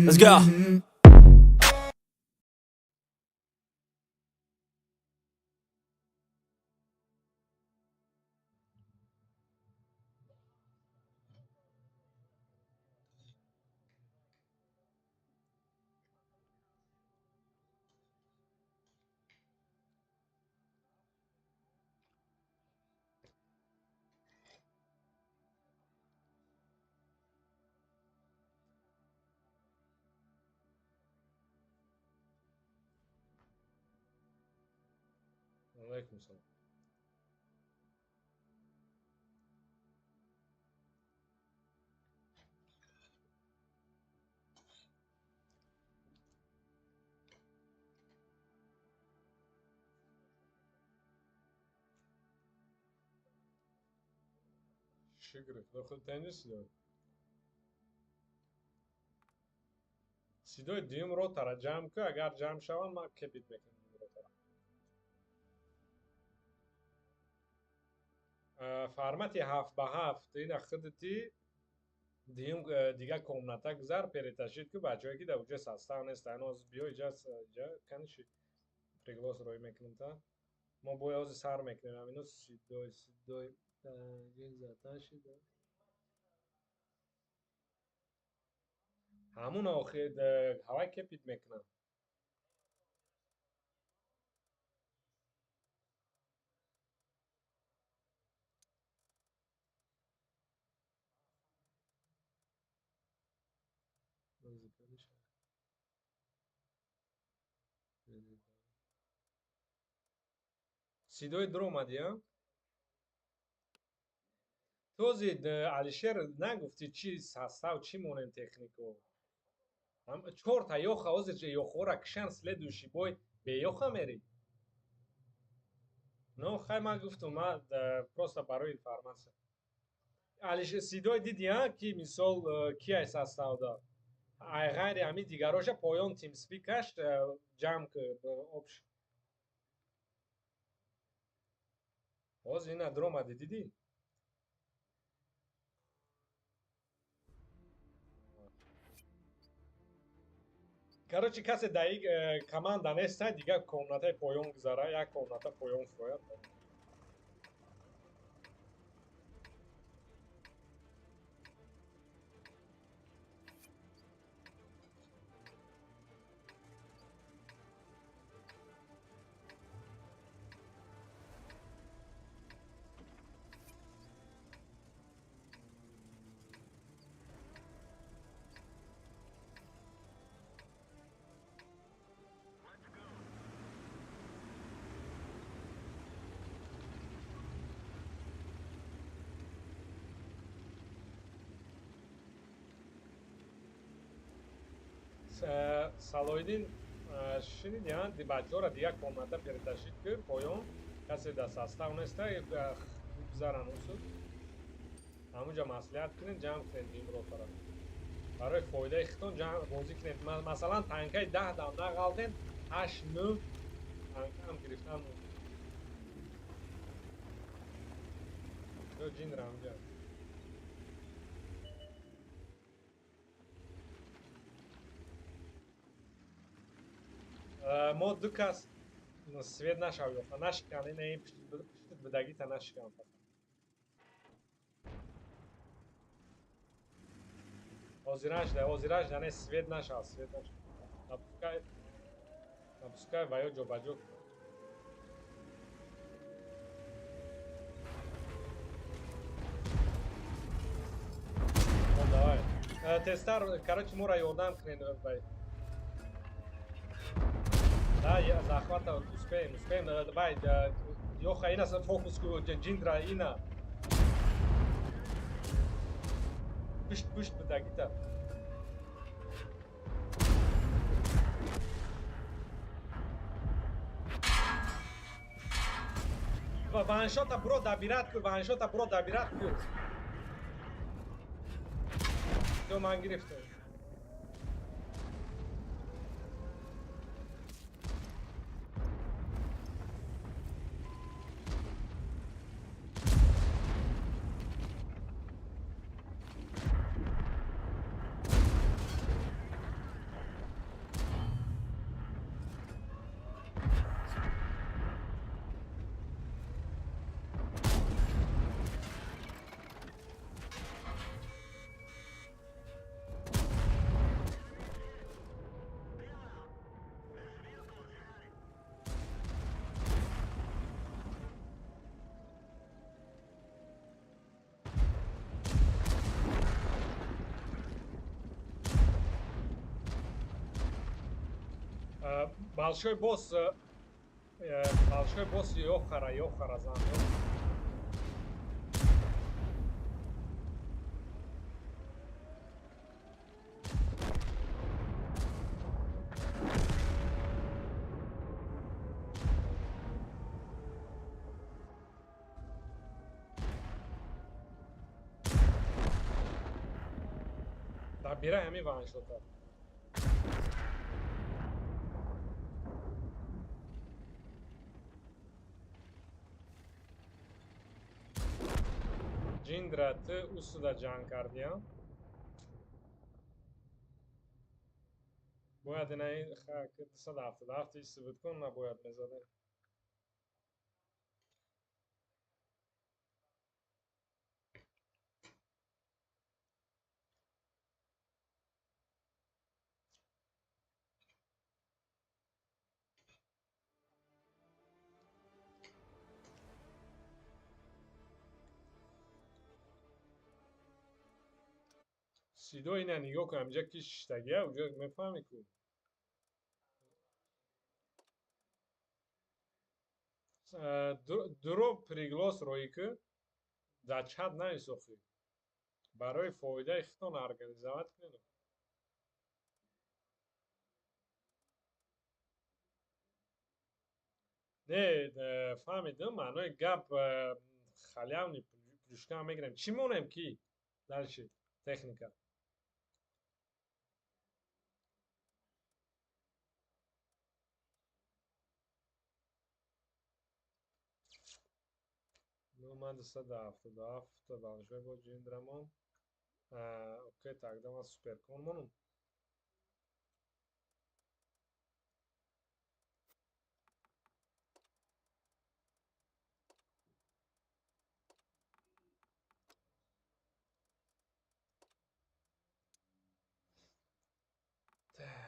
Let's go. Алайкум салом. Шукр, худо худ танҷи сидой. Сидои дуюм ротара ҷамъ ку, агар ҷамъ шаванд, ман кепит мекунам дуюм ротара. Формати 7 ба 7 ина худати дуюм дига комната гузар, перетащить ку бачаҳое ки дар уҷа состав нестанд. Ҳоз биё иҷа, иҷа каниши приглас роӣ мекунем, та мо бояд ҳозир сар мекунем. Ҳамино сидой сидой заташида ҳамун охир ҳавай кепит мекунам. Сидои дуромадӣ, а? Този Алишер нагуфтӣ, чи состав, чӣ монем, технико? Чорта ёха ҳозир ёхора кишан, следующий бой беёха мерӣ. Ну хай, ман гуфтум, ман просто барои информация. Алишер, сидой диди, а, ки мисол ки ай составда? Ай ғайри ҳами дигароша поён тимспикаш ҷамъ ку общ. Ҳозир ина дуромадӣ, дидӣ? Короче, касе дар ин команда неста, дигар комнатаи поён гузара, як комната поён фурояд. Салоҳиддин, шиниди, бачаҳоро дигар комната перетащить ку поён, касе дар состав неста, гузаран усуд. Ҳамунҷа маслиҳат кунед, ҷамъ кунед имротара. Барои фоидаи худтон ҷамъ бозӣ кунед. Масалан, танкаи 10 дам нағалтен, ҳашт, нӯ танкаам гирифтан мумкин. Ё ҷинра ҳамҷа. Мо ду кас свет нашав ёфта, нашикан, ина ин пиштит бидагита нашикан фақат. Ҳозираш да, ҳозираш да, не, свет нашав, свет нашав. Напускай, напускай ва ё ҷобаҷо кун. Давай. Тезтар, короче, моро ёрдам кунед бай. Да, я захвата успеем, успеем. Давай, Йоха, ина фокус ку, ҷиндра, ина. Пушт, пушт бидагита. Ваншота бро добирать ку, ваншота бро добирать ку. Всё, ман гирифтам. Большой босс, большой босс ёхара, ёхара зан. Дар бира ҳами ваншота. Ҷиндра, ту усуда ҷанг кардиям? Бояд инаи 277 исти буд кун, набояд мезадем. Сидо, ина нигоҳ кун, ҳаминҷа ки шиштагия, уҷо мефаҳмӣ ку. Дуро приглас роӣ ку, дар чат нависохӣ. Барои фоидаи худтон организовать кунед. Не, фаҳмидам, маънои гап халявный плюшка мегирем. Чӣ монем ки? Дальше техника. Ну, ман 277 большой бо ҷиндрамон. Окей, тогда ман суперкон монум. Так.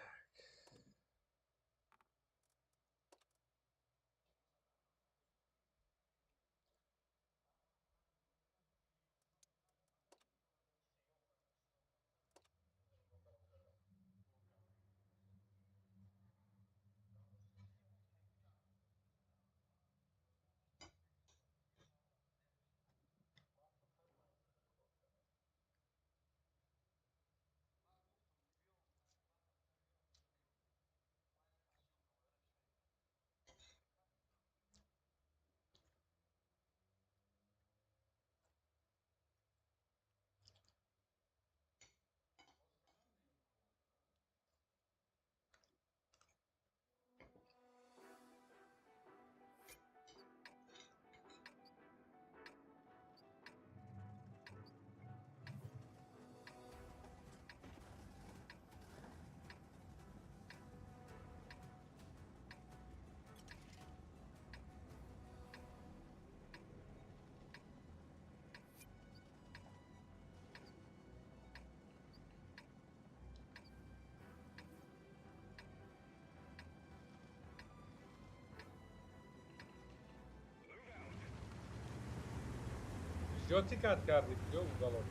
Куҷо тикат кардӣ? Куҷо уголок?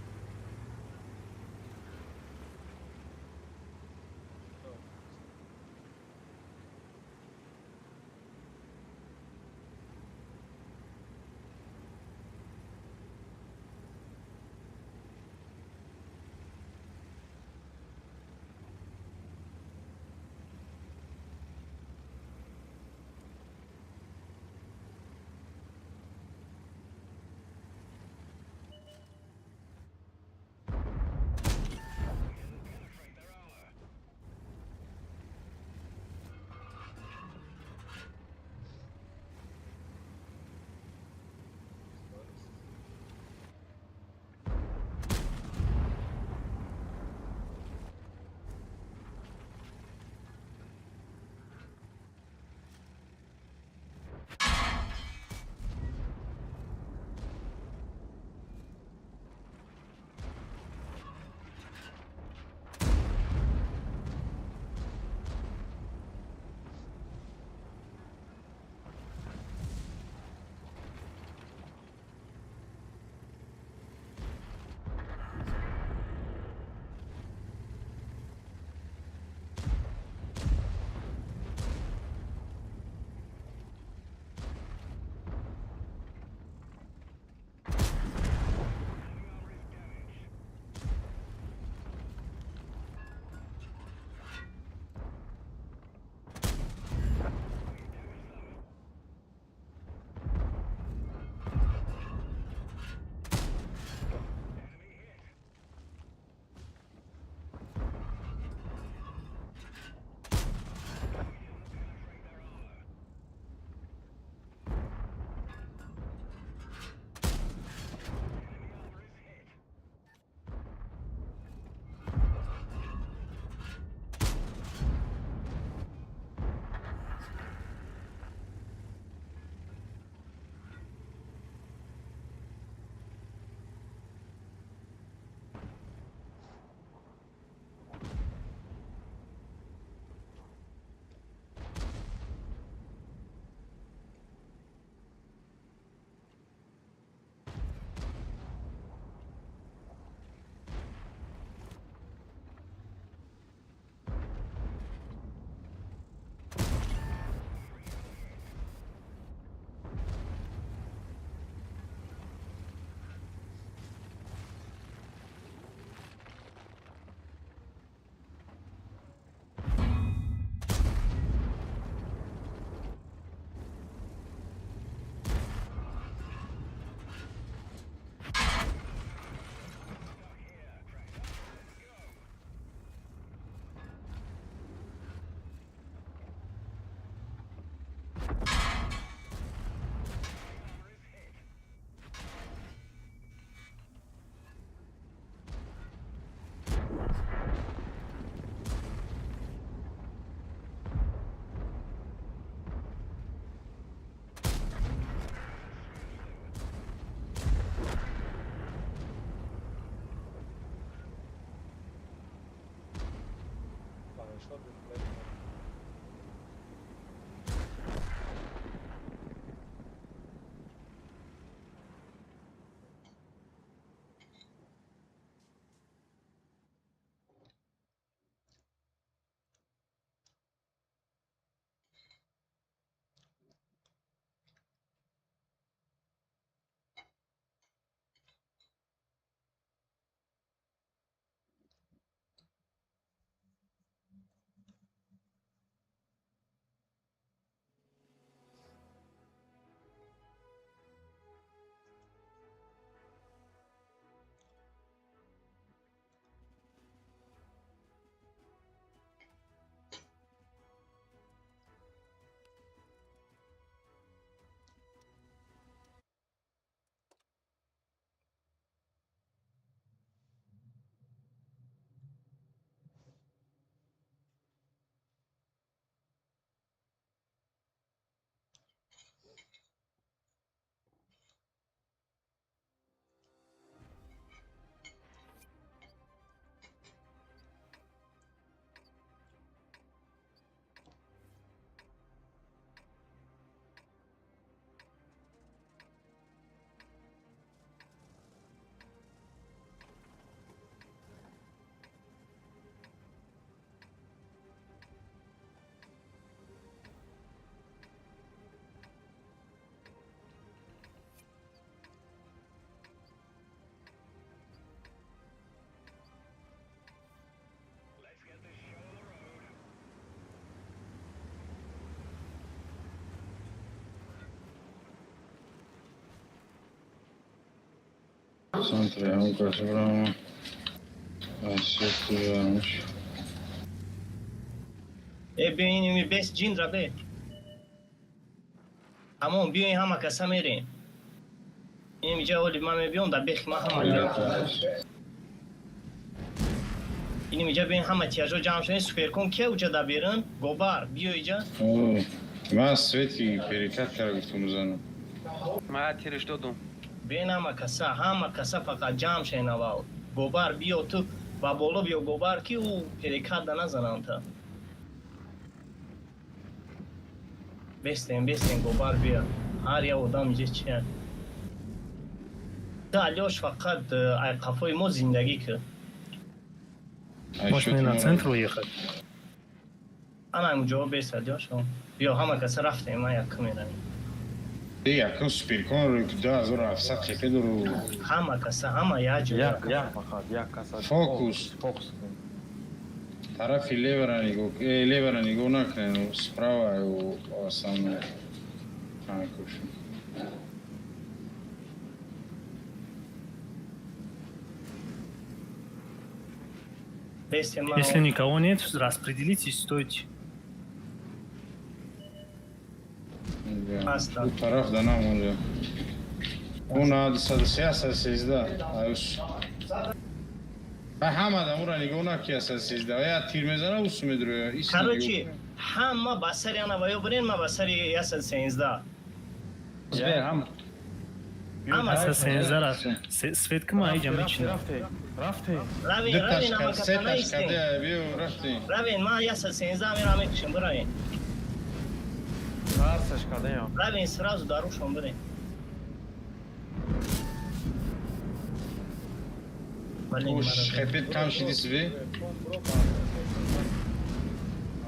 Ваншот реплей. Центре Алкашбрама. Асетуянш. Биёин бес ҷиндра бе. Ҳамон биёин, ҳама каса мерем. Инҷа оли ман мебиём, дар бехи ман ҳама. Инҷа биёин, ҳама тияжо ҷамъ шудем. Суперкон кия уҷа дар берун? Гобар, биё иҷа. Ман свети перекат кара гуфтум, занам. Ман тириш додум. Биёин, ҳама каса, ҳама каса фақат ҷамъ шавен аввал. Гобар, биё, ту ба боло биё, гобар, ки ӯ перекат да назанам та. Бестем, бестем, гобар, биё. Ҳар як одам иҷа чия. Та Алёш фақат ай қафои мо зиндагӣ кӣ. Может, мне на центр уехать? Ана ҳамуҷо бест, Алёш. Биё, ҳама каса рафтем, ман якум меравем. Якум суперкон ро 2700 хепе дору. Ҳама каса, ҳама як ҷо. Як, як фақат, як каса. Фокус. Фокус. Тарафи левера нигоҳ, левера нигоҳ накунед, справа основной танкошу. Бестем, ман. Если никого нет, распределитесь, стойте. Аста. У тараф да намонда. Уна 203, 113. Аюс. Ҳама да ура нигоҳ наки 113. Я тир мезана, усу медроя. Короче, ҳама ба сари ана ваё бирен, ман ба сари 113. Сбер, ҳама. Ҳама. 113 раз. Свет кма, иҷа мечина. Рафте, рафте. Равен, равен, ҳама Се каса наистем. ташкаде биё рафти. Равен, ман 113 мерам, мекушем, биравен. Тарсаш кадаям. Равен, сразу дарушон бирен. Уш хепет кам шиди сви.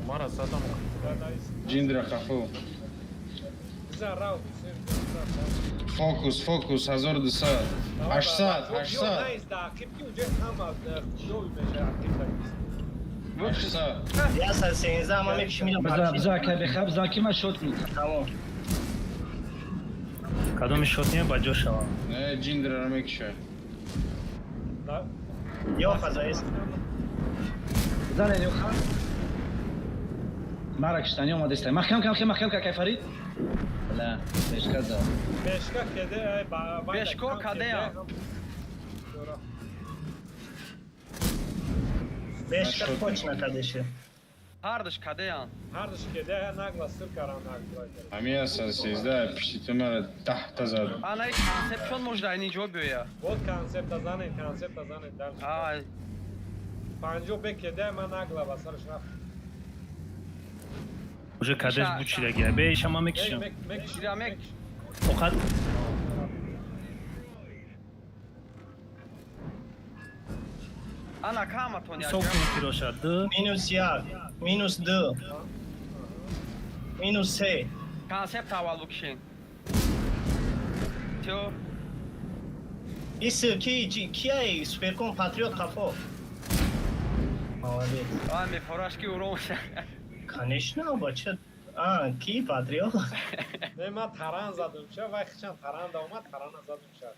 Мара задам. Ҷиндра хафу. Фокус, фокус, 1200. 800, 800. 800. 113 ман мекушем, мирам. Биза, биза, ка бехаб, биза, ки ман шот мекунам. Тамом. Кадоми шот не ба ҷо шавам. Не, ҷиндра мекша. Ё хазаис. Бизанед, ё хан. Мара киштани омадеста. Маҳкам кам, хе маҳкам ка, кай Фарид. Бля, бешка зад. Бешка кеде, ай, Бешко кадея. Бешка точно кадеше. Ҳардуш кадеян. Ҳардуш кеде, нагла сир карам нагла. Ҳами аса сезда пишти ту мара даҳта зад. Ана и концепт чон можда ин ҷо биёя. Вот концепта занед, концепта занед дальше. Ай. Панҷо бе кеде, ман нагла ба сараш рафт. Уже кадеш бучидаги. Бе иша ма мекишам. Ира мек. Тоқат Ана каматон як. Сок тироша. Д. Минус як, минус ду. Минус се. Концепт аввал букшин. Тё. Ис ки кияй суперкон патриот қафо. Молодец. Ай мефораш ки урон. Конечно, бача. А, ки патриот? Не, ман таран задум ша, вай хичан таран да омад, тарана задум ша.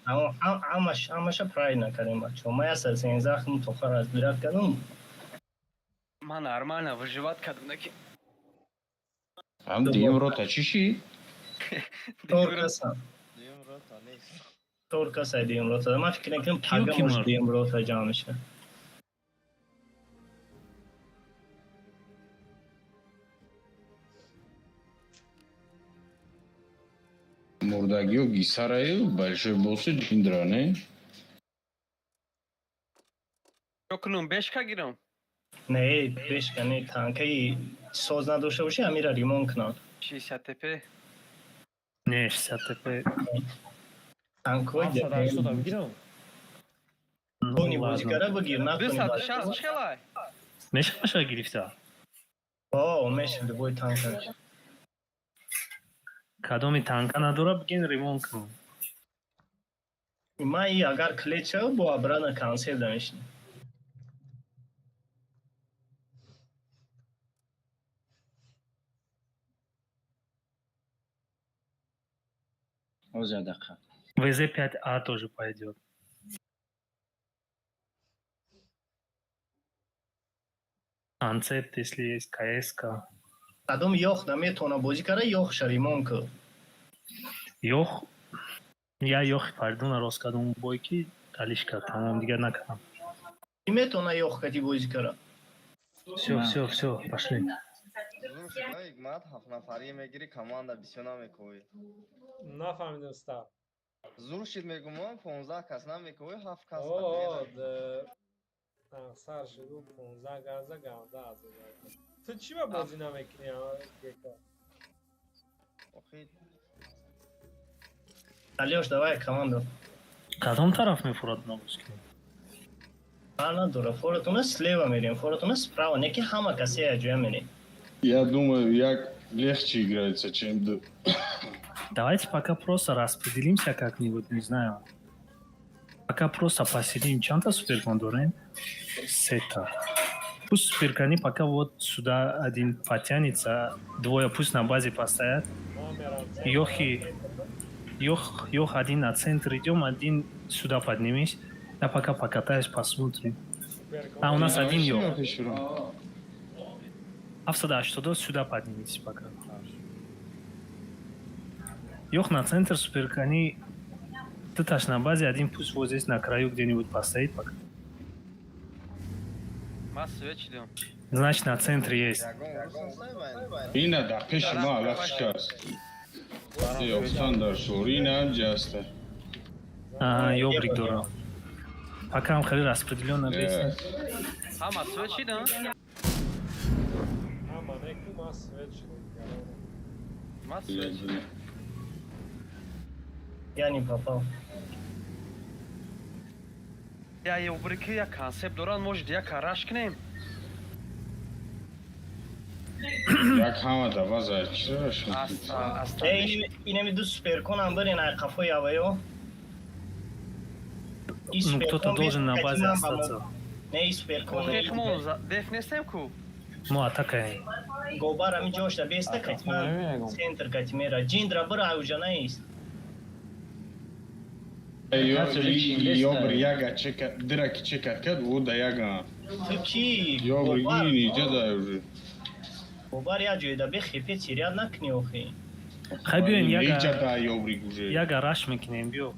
Амаш, амаша правильно кардем, бачо. Ма я сар захм тоха разбират кардам. Ман нормально выживать кардам наки. Ам дием рота чӣ ши? Тор каса. Дуюм рота нест. Тор каса дием рота. Ман фикр мекунам пага ки мош мурд? дием рота ҷамъ меша. Мурдагиё гисараю большой босси ҷиндра, не? Чо кунум бешка гирам. Не, бешка не, танкаи соз надошта боши, амира ремонт кунам. 60 ТП. Не, 60 ТП. Танкҳои 780 бигирам. Ну, Тони ладно. бозикара бигир, натони 260 чхелай. Мешаваша гирифта. О, меша любой танка. Кадоми танка надора бигин ремонт кун. Ма и агар клет шава, бо обратно концепт да мешинем. Ҳозир дақиқа. ВЗ-5А тоже пойдет. Концепт, если есть, КСК. Кадом ёх наметавона бозӣ кара, ёхша ремонт ку. Ёх, я ёхи Фаридуна рост кардам бой ки алишка, тамом, дигар накардам. Ки метавона ёх кати бозӣ кара? Всё, всё, всё, пошли. Зур шуда ҳикмат ҳафтнафарӣ мегирӣ команда бисёр намекӯӣ. Нафаҳмидам стар. Зур шид мегумон 15 кас намекӯӣ, ҳафт кас. О, сар шуду 15 газа ганда аз. Ту чӣ ба бозӣ намекунӣ, гека? Охи Алёш, давай команду. Кадом тараф мефурад набоз кунем? Ҳар надора. Форатона слева мерем, форатона справа. Не ки ҳама касе як ҷоя мерем. Я думаю, як легче играется, чем д. Давайте пока просто распределимся как-нибудь, не знаю. Пока просто посидим. Чанта суперкон дорем? Сета. Пусть суперкони пока вот сюда один потянется, двое пусть на базе постоят. Ма мерам. Ёхи, Ёх, Ёх один на центр идем, один сюда поднимись. Я пока покатаюсь, посмотрим. А, у нас один Ёх. Авсада, что сюда поднимитесь пока. Ёх на центр, суперкони. Ты таш на базе, один пусть вот здесь на краю где-нибудь постоит пока. Ман свет шидам. Значит, на центре есть. ягон рус нест. Ина дар пеши ма алаф шикаст. Ёфтан дар шур, ина ҷаста. Ага, ёбрик дора. Пока हम хали распределенно бесит. Ҳама свет шидам. Ҳама неку ман свет шудам. Ман свет шидам. Я не попал. Я ёбрики як концепт доран, может як раш кунем. Як ҳама да база чиро шуд? Аста. Э, инами ду суперконам бирен ай қафои аваё. Ну, кто-то должен на базе остаться. Не, и суперкон. Охи хмон деф нестем ку. Ну, атака. Гобар ами ҷошта беста катима центр катимера. Ҷиндра бира ауҷа наист. Ёбр яга чека, дираки чекат кард, ӯ да яга. Ту ки? Ёбр Гобар, ини ҷа да уже. Гобар як ҷойда бе хепе тиряд накунӣ охи. Хай биёем, Иҷа да ёбрик уже. Як араш мекунем, биё.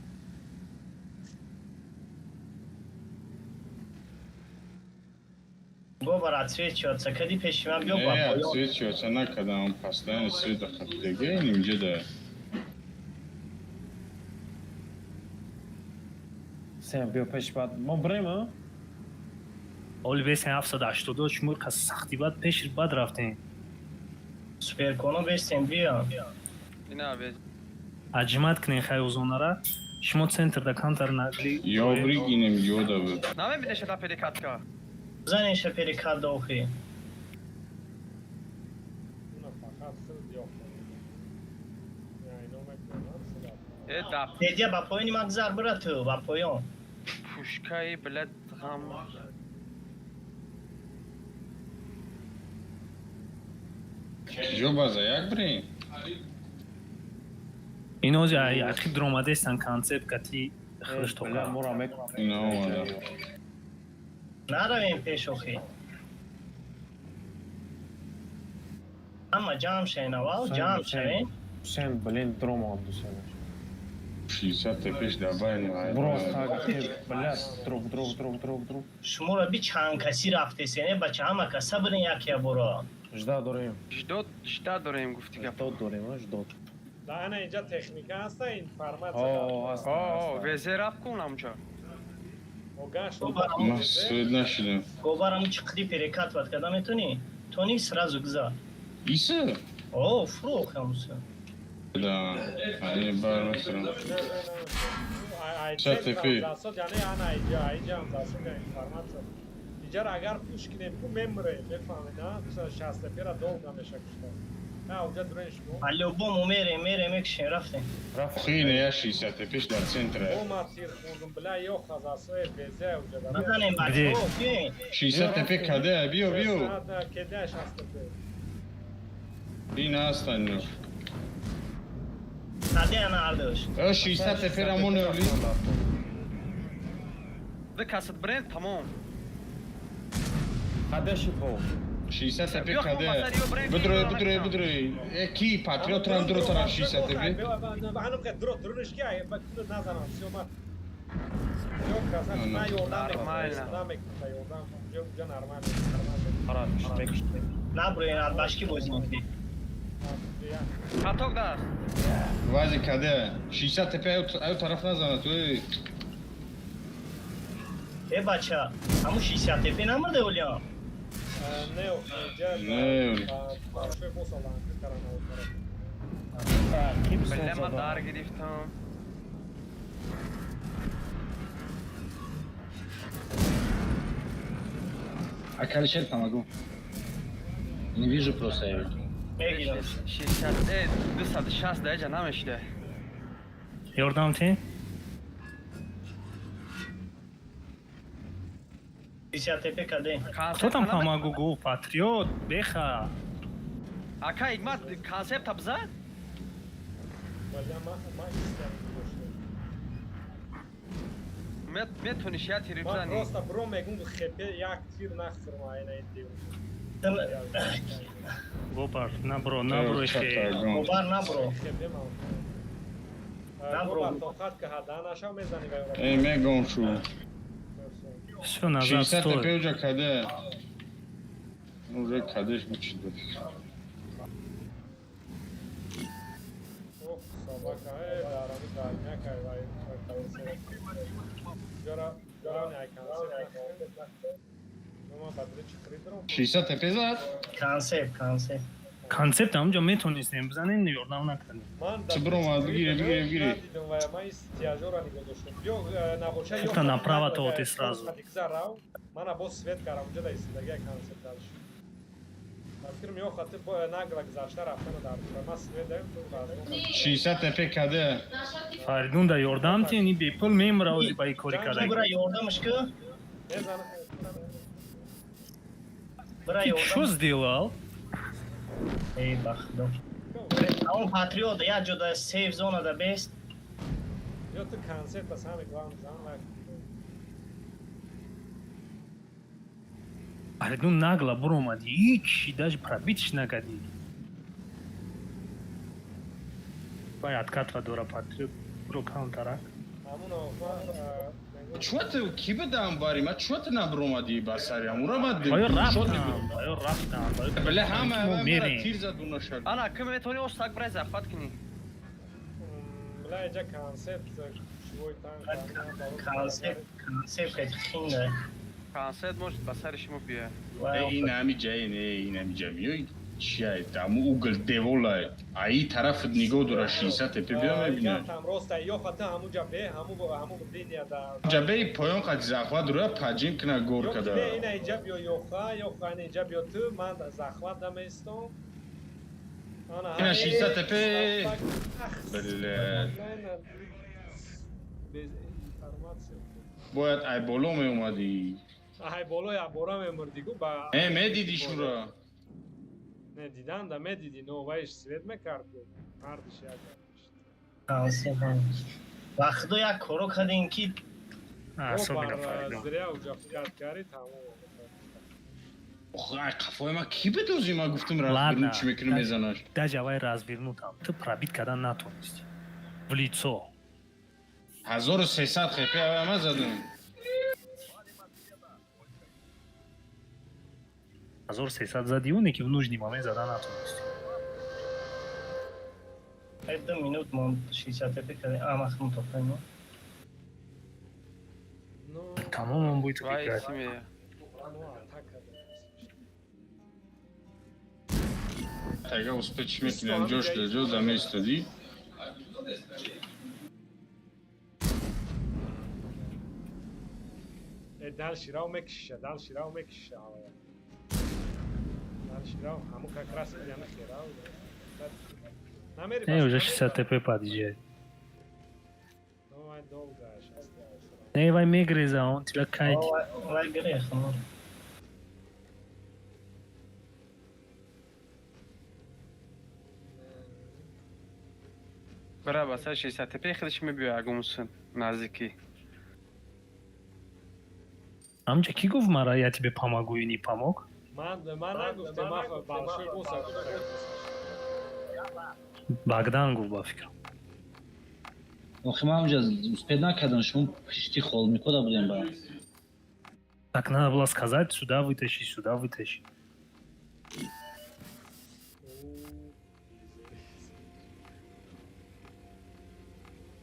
Гобар отсвечиваться. Кади пеши ман биё ба Не, поён. отсвечиваться накардам, постоянно свет хатдеге, инҷа да. Сен биё пеш баъд. Мо бирем, а? Оли бесен 782 шумо қас сахти бад пеш бад рафтем. Суперконо бестем биё. Ина без. Аҷимат кунем хай озонара. Шумо центр да камтар нагли. Ёбрик инем ёда буд. Намебинеша да перекатка. Занеша перекат охи. Уна фақат худ ёфта. Я ино мекунам суда. Э да Дедя ба поёни ман гузар бира ту, ба поён. пушкаи блядь ғам. Ҷо база як бирем? Ино ози ақиб дуромадестан концепт кати худаш Бля, тоқа. мора мек. Ина омада. Наравем пеш охи. Ҳама ҷамъ шавен аввал, ҷамъ шавен. Ҳусен, блин, дромад Ҳусен. 60 пеш да байни. Бро, тага, бля, друг, друг, друг, друг, друг. Шуморо би чанд каси рафтесене, бача ҳама каса бирен якя буро. Жда дорем. Ждот, жда дорем гуфти гап. Ждот дорем, а, ждот. Да ана инҷа техника ҳаста, информатсия. О, ҳаст. О, везе рафт кун амҷа. Огаш. Ма свет нашидам. Говарам чиқди перекат ват када метони? Тони сразу гузар. Иса? О, фурӯх ҳамуса. Да. Ани бар мехӯрам. Яъне ана иҷа, иҷа ҳам засод информатсия. Иҷара агар пуш кунем, ку мемре, мефаҳмед, а? 60 пера долго меша кушта. На, уҷа дурен шумо. По любому мерем, мерем, мекушем, рафтем. Хине я 60 пеш дар центре. О, ма тир хӯрдум, бля, ёх аз асои безе уҷа. Бизанем Где? бачаҳо, биёен. 60 пе каде, биё, биё. Кеде 60 пе. Ин ҳастан. Каде ана ардош. Э 60 пе рамон ёли. Ду касат бренд тамом. Каде шид бо? 60 пе каде. Бидро, бидро, бидро. Э ки патриот рам дро тара 60 пе. Ҳанум ке дро дрониш ки ай, ба куно назанам, всё ма. Ё красавчик, на ёрдам Нормально. намекунам, ёрдам. Уҷа уҷа нормально, нормально. Ара, мекушт. Наброен, адбашки бозӣ мекунем. Каток даст. Вази каде. 60 пе аю тараф назана ту. Э бача, ҳамун 60 тепе намурде олиям. Не, инҷа Не. бачаҳои боса ланкӣ карана. Ки Бля, ма дар гирифтам. Акалишер, помогу. Не вижу просто я. Мегирам. 60, э, 260 даҷа намешида. Ёрдам ти? 60 тепе каде. Кто там помогу гуфт? Патриот, беха. Ака Игмат концепта бизад? Бля, ма истам доштам. Метониш я тири Ман бизани. просто бро мегум хепе як тир нахӯрм айна ин див. Гопар, набро, набро хе. Гобар набро. Хепе ман. Набро. Гобар тоқат ки ҳада наша мезани ва ёра. Э мегом шу. Всё назад 60 стой. пе уҷа каде. Уже кадеш бучид. Ох, собака, э, дарами дарняк ай вай концерт. Жара, главный ай концерт. Ну ма бадри чӣ хридром? 60 пе зад? Концепт, концепт. Концепт ҳамҷо метонистем бизанем, ёрдам накардем. Ман Чӣ бромад, бигире, бигире, бигире. Надидам ва ман истиажора нигоҳ доштам. Ё набоша ё Та направо то ти сразу. Рав, мана боз свет карам, уҷа да истидаги концерт дальше. Ба фикрам ё хати нагла гузашта рафтана дар ма свет даем ту разгон. 60 пе каде. Фаридун да ёрдам ти, ни бепул мемра ози ба и кори Ту кардаги. бира ёрдамш ку. Мезана. Бира Ты чё ёрдам. сделал? Эй, ба худо. Ҳамун патриот як ҷо да сейф зона да бест. Ё ту концерт самый главный зан ва Фаридун нагла буромади, ҳичи даже пробитиш накарди. Вай откатва дора патриот бро каунтара. Ҳамуно Чуата ки бидам бари? Ма чуата набромадӣ ба сари ҳамура ма Баё рафтам, баё рафтам, баё Бале ҳама мо мара мерем. тир зад уна шак. Ана, ким метавони остак брай захват кунӣ? Бля, иҷа концепт шувои танк. Концепт, концепт хеле хинда. Концерт может ба сари шумо биёяд. Ин ҳами ҷае не, ин ҳами ҷа миёй чия даму угл деволай. Аи тарафат нигоҳ дора 60 тепе биё мебинад. Гапам роста, ё хата ҳаму ҷа бе, ҳаму линия да. Ҷабеи поён қад захват руя паҷим кина гор Ё када. ки не, ина иҷа биё ёха, ёха ина иҷа биё ту, ман захват намеистом. Ана Ина 60 тепе. Бле. Без информация. Бояд ай боло меомадӣ. Ай боло я бора мемурдӣ гу ба. Э, медидӣ шура. Не, дидан да медидӣ, но вайш свет мекард гу. Ҳардиш як гап. Концепт. Ва худо як коро кардем ки Особенно Фаридун. Зря уҷа фият кари, тамом. Ох, ай қафои ма ки бидозӣ? Ма гуфтам Ладно. разверну чӣ мекунӣ мезанаш. Даже вай развернутам. Ту пробить кардан натонисти. В лицо. 1300 хп ава ма задам. 1300 зади, оне ки в нужный момент зада натонисти. 2 минут монд 60 тепе кардем. А, махмуд тофаем. Ну, Тамом, он будет Вай играть. чӣ мея? ну, атака. Тага успе чӣ мекунӣ? Ҷош ҷо за меистодӣ. Э, дальше рав мекшиша, дальше рав мекшиша. Дальше рав, ҳаму как раз яна херав. Намери. Не, уже 60 ТП подъезжает. Ну, вай долго сейчас. Не, вай мегреза, он тебя кайт. Вай грех. Ну. Бра ба сари 60 тепе худаш мебиёяд агумсун наздикӣ. Амча ки гуфт мара, я тебе помогу и не помог? Ман нагуфтем, ман большой босса гуфтем. Богдан гуфт ба фикрам. Охи ман ҳамҷа успеть накардам, шумо пишти холмикода будем ба. Так надо было сказать, сюда вытащи, сюда вытащи.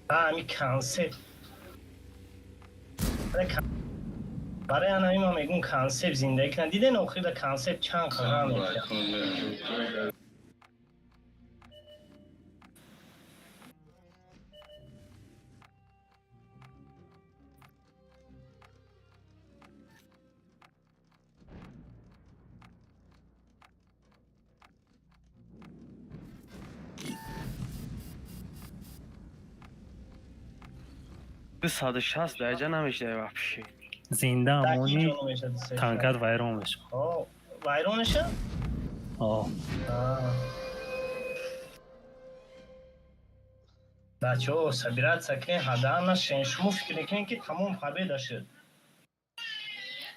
Ами концепт. Барои ана ма мегӯм концепт зиндагӣ кунад. Диден охирда концепт чанд қадам мекунад. 260 дараҷа намешавад вообще. Зинда амони Даки ҷо мешад се. Танкат вайрон мешавад. О, вайрон мешад? О, Бачаҳо, собираться кунед, ҳадаф нашен. Шумо фикр мекунед ки тамом победа шуд.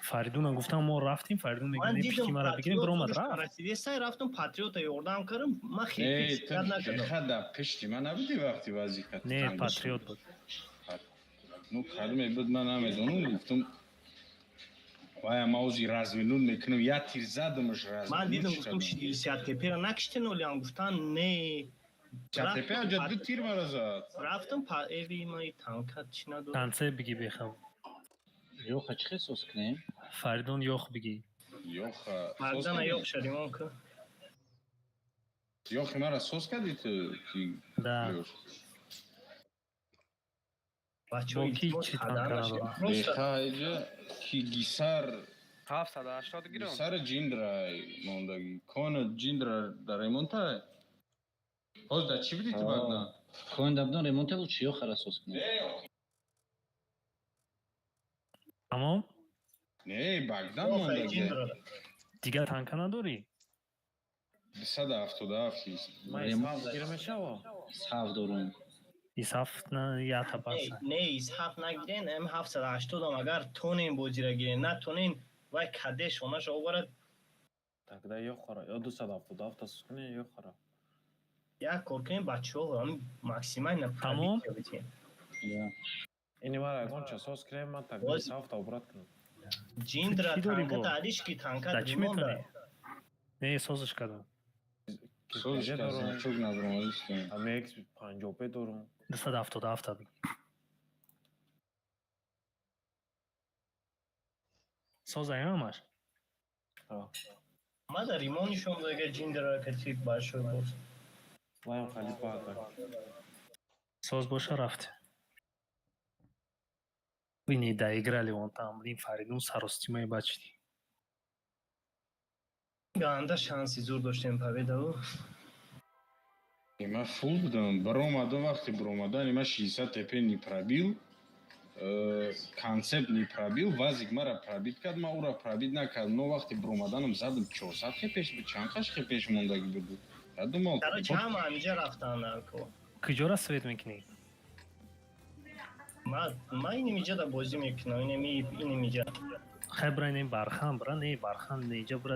Фаридуна гуфтам мо рафтем, Фаридун Ман мегӯяд пишти дидам мара бигирем, биромад патриот рафт. расидесай, рафтам патриота ёрдам кардам, ман Э, хеле ту фикр накардам. бехада пишти ман набудӣ вақти вазифа. Не, патриот буд. Ну, кадоме буд ман намедонам, гуфтам вая ма ози развернут мекунам, я тир задамаш Ман развернут дидам, гуфтам шудам. 60 тепера накиштен олиам, гуфтан не. Чатепе аҷа ду тир мара зад. Рафтам па эви маи танка чӣ надорам. Танце биги бехаб. Ёха чӣ хел сос кунем? Фаридун ёх биги. Ёха. Мардана ёқ шадимон ку. Ёхи мара сос кардӣ ту? Ки Да. Бачаҳо, Бо ки илтимос чӣ ҳадаф танка нашед. надорам? Просто Беха иҷа ки гисар 780 гирам. гисар ҷиндра мондагӣ. Кона ҷиндра дар ремонта? Ҳоз дар чӣ будӣ ту Богдан? Коин дабдон ремонта лучше ёхара сос кунем. Тамом? Не, Богдан Ёха мондагӣ. ҷиндра. Дигар танка надорӣ? 277 ист. Исҳаф дорум. Исаф на ята баса. Не, исҳаф нагирен, м 780 агар тонен бозира гирен, натонен вай каде шонаша оварад. Тогда ёхара, ё 277 сос кунем, ёхара. Як кор кунем, бачаҳо, ҳам максимально Тамом? пробитие битем. Да. Ини мара ягон часос кунем, ман так Боз- ҳафта обрат кунам. Ҷиндра Чӣ дорӣ танка бо? таъриш ки танка Да чӣ ремонт метавонӣ? Не, созиш кардам. Созиш КПЖ кард, дорам. значок набромадистем. АМХ 55 дорам. 277 созаем ҳамаш. Ма да ремонт нишон дага ҷиндра кати большой босс. Лаям халифа ата. Соз боша, рафт. Вы не доиграли вон там, блин, Фаридун саростимаи бачди. Ганда шанси зур доштем победаву. Ман фул будам. Баромадам, вақти баромадан ман 60 ТП не пробил. Концепт не пробил, вазик мара пробит кард, ман ӯра пробит накардам. Но вақти баромаданам задам 400 хпш буд, чанд қаш хпш мондагӣ буд. Я думал, Короче, ҳама ҳамиҷа рафтан нарко. Куҷора свет мекунӣ? Ма инамиҷа да бозӣ мекунам, инами инамиҷа. Хай, бра, не бархан, бра, не бархан, не иҷа, бра,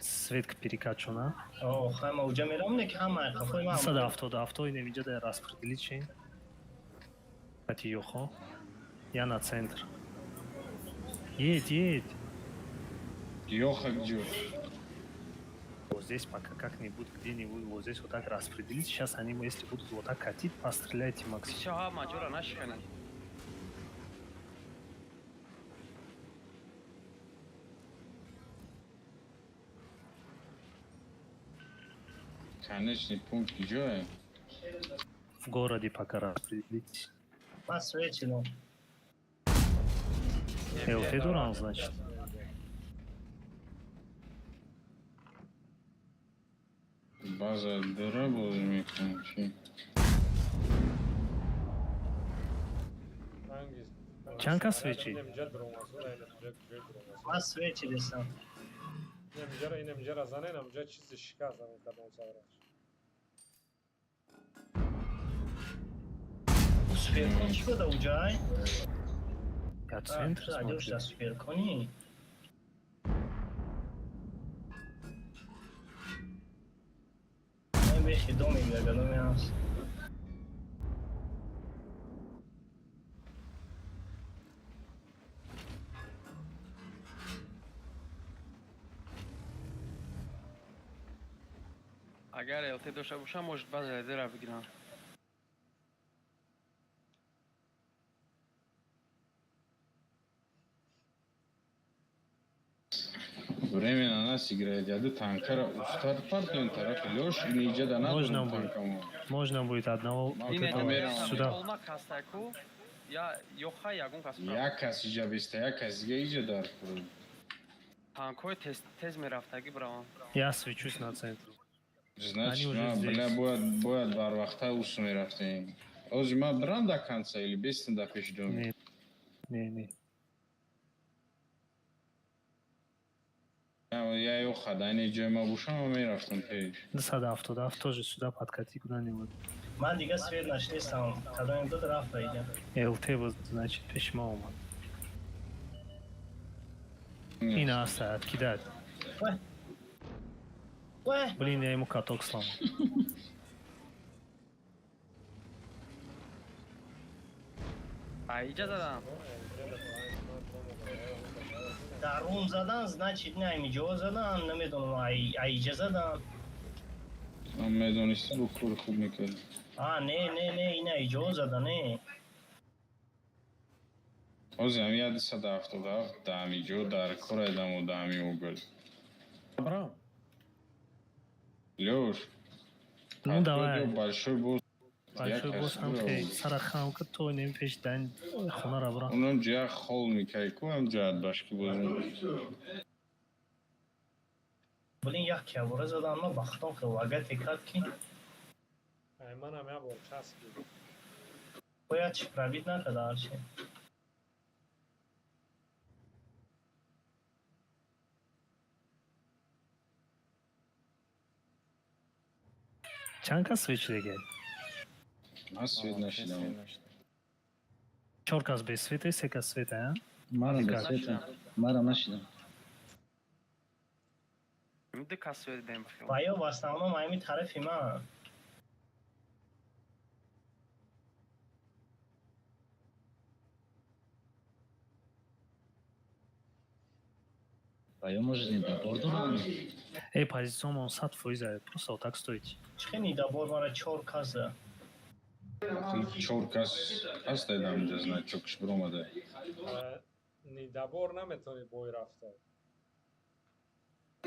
свет ки перекат шуна. О, хай, ма уҷа мерам, не ки ҳама қафои ма. 277 инем иҷа да распределить шин. Кати ёхо. Я на центр. Едь, едь. Ёха где? Вот здесь пока как-нибудь, где-нибудь, вот здесь вот так распределить. Сейчас они, если будут вот так катить, постреляйте максимум. Всё, ҳама ҷора нашиканед. Конечный пункт куҷое? В городе пока распределитесь. Ма свет шидам. ЛТ дорам, значит. База дора бозӣ мекунам, чӣ? Ранги. Чанд кас свечи? Инамиҷа дромасура, инамиҷа ҷои дромасура. Ма свет шидесам. Инамиҷара занен, амиҷа чизи шикаст ам кадом савраш. Суперкон чӣ буда уҷай? Я центр Адёш смотрю. да суперкони. Ай, бехи доми бега доми ҳаст. Агар ЛТ дошта бошам, может, баъзе лидера бигирам. Время на нас играет. Я ду танкара устар партон тарафи Лёш, иниҷа да Можно надорам будет. танкамо. Можно будет одного Ман вот Ин этого камерам. сюда. Олма кастаку, я ёха ягон кас. Як кас иҷа беста, як кас дига иҷа дар кур. Танкҳои тез тез мерафтагӣ бравам. Я свечусь на центр. Значит, Они уже ма, здесь. бля, бояд барвақта усу мерафтем. Ози ма брам до конца или бестам да пеши доми? Не, не, не. Я ёха, да ини ҷои ма бошам, ма мерафтам пеш. 277 тоже сюда подкати куда-нибудь. Ман дига свет нашидесам. Кадоме буд рафта иҷа. ЛТ вот, значит, пеши ма омад. Ина аста, откидать. Уэ, Блин, я ему каток сломал. А иҷа задам. Дар рум задан, значит, не аймиҷо задан, намедонам, ай айҷа задан. Ман медонистӣ, бо кори хуб мекардӣ. А, не, не, не, ина иҷо зада, не. Ози ҳами 177 даҳами ҷо дар кораедамо даҳами угол. Брам. Лёш, Ну давай. Большой босс. Большой босс ҳам хе сара хам ки то нем пеш дан хонара бра. Онам ҷа хол мекай ку ҳам ҷаат башки бозӣ. Блин, як кябора задан, ма бахтон ки лагате кард ки Ай, манам як бор часпид. бояд чи пробит накарда ҳарчи. Чанд кас свеч дега? Ман свет нашидам. Чор кас без света, се кас света, а? Марам Как? света. Марам нашидам. Ду кас свет дем. Ва ё в основном ами тарафи ман. Ва ё может недобор дорам. Эй, позициямон 100%, просто вот так стоите. Чӣ недобор, мара чор каса. Чор кас ҳаст ҳаминҷа, значокш биромада. Недобор наметавонӣ бой рафта.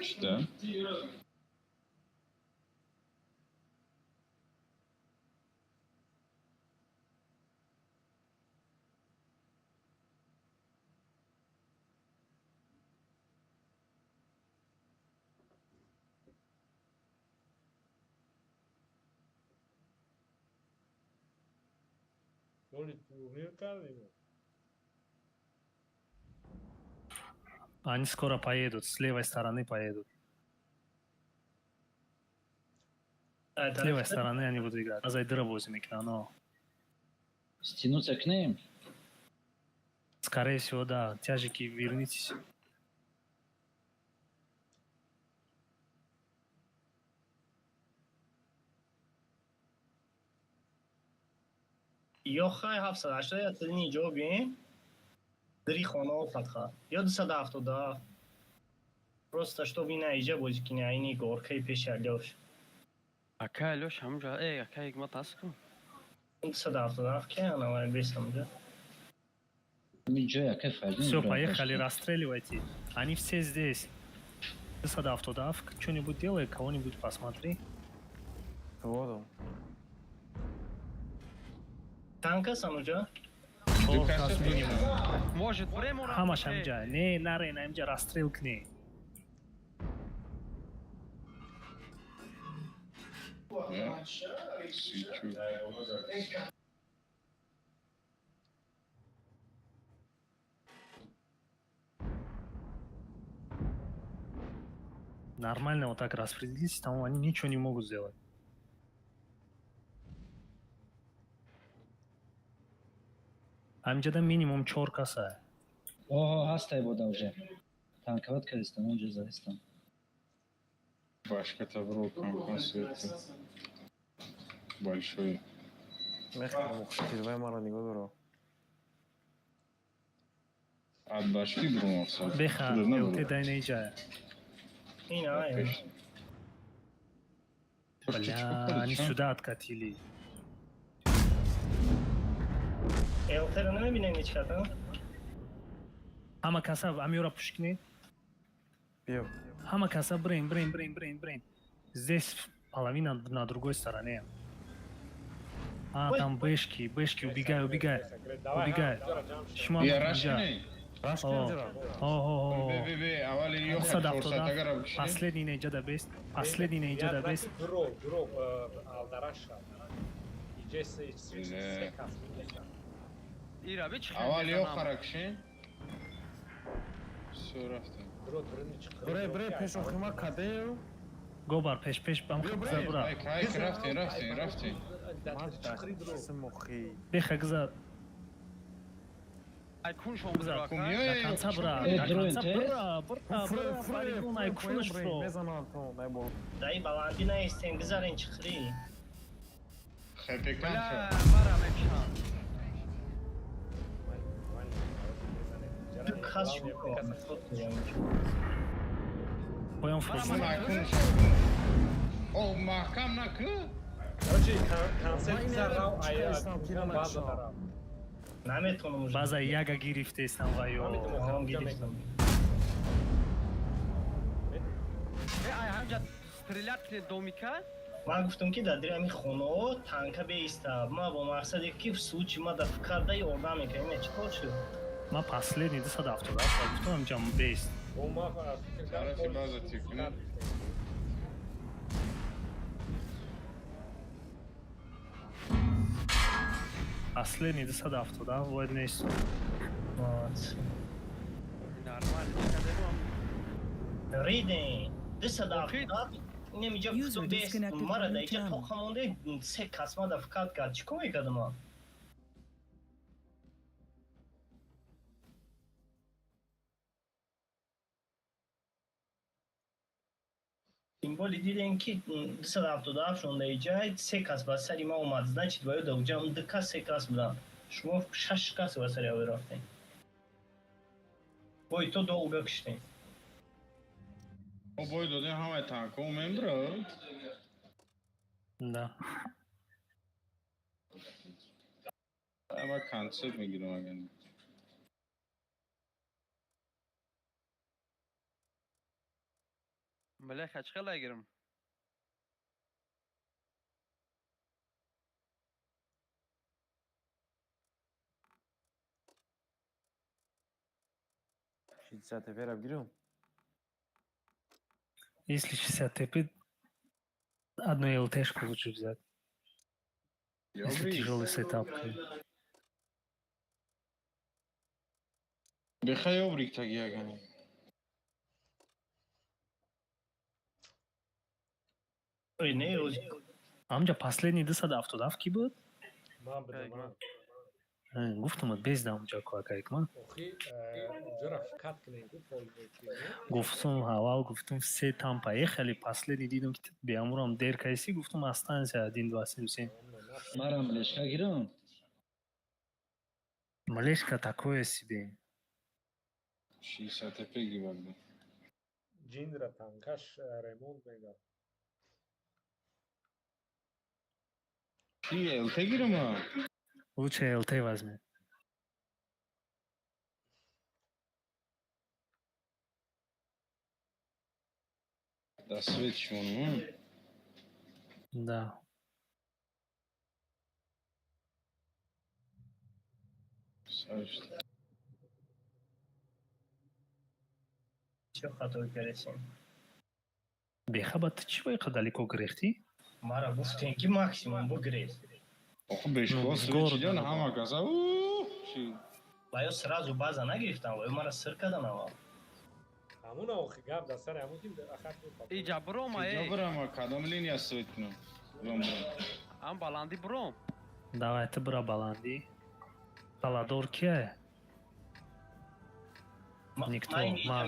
Чида? Роли турнир кардем. Они скоро поедут, с левой стороны поедут. С левой стороны они будут играть. Азай дыра возим но. Стянуться к ним? Скорее всего, да. Тяжики, вернитесь. Ё хай 780 я тини ҷо бием. Дри хонао фатха. Ё 277. Просто чтоб ина иҷа бозӣ кини, айни горкаи пеши Алёш. Ака Алёш ҳамҷа, э, ака Ҳикмат ҳаст ку? 277 ки ана вай бесамҷа. Ҷой ака Фаридун. Все, поехали, расстреливайте. Они все здесь. 277, что-нибудь делай, кого-нибудь посмотри. Воду. Чанд кас ануҷа? Чор кас минимум. Может, бремона? Ҳамаш ҳамҷа. Не, наре, на ҳамҷа расстрел кни. Сичу. Нормально вот так распределитесь, там они ничего не могут сделать. Ҳамҷада минимум чор каса. Оҳо, ҳастай бода уже. Танковать кардистам, онҷо задистам. Башка тавро концерт. Большой. Мехоҳам тирвай маро нигоҳ доро. От башки бромавса. Беха, ЛТ дай наиҷа. Ина ай. Бля, они сюда откатили. ЛТ-ро намебинем ҳеҷ кас, а? Ҳама каса амиёра пуш кунед. Биё. Ҳама каса брен, брен, брен, брен, брен. Здесь половина на другой стороне. А, там бэшки, бэшки, убегай, убегай. Убегай. Шумо Я рашкини? О, Бе, бе, бе, аввали ё Последний неҷа да бест. Последний неҷа да бест. Дро, дро, алдараша. Иҷе се кас. Ира, бе чӣ Аввал ё харакшин. Всё, рафтем. Дро, дро, чӣ. Бре, бре, пеш охима кадею. Гобар, пеш, пеш, бам гза бура. Кай, рафтем, рафтем, рафтем. Беха гза. Ай кун шом бузра. До конца бра, до конца бра, бра, бра, Фаридун, ай кунаш фро. Мезанам то, най бол. Дай баландӣ наистем, гузарен чиқрӣ. Хепекан Бля, мара мекшан. Ду кас шумо. Поён фро. О, маҳкам накӯ. Короче, концерт гузар рав, ай база дарав. Наметонам уже. База яга гирифтестам ва ё. Ҳам гирифтам. Э, ай ҳамҷа стрелять кунед домика? Ман гуфтам ки дар дили ҳамин хонаҳо танка беистад. Ман бо мақсаде ки в случае ма дар карда ёрдам мекунам. Ина чӣ кор шуд? Ман последний 277 гуфтам ҳамҷа бест. Бо ма фикр Тарафи база тикунед. Последний 277 бояд нест. Нормально, чӣ кадем? Риден. 277 инамиҷа User гуфтам бест. disconnected Мара from дар your иҷа channel. тоқа монде, се кас ма дар фикат кард. Чӣ кор мекардам ман? Тем более дидем ки 277 шонда иҷа се кас ба сари ма омад. Значит, ба ё дар уҷа ду кас, се кас буданд. Шумо шаш кас ба сари аве рафтем. Бой то долго киштем. Мо бой додем ҳамаи танкҳо мембра. Да. Ама концепт мегирам агар. Бляха, чӣ хела гирам? 60 ТП гирам. Если 60 ТП, одну ЛТшку лучше взять. Если тяжелый сетап. Бехай обрик таги агани. Ой, не, Амҷа последний 277 ки буд? Ман будам, ман. Гуфтам, без да амҷа кӯакайкман. Охи, уҷара фикат кунем ку полники. Гуфтум, аввал гуфтум, все там поехали, последний дидам, ки беамурам дер кайси, гуфтум, останься 1, 2, 7, 7. Марам млешка гирам. Млешка такое себе. 60 ТП гибагда. Ҷиндра танкаш ремонт мега. Чи ЛТ гирам? Лучше ЛТ возьми. Да свет шмон. Да. Чё хато кардесем? Бехаба, ту чӣ бояд далеко гирехтӣ? Мара гуфтем ки максимум бугрез. Охо бешко свечидан ҳама каса. Ва ё сразу база нагирифтам, ва ё мара сир кардан аввал. Ҳамуна охи гап дар сари ҳамун ки ахат. Иҷа брома, эй. Иҷа брама, кадом линия свет кунам? Ам баланди бром. Давай, ту бира баланди. Таладор кия? Никто. Ма.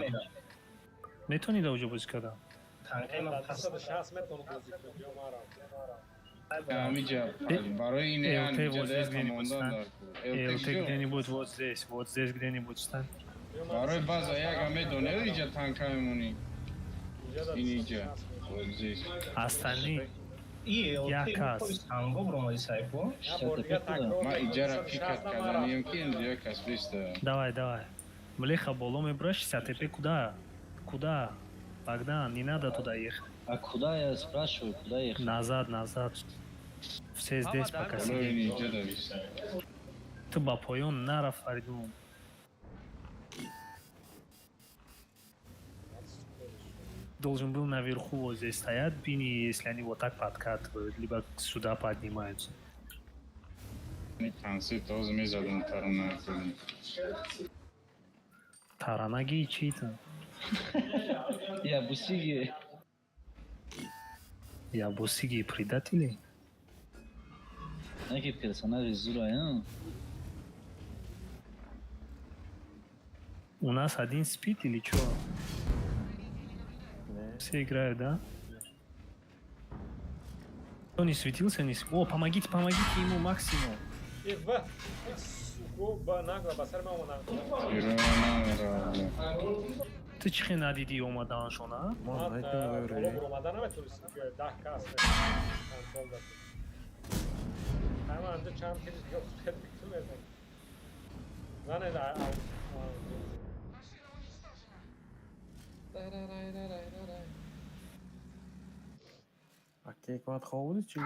Метавонӣ да уҷо бозӣ кардан? Танкаи ман пас. 260 метавонам бозӣ кунам, ё мара. Амиҷа, барои ин ЛТ вот здесь где-нибудь стань. ЛТ где-нибудь вот здесь где-нибудь стань. Барои база яга медонӣ, иҷа танка мемонӣ. Ин иҷа, вот здесь. Остальные И як кас. Танго бромади сайфу. Ма иҷара пикат карданием ки инҷа як кас беста. Давай, давай. Млеха боло мебраш, 60 ТП куда? Куда? Богдан, не надо туда ехать. А куда я спрашиваю, куда ехать? Назад, назад. Все здесь пока сидим. Ты ба поён нарафт, Фаридун. Должен был наверху вот здесь стоять, бини, если они вот так подкатывают, либо сюда поднимаются. Таранаги чьи-то. Я бусиги. Я бусиги предатели? Какие персонажи Зура, а? У нас один спит или чё? Все играют, да? Кто не светился, не... О, помогите, помогите ему максимум. Ту чӣ хел надидӣ омаданашона?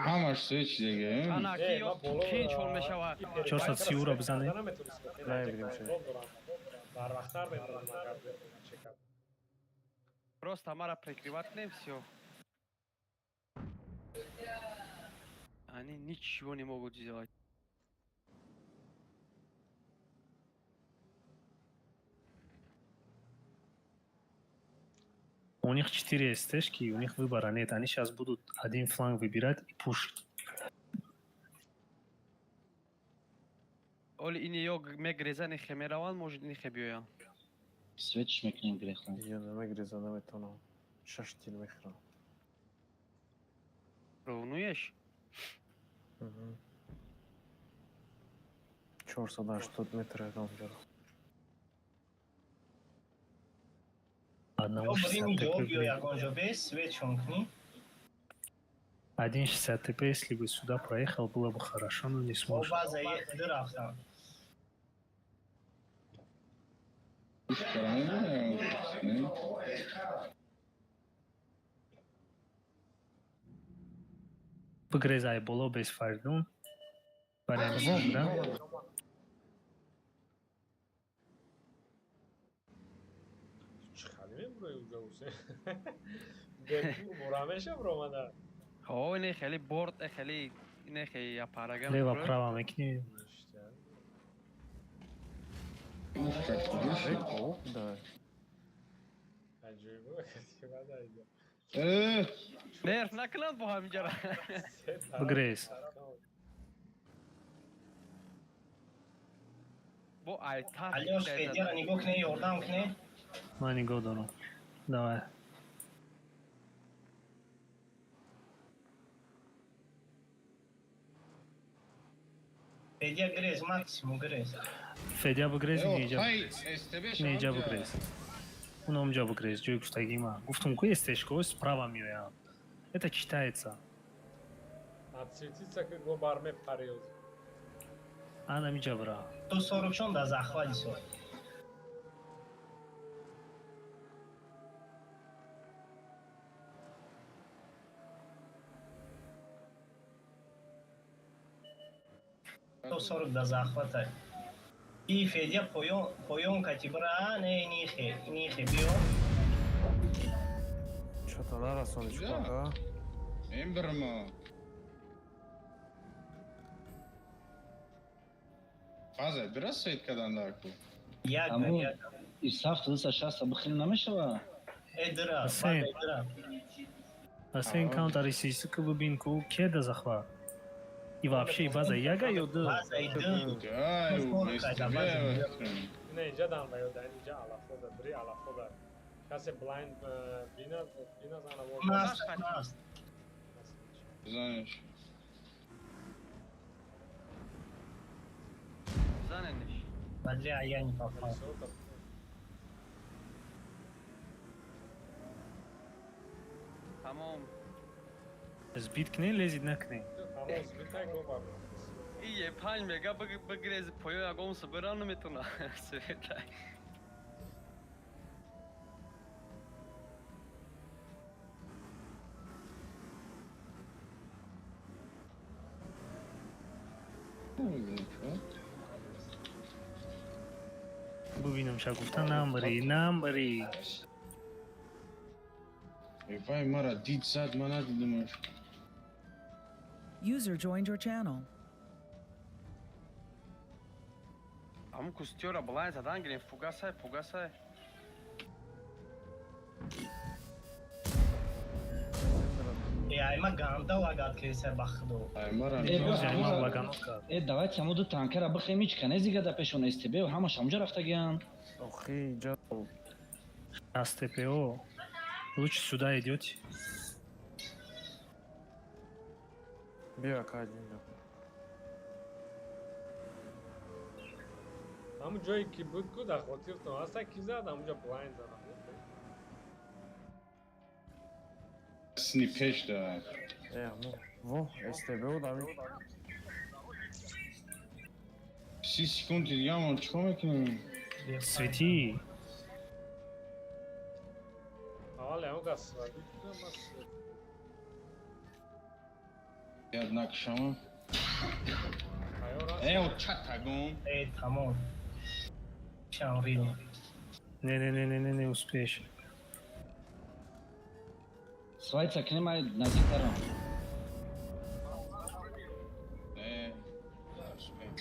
Ҳамаш свеч дега. Ана ки ё ки чор мешава. 430 ро бизанед. Просто мара прикрывать кунем, всё. Они ничего не могут сделать. У них 4 СТшки, у них выбора нет. Они сейчас будут один фланг выбирать и пушить. Оли ини ё мегреза не хемераван, может не хебиоян. Свечиш мекунем грехтан. Ё намегреза наметонам. Шаш тил мехӯрам. Ровнуеш? 480 метр ягон ҷаро. А Одного Ё 60 бирини ҷо ТП. биё ягон ҷо бес свет шон кунӣ. 1.60 ТП, если бы сюда проехал, было бы хорошо, но не Бо сможет. база ду рафтам. Бигрезай боло без Фаридун. Вариант, да? Чӣ хали мебурои уҷа, Ҳусен? Бепул бура меша буромада. Ҳо, ине хеле борд, хеле ине хеле япарага. Лево право мекни. Да. Аҷоибо кати бада иҷа. Нерв накунанд бо ҳаминҷара. Бигрез. Бо айтар. Алёш, Федяра нигоҳ кунӣ, ёрдам кунӣ. Ман нигоҳ дорам. Давай. Федя грез, максимум грез. Федя бигрез, инҷа. Хай, СТБ. Инҷа бигрез. Уномҷа бигрез, ҷои гуфтагии ман. Гуфтум ку СТшко справа меоянд. Это читается. Отсветиться ки го бар мепари. Ана миҷа бира. То 40 да захвати со. То 40 да захватай. И Федя поён поён кати бра, не нихе, нихе биё. Чё-то нарасони чӯка. Эмберма. Фаза, бира свет кадан даку. Як Аму як. исаф 260 бихеле намешава. Э дра, Ҳусейн. бада дра. Ҳасен, каунтер исиси ки бибин ку ке да захват. И вообще база яга ё ду? База и ду. Ай, СТБ. Ина инҷа дан ва ё дар инҷа алафода, бри алафода. Касе блайнд бина бина зана во. Наст, наст. Знаешь. Занениш. Бля, я не попал. Тамом. Сбит кне лезид накне. Тамом, сбитай го бар. Ие панҷ мега бигрези поё ягон субира наметона. Светай. Бубинам ша гуфта намбари, намбари. Вай, мара дид зад, ма надидимаш. User joined your channel. Ҳамун кустиёра блайн задан гирем, фугасай, фугасай. Э, айма ганда лагат креса бахдо. Ай, мара. Э, бо Ма лаганот кард. Э, давайте ҳаму ду танкера бихем, ҳеч канези гада пешон СТБ ҳамаш ҳамҷо рафтагиян. Охи, иҷа. СТПО. Лучше сюда идете. Биё ака один. Ҳамун ҷое ки буд ку дар хотиртон ҳаста ки зад ҳамунҷа блайнд зада. Сни пеш да. Э, аму. Во, СТБ дами. 30 секунди дига мо чикор мекунем? Свети. Аввал ҳамун кас свадит кунам ман свет. Яд накшама. Тайёр аст. Э, о чатагон. Э, тамом. Шамрини. Не, не, не, не, не, не успеешь. Свайца кне май наздиктарам. Э, успеем.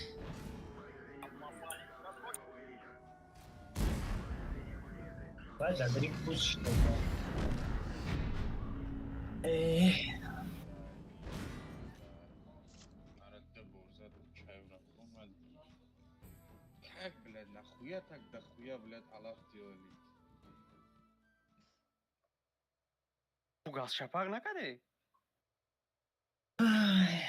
Бада дрик пусть что. Э, Мара ду бор зад, чай рафт. Как, блядь, нахуя так дохуя, блядь, алаф делали? Фугас шапақ накаде? Ай.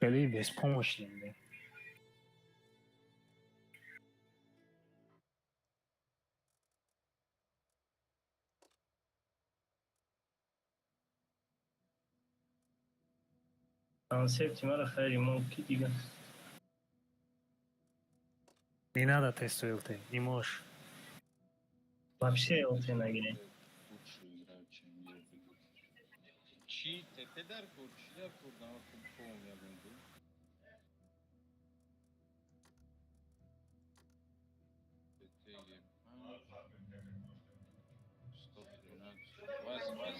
Хеле беспомощный. Концепти мара хайри мо ки дига. Не надо тестовый ЛТ, не можешь. Вообще ЛТ нагирем. Лучше играют, чем я. Чӣ ТП дар кор, чӣ дар кор, нава хуб пом ягон ду. ТТ Е5, 113, ваз, ваз.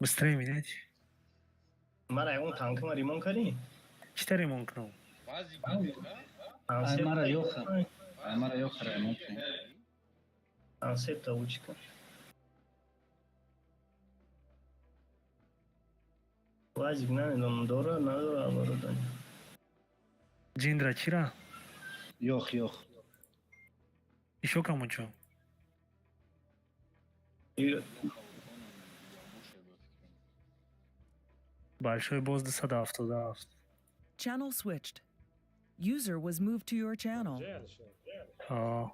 Быстрее менять. Мара ягон танкма ремонт кардӣ? Чита ремонт кунам? Вази гиде, ха? Ай мара ёха. Ай мара ёха ремонт кун. Концепта учка. Вазик намедонам дора, надора оборудование. Ҷиндра чира? Ёх, ёх. Ещё кому чё? И- Большой босс 277. Channel switched. User was moved to your channel. Ҷе, Алишер? А,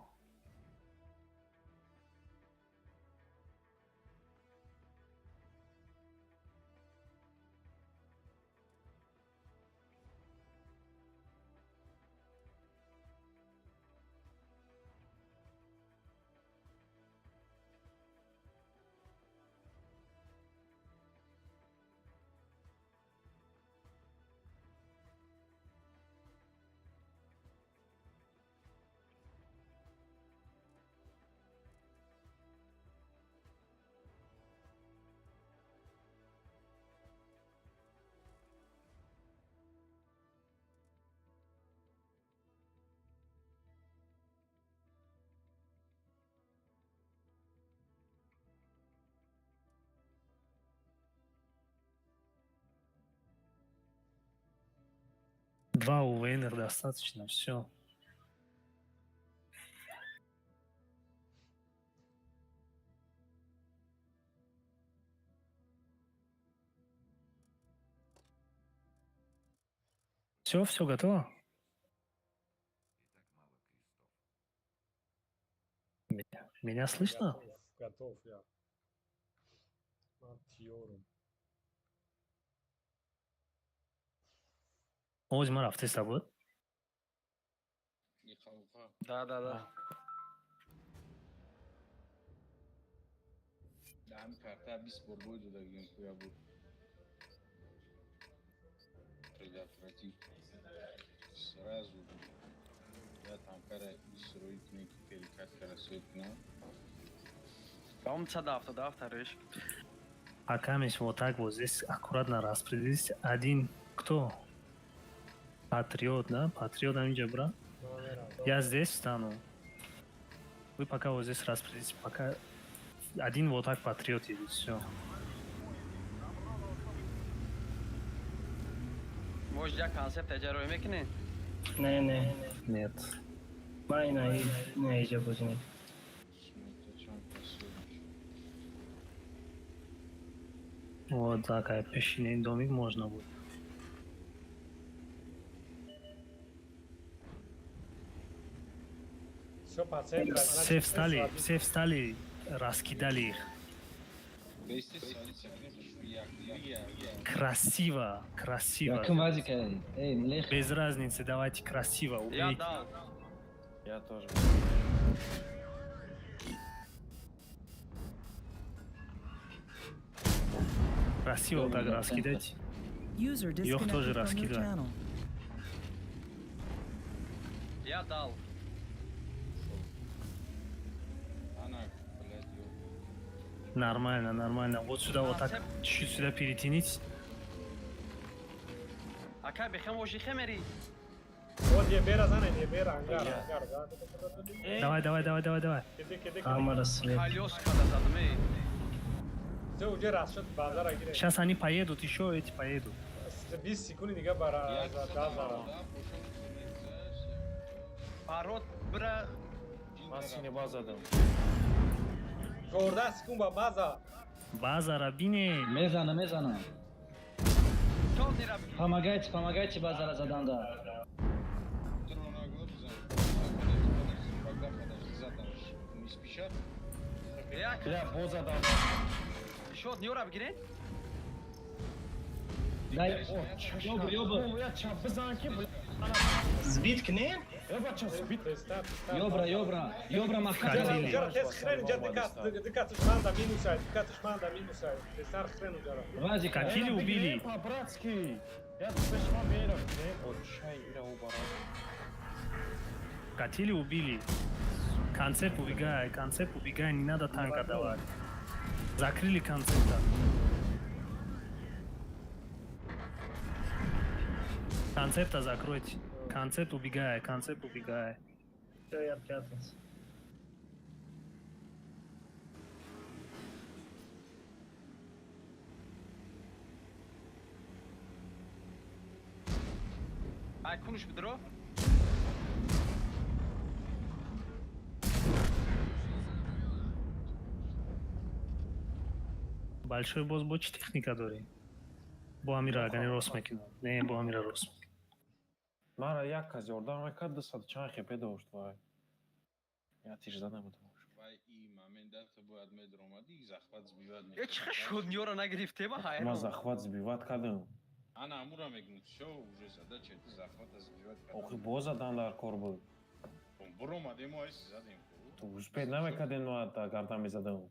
Два УВН достаточно, все. Все, все готово? Меня слышно? Готов, готов я. Ман тиёрум. Овози ман рафтеста буд? Иқауқа. Да. Даҳам карта 20 бор бой додагим куя буд. Предотвратить. Сразу. Я танкара исрои кунем ки перекат кара соид кунам. Бам 177 реш. Пока вот так вот здесь аккуратно распределись. Один кто? Патриот, да? Патриот Амиджа, брат. Я здесь встану. Вы пока вот здесь распределитесь. Пока один вот так патриот едет, все. Может, я концепт аҷароӣ мекунӣ? Не, не. Нет. Ман ина ина иҷа бозӣ мекунам. Вот такая пешинаи домик можно будет. Все по центру. Все встали, все встали, раскидали их. Красиво, красиво. Якум вазика, эй, млех. Без разницы, давайте красиво. Я Убейте. дал. Я тоже. Красиво вот так раскидать. User Ёх тоже disconnected from your раскидывай. channel. Я дал. Ана, блядь, ё. Нормально, нормально. Вот сюда вот так, чуть сюда перетянить. Ака бехем оши хемери. Вот е бера зане, е бера ангар, ангар. Давай, давай, давай, давай, давай. Кеде, кеде, кеде. Ҳамара свет. Колёс када задме. Все уже расшуд базара гире. Сейчас они поедут, еще эти поедут. 20 секунди дига бара дазара. Парот бра. Ман синеба задам. 14 секунд ба база. Базара бине. Мезана, мезана. Помогайте, помогайте базара заданда. Не спешат? Бля, боза дам. Шот ниёра бигирен? Дай, ёбр, ёбр. Я чап бизан ки, бля. Сбит кне? Я бача сбит. Ёбра, ёбра, ёбра маҳкам. Ҷара тез хрен ҷа дикат шманда минусай, дикат шманда минусай. Тезтар хрен ҷара. Вазик, Катили убили. По-братски. Я пешма бейра. О, чай ира убара. Катили убили. Концепт убегай, концепт убегай, не надо танка давать. Закрыли концепта. Концепта закройте. Концепт убегай, концепт убегай. Все, я прятался. Ай, кунуш бидро. Большой босс бо чӣ техника дорӣ? Бо ҳамира агани рост мекунам. Не, бо ҳамира рост. Мара як кас ёрдам мекард, 200 чанд хп дошт вай. Я тиш зада будам. Вай и момент дата бояд медромадӣ, захват сбивать Э, чӣ шуд ниёра нагирифтема ҳайрон. Ма захват сбивать кардам. Ана амура мегӯм, всё, уже задача это захвата сбивать кардам. Охи боз задан дар кор буд. Буромадем, айс задем. Ту успеть намекардем, но гардан мезадам.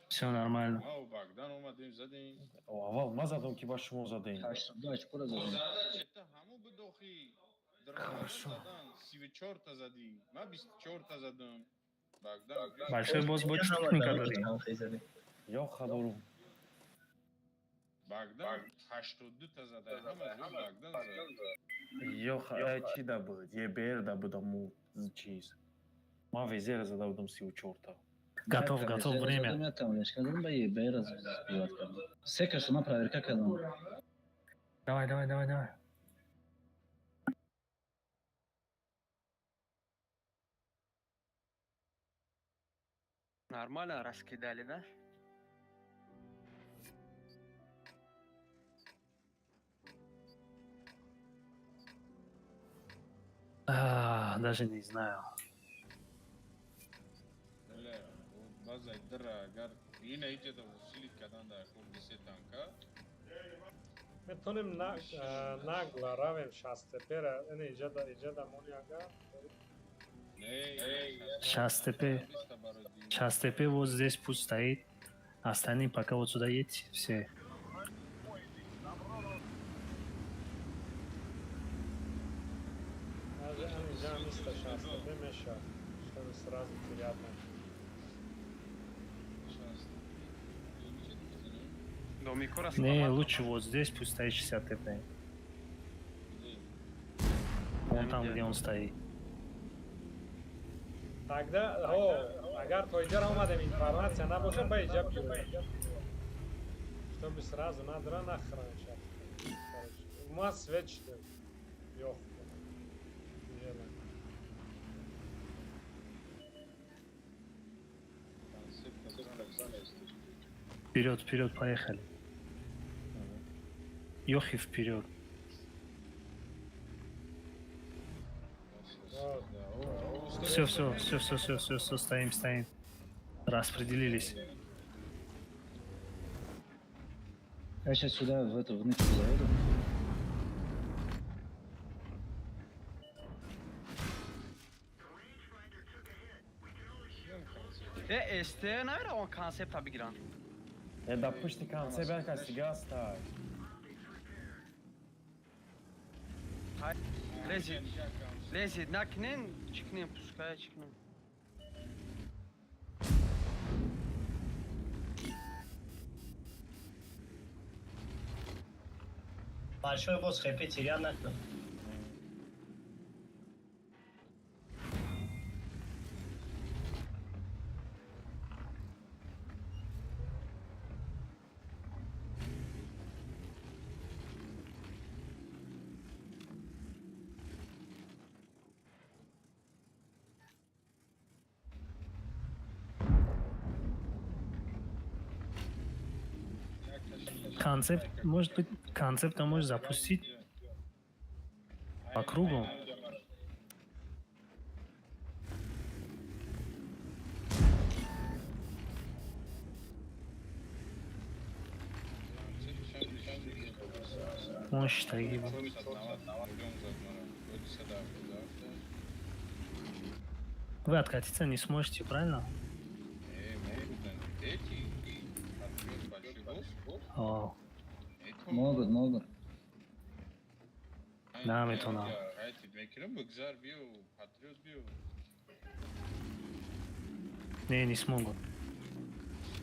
Все нормально. Ма Богдан омадем, задем. Аввал ма задам ки ба шумо задем. 82 очкора задем. Задача это ҳаму бидохи. Хорошо. 34 та задӣ. Ма 24 та задам. Богдан. Большой босс бо чӣ техника дорӣ? Ё хабару. Богдан 82 та зада. Ҳама зуд Богдан зад. Ё чи да буд? ЕБР да будам му чиз. Ма везера зада будам 34 та. Готов, готов, время. Я там леш кардам, ба ЕБР сбивать кардам. Се каша ма проверка кардам. Давай, давай, давай, давай. Нормально раскидали, да? А, даже не знаю. Бля, база дра агар ина иҷада усилит кардан дар кор се танка. Метонем нагло равем шастепера, ина иҷада иҷада мони агар. Шастепе. Шастепе вот здесь пусть стоит. Остальные пока вот сюда едьте все. Даже инҷа миста шастепе меша, чтобы сразу терять Не, лучше вот здесь пусть стоит 60 ТП. Вон там, где он стоит. Тогда, о, агар то иҷара омадем информация набоша, ба иҷа биёем. Чтобы сразу надра нахран шад. Ма свет шуд. Ёх. Вперед, вперед, поехали. Йохи вперед. Все, все, все, все, все, все, все, стоим, стоим. Распределились. Я сейчас сюда, в эту, в нычку заеду. Э, СТ, наверное, он концепт бигиран. Э, да пушти концепт як каси газ тай. Лезет, лезет, накнен, чикнем, пускай чикнем. Большой босс хэппи терял накнул. Концепт, может быть, концепта можешь запустить по кругу. Он штаги был. Вы откатиться не сможете, правильно? О, Могут, могут. Наметонам. Не, не смогут.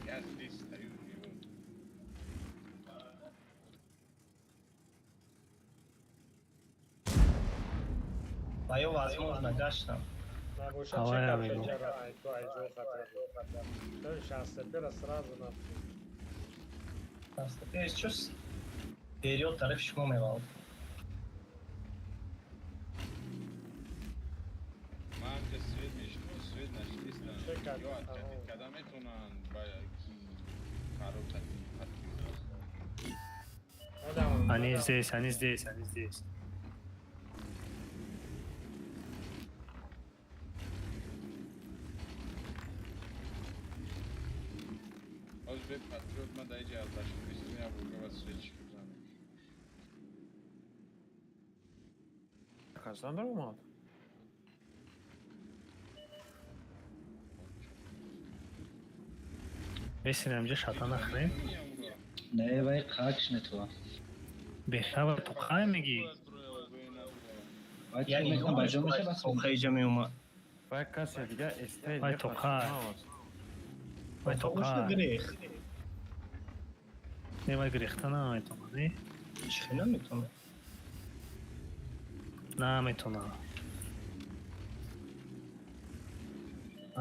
Я здесь стою. Ва ё возможно гаштам. Набоша Ҳавая чекап мегӯ. шаҷара ай ту ай ҷо хатар. То шастепера сразу на. Пеш чӯс вперёд тарафи шумо мевалд. Ман ки свет мешину, свет наштистан. Чекап, Ё откатид када метонанд ба ки қарор кати. Они здесь, они здесь, они здесь. Оз бе патриот ма даиҷа аз башкиристи я бурга свет чӣ бизанем. Казан даромад? Весен амҷа шата нахӯрем. Не, вай қакш метова. Бехабар ту қай мегӣ? Вай чӣ Яъне мекунам, ба ҷо меша бас. Охеҷа меомад. Вай касе дига СТ Вай тоқай. Вай Тоқошта тоқай. грех. Не, вай грехта наметона, не? Чӣ наметона? Наметона.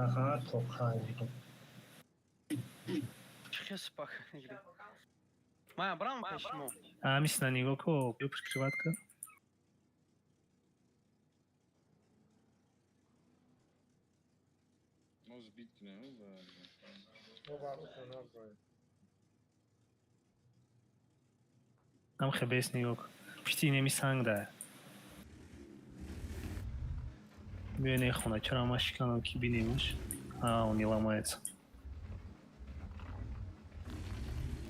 Аҳа, тоқай мегӯм. Чӣ хел спак мегирем? Ман брам пеши мо. Амисна нигоҳ ко, биё прикрывать ка. Мо сбит кунем. Мо бар ӯ наброем. Ам хебес нигоҳ ко. Пишти инеми санг да. Биё не хона, чаро ма шиканам ки бинемаш? А, он не ломается.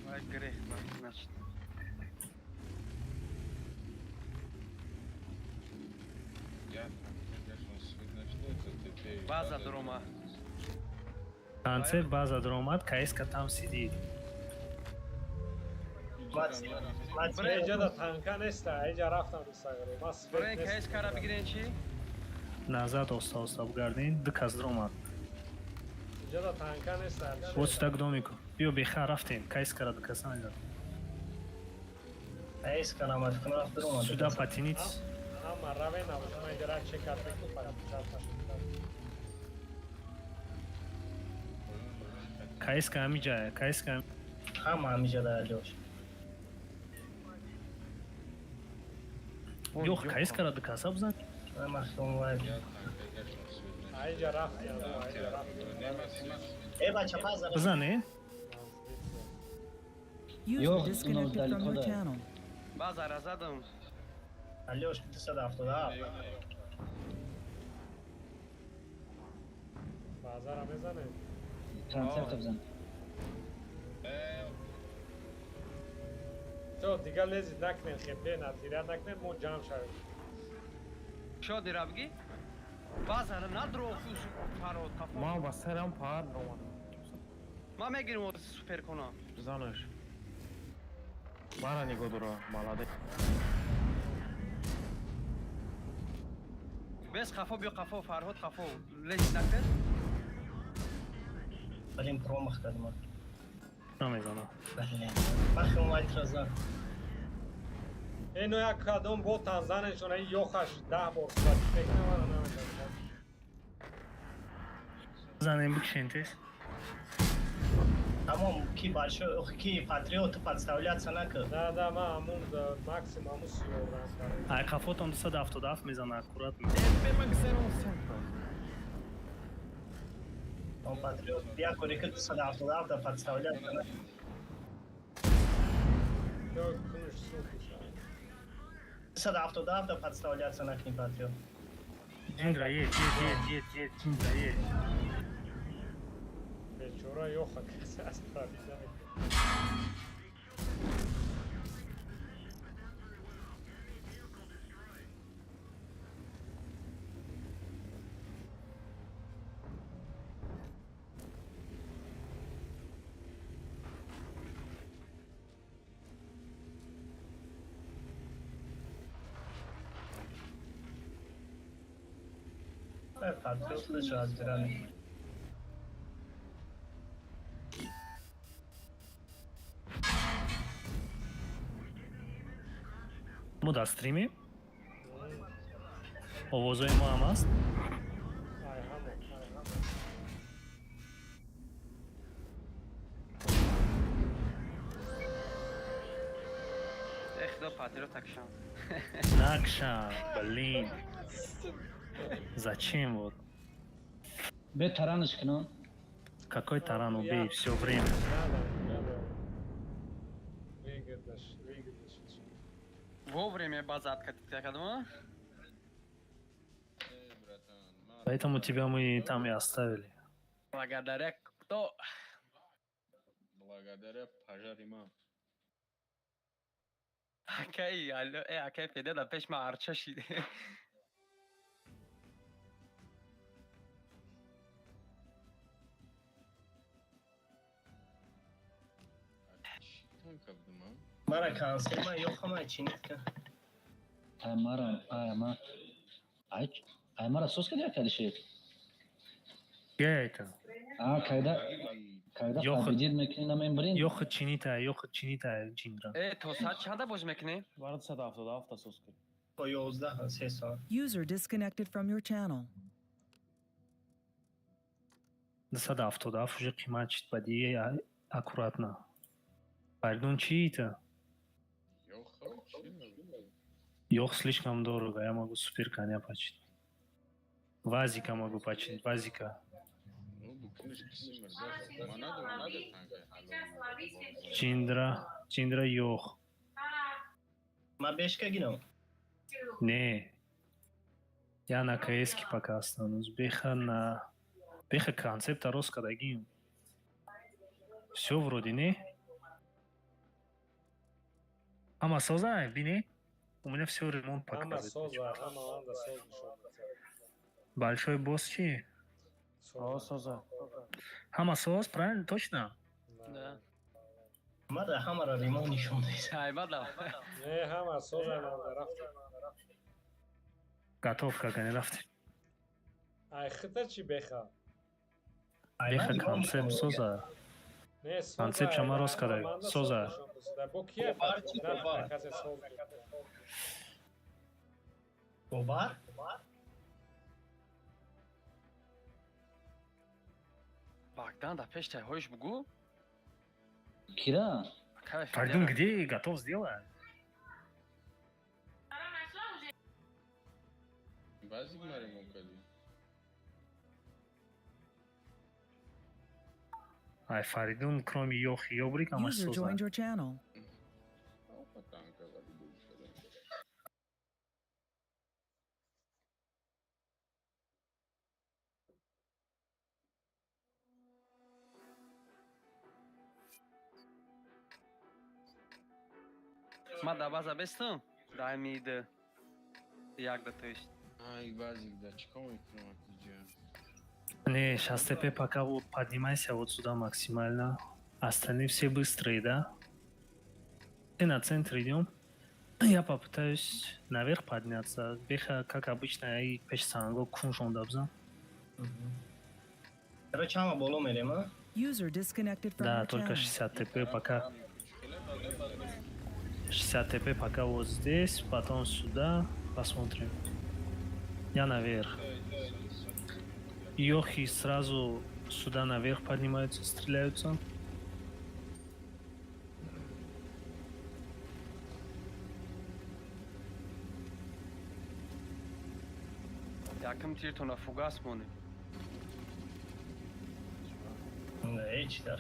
Вай грех, значит. Я свет нашто. База дурома. Концепт база даромад, КСК там сидит. Эҷа да танка неста, эҷа рафтам бисагро. Ма свет Брен нест. КСК ра бигирен чӣ? Назад оста оста бугардин, ду кас даромад. Эҷа да танка неста. Вот сюда к домику. Биё беха рафтем, КСК ра ду каса назад. КСК намад кунам рафт даромад. Сюда потянитесь. Ама равен набоша, ман иҷа чекап мекунам, подключаться. КСК ҳамиҷая, КСК. Ҳама ҳамиҷа да ҷош. Ё КСК ра ду каса бизан. Ман вай. Аиҷа рафтем, аиҷа рафтем. Э бача база. Бизан, э? User Йох, disconnected from далеко your да. channel. База ра задам. Алёш 277. Базара мезанем. Концепта бизан. То дигар лезид накунем, хепе натиря накунем, мо ҷамъ шавем. Шоди ра бигӣ? База ра надро фарод қафо. Ман ба сарам пар омадам. Ман мегирим о супер кунам. Бизанаш. Мара нигоҳ дора, молодец. Бес қафо биё қафо Фарҳод қафо. Лезид накун. Блин, промах кардам. Намезанам. Блин. Ман вай траза. Ино як кадом ботан занешона ин ёхаш 10 бор суват мекунам, мана намедонам. Бизанем бикшен тез. Тамом, ки большой, ки патриот подставляться накард. Да, да, ман ҳамун максимум ҳамун сиёрдан кардам. Ай қафотон 277 мезана аккуратно. Э, ман гзерам центр. Он патриот, як кори ки 277 да подставляться накард. Кунуш сӯхт. 277 подставляться накни, патриот. Джиндра, едь, едь, едь, едь, едь, Джиндра, едь. Бечора ёха касе аз пробить намекунад. Патриот худаш разбира мекунад. Мо дар стримем? Овозои мо ҳам аст? Ай ҳамо, ай ҳамо. Э, худо, патриот такшан. Накшан, блин. Зачем вот? Бе таранаш кунам. Какой таран, убей, все время. Надо, надо. Выгодно, выгодно. Вовремя база откатить кардам, а? Э, братан, ман Поэтому тебя мы там и оставили. Благодаря кто? Благодаря пожари ман. Акай, алло, э, акай феде да пеш ма арча шиде. Чӣ танка будам, а? Мара консел ма ёха ма чинит ка. Ай мара, ай ма. Ай, ай мара сос кади акадиши. Где это? А, когда когда Ёхот. победит мекунӣ намембрин. Ёха чинита, ёха чинита, Джиндра. Э, то саат чанда боз мекунӣ? Бара 277 сос кунӣ. По 11 се соат. User disconnected from your channel. 277 уже қимат шид, баъди аккуратно. Фаридун, чи это? Ёха, чӣ мегӯ? Ёх слишком дорого, я могу супер коня починить. Вазика могу починить, вазика. Ну, букунаш киси мирда. Ман надорам дигар танкаи ҳалол. Джиндра, Джиндра ёх. Ма бешка гирам. Не. Я на КС пока останусь. Беха на... Беха концепта рост кадагим. Все вроде, не? Ама соза, бини? У меня все ремонт Ҳама показывает. соза, ҳама анда соз нишон медиҳад. Большой босс чи? О, соза. Ҳама соз, правильно? Точно? Да. Мара ҳамара ремонт нишон дед. Ай, бада. Не, ҳама соза, манда рафтем. Готов, как они рафтем. Ай хита чӣ беха? Беха концепт соза. Не, соза. Концепт шама рост кадай. Манда соз Соза. нишон дод. Бо кия Бовар чӣ, бовар? касе соз буд. Бовар? Богдан да пеш тай ҳоиш бугу? Кира? Акай феде. Фаридун, где готов сделай? Баъзе ма ремонт кардӣ. Ай, Фаридун, кроме Йох и Йобрик, ама User соза. joined your channel. Опа, танка вали бозӣ кардам. Ма да база бестам? Дай ми иде. Як да то есть. Ай, баъзе да чӣ кор мекунам акиҷа? Не, сейчас ТП пока вот поднимайся вот сюда максимально. Остальные все быстрые, да? Ты на центр идем. Я попытаюсь наверх подняться. Беха, как обычно, и пеш санго куншон дабза. Короче, ҳама боло мерем, а? User disconnected from Да, your только channel. 60 ТП пока. 60 ТП пока вот здесь, потом сюда. Посмотрим. Я наверх. Йохи сразу сюда наверх поднимаются, стреляются. Якам тиртона фугас монем. Не, ҳеҷ дар.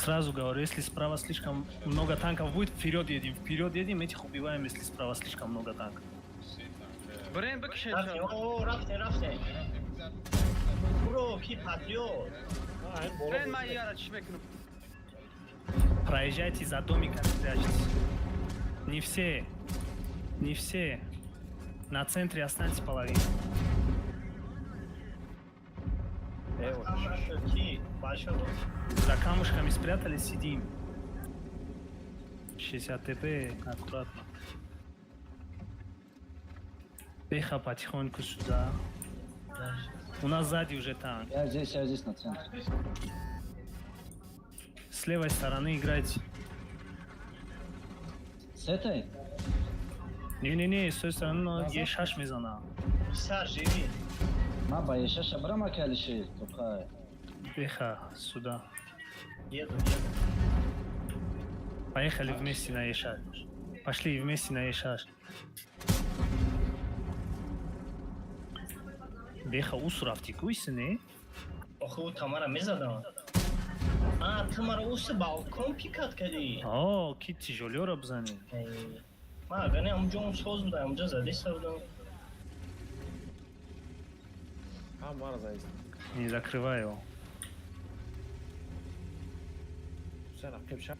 Сразу говорю, если справа слишком много танков будет, вперед едем, этих убиваем, если справа слишком много танков. Се танка. Бирем бикшед. Рафтем, о, рафтем, рафтем. Буро, ки патриот. А, ин боло. Бирем, ман яра чӣ мекунам? Проезжайте за домиками, прячьтесь. Не все. Не все. На центре останьте половину. Ки, бача буд. За камушками спрятались, сидим. 60 ТП, аккуратно. Беха потихоньку сюда. У нас сзади уже танк. Я здесь на центре. С левой стороны играйте. С этой? Не-не-не, с той стороны, но Е6 мезана. Писар, живи. Ма ба Ешаша брама калиши, топхай. Беха, сюда. Еду, еду. Поехали вместе на Е6. Пошли вместе на Е6. Беха, усу рафти, куйси, не? Охи, ӯ тамара мезадам. А, ту маро уси балкон пикать кардӣ. О, ки тяжелёра бзани. Эй, ман агар не, ҳамунҷо он соз будам, ҳамунҷо задиста будам. Ҳам мара заист. Не закрывай его. Ҳусен, ақиб ша.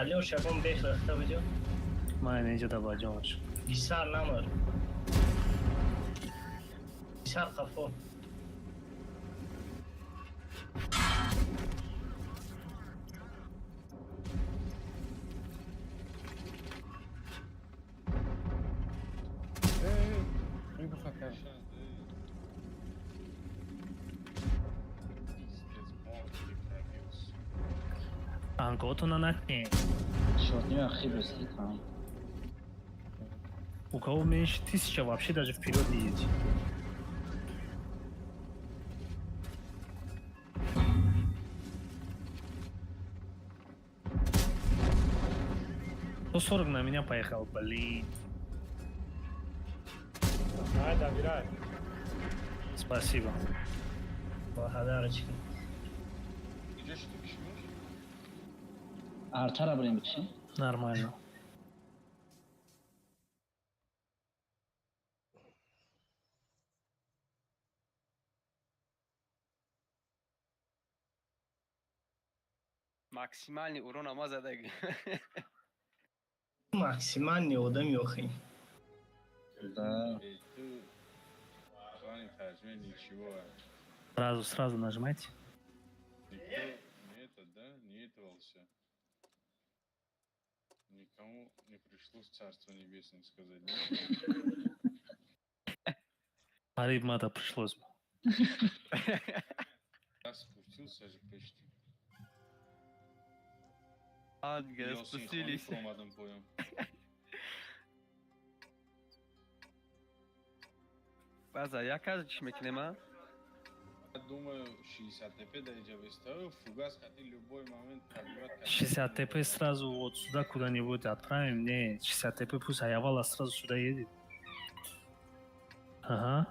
Алёш, ягон бех рахта будё. Ман инҷа да баҷонш. Писар намр. Писар қафо. Эй, выбуха кард. Пиздец, морды пробился. Танкотона накне. Шотни ахибесли там. У кого меньше 1000, вообще даже вперед не едете. 140 на меня поехал, блин. Ай, добирай. Спасибо. Благодарочки. Идешь ты кишмиш? Артара брем бикши. Нормально. Максимальный урон ама задаг. Максимальный одам ёхи. Да. Эй, ты в плане тарҷума ничего. Сразу, сразу нажимайте. Никто не это, да, не этовался. Никому не пришлось царство небесное сказать, да? Ариб мада пришлось бы. Я спустился же почти. Ангел, Ёсин спустились. хони омадам поён. База, як каз чӣ мекунем, а? Я думаю, 60 ТП да иҷа выставил, фугас хати любой момент пробивать. 60 ТП сразу вот сюда куда-нибудь отправим. Не, 60 ТП пусть Аявала сразу сюда едет. Ага.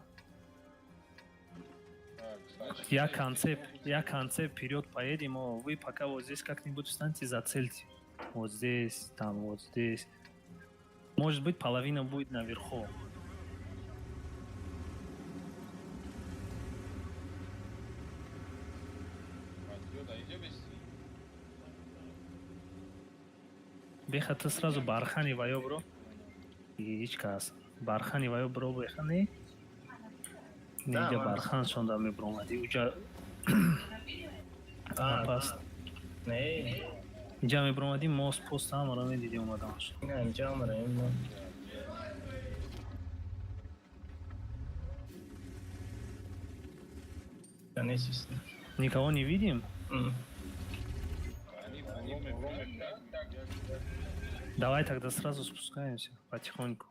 Так, значит, Я концепт, я концепт вперед поедем, о, вы пока вот здесь как-нибудь встаньте, зацельте. Вот здесь, там, вот здесь. Может быть, половина будет наверху. Пойдёт, а иҷа бести? Беха, ты сразу бархани ваё бро. Ҳеҷ кас. Бархани ваё бро беха не? Да, Неҷа ман- бархан шонда мебромадӣ. Уҷа А, паст. Не, Инҷа мебромадӣ, мост пост ҳамаро медидӣ омаданаш. ина инҷа омада, ина. Да несист. Никого не видим? Они боло мебуранд, як- Давай тогда сразу спускаемся потихоньку.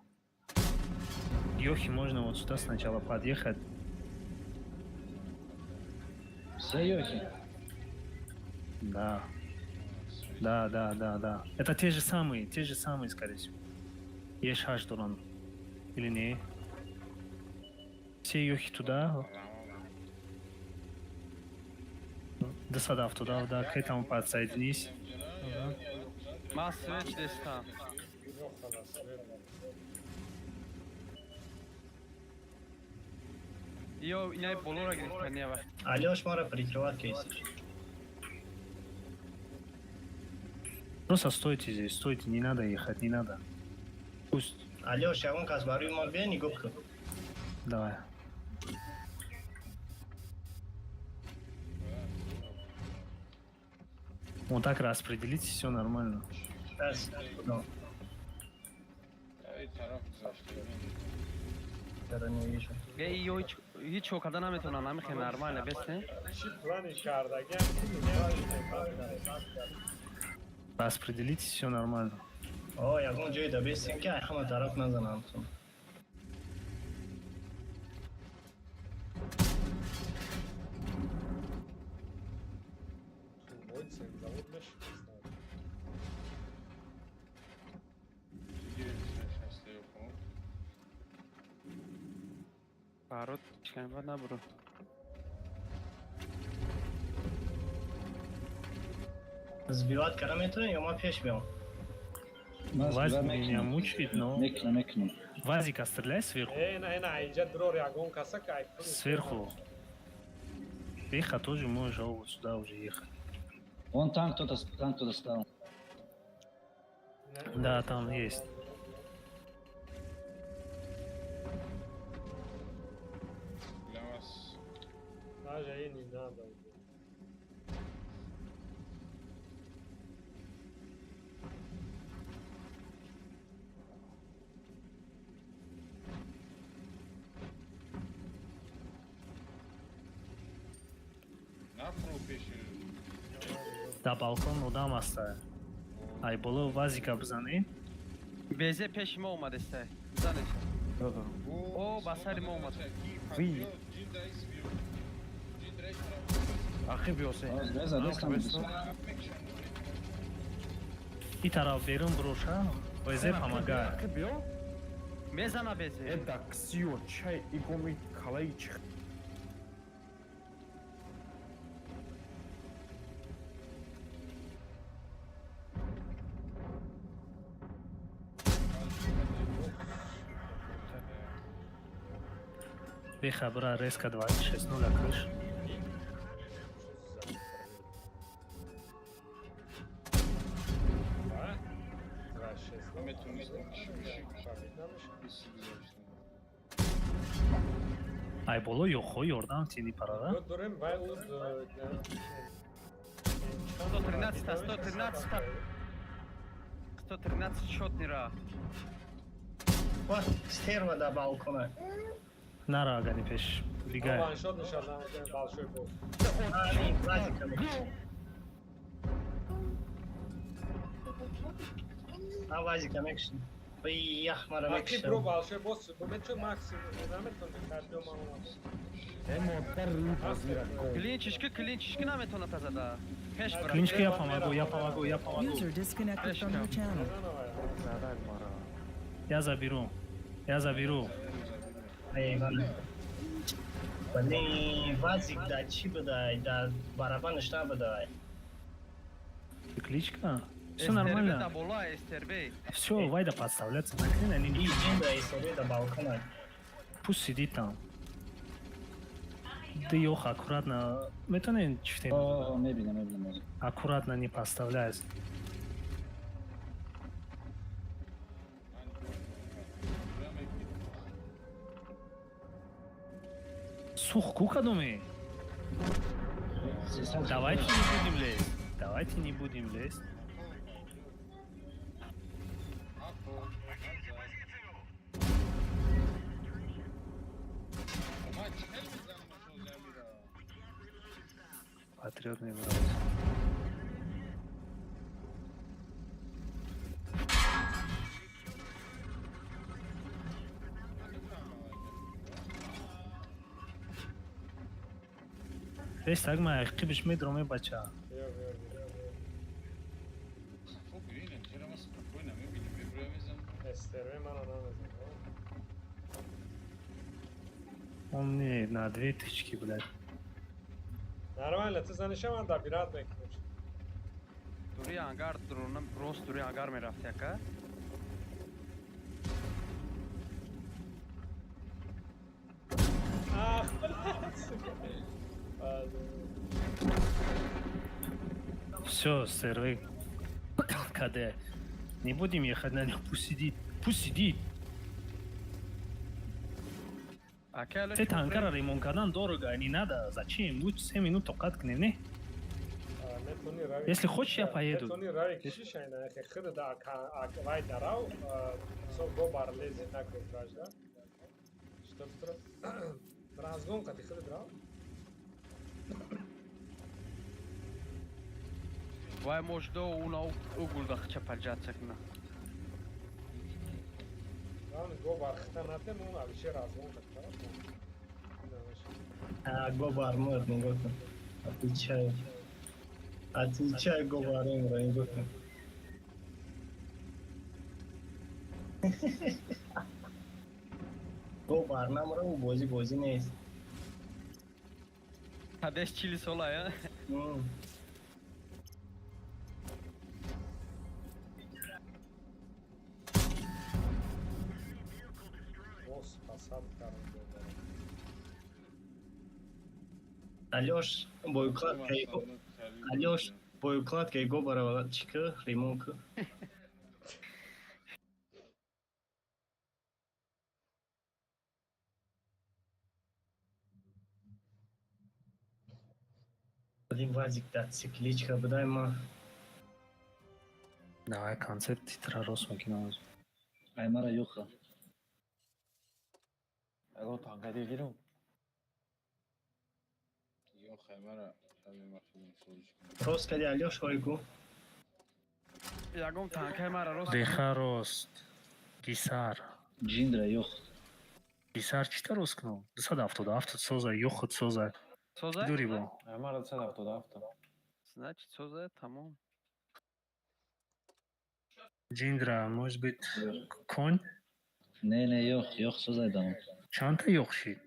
Йохи можно вот сюда сначала подъехать. Все ёхи. Да. Да. Это те же самые, скорее всего. Еш дуран. Или не? Все ёхи туда. 277, да, к этому подсоединись. Ман свет дестам. Ё инаи болоро гирифтани я вақт. Алёш мара прикрывать кесиш. Просто стойте здесь, стойте, не надо ехать, не надо. Пусть. Алёш, ягон кас барои мо бия нигоҳ кун. Давай. Вот так распределитесь, все нормально. Сейчас, куда? Ай тараф гузашта. Чара не вижу. Эй, ё ҳеч карда наметавонам, ҳамихе нормально, бес не? Чӣ плани кардагиам? Распределитесь, все нормально. О, ягон ҷое да бестем ки ай ҳама тараф назанам тун. Тулбои цензавод мешикаст. Парот шиканбад набуро. Сбивать кара метавонем ё ман пеш биём? Вазик меня мучает, но... Мекунам, мекунам. Вазика, стреляй сверху. Э, на, на, инҷа дрор ягон каса кайф. Сверху. Еха тоже можешь, а вот сюда уже ехать. Вон танк кто-то, танк кто-то стал. Да, там есть. Для вас. Даже и не надо. Да балкон одам аста. Ай боло вазика бизанӣ. Безе пеши мо омадеста. Бизанеш. О, ба сари мо омад. Ви. Ахи биёсе. И тараф берун броша, везе помогает. Ахи биё. Мезана безе. Э да ксио чай игоми калаи чих. Бехабра резко 26-0 крыш. Ай боло ёхо ёрдам тини парара. 113, 113, 113 шотнира. Ва, стерва да балкона. Нара агани пеш. Лигай. Ваншот нишаст большой босс. А вазика мекшн. Ях мара мекшн. Аки бро большой босс, бумечо максимум, наметон кардио мама. Э модар рӯ Клинчишки, клинчишки наметона тазада. Пеш бра. Клинчики я помогу, я помогу, я помогу. User disconnected from your channel. Задаг мара. Я заберу. Я заберу. Эй, Блин, вазик да чӣ будай, да барабанаш набудай. Кличка? Все нормально. Да бола СТРБ. Все, Вайда подставляться нахрен, они не... Да, СТРБ да балкона. Пусть сидит там. Ты ёх, аккуратно. Метонен чифтен. О, мебина, мебина. Аккуратно не подставляйся. Сух кукадуми. Давайте не будем лезть. Давайте не будем лезть. Патриот мне нравится. Беш так ма қибиш медроме бача. Он мне на две тычки, блядь. Нормально, ты заниша ман добират мекуниш. Дури ангар дронам рост дури ангар мерафт яка. Ах, блядь, сука. Все, сервер КД. Не будем ехать на них, пусть сидит. Пусть сидит. Ака алё. Се танкара ремонт кардан дорого, не надо. Зачем? Лучше 7 минут тоқат кунем, не? Метони рави. Если хочешь, я поеду. Метони рави кишиш айна, хе хида да вай дарав, со гобар лези на кругаж, да? Что тут? Разгон кати хида драв? Вай может до уна угул да хча поджаться кна. Главное, гобар хта натем, он авише разгон кати. А, гобар мурд, нигоҳ кун. Отвечаю. Отвечаю, гобар умра, нигоҳ кун. Гобар намра, ӯ бозӣ бозӣ нест. Кадеш 40 сола я. Босс пасад кардан. Алёш, боеукладкаи Алёш, боеукладкаи гобара чӣ ки ремонт ки. Один вазик да цикличка будай ма. Давай концепт титра рост мекунам. Ай мара ёха. Алло, танка дигирам. Ёха, мара ҳамин машина созиш. Рост кади Алёш ойгу. Ягон танкай мара рост. Беха рост. Гисар. Ҷиндра ёх. Гисар чита рост кунам? 277 соза, ёхот соза. Соза? Дури бо. Ай мара 277. Значит, соза тамом. Ҷиндра, может быть, конь? Не, не, ёх, ёх созай дам. Чандта ёх шид?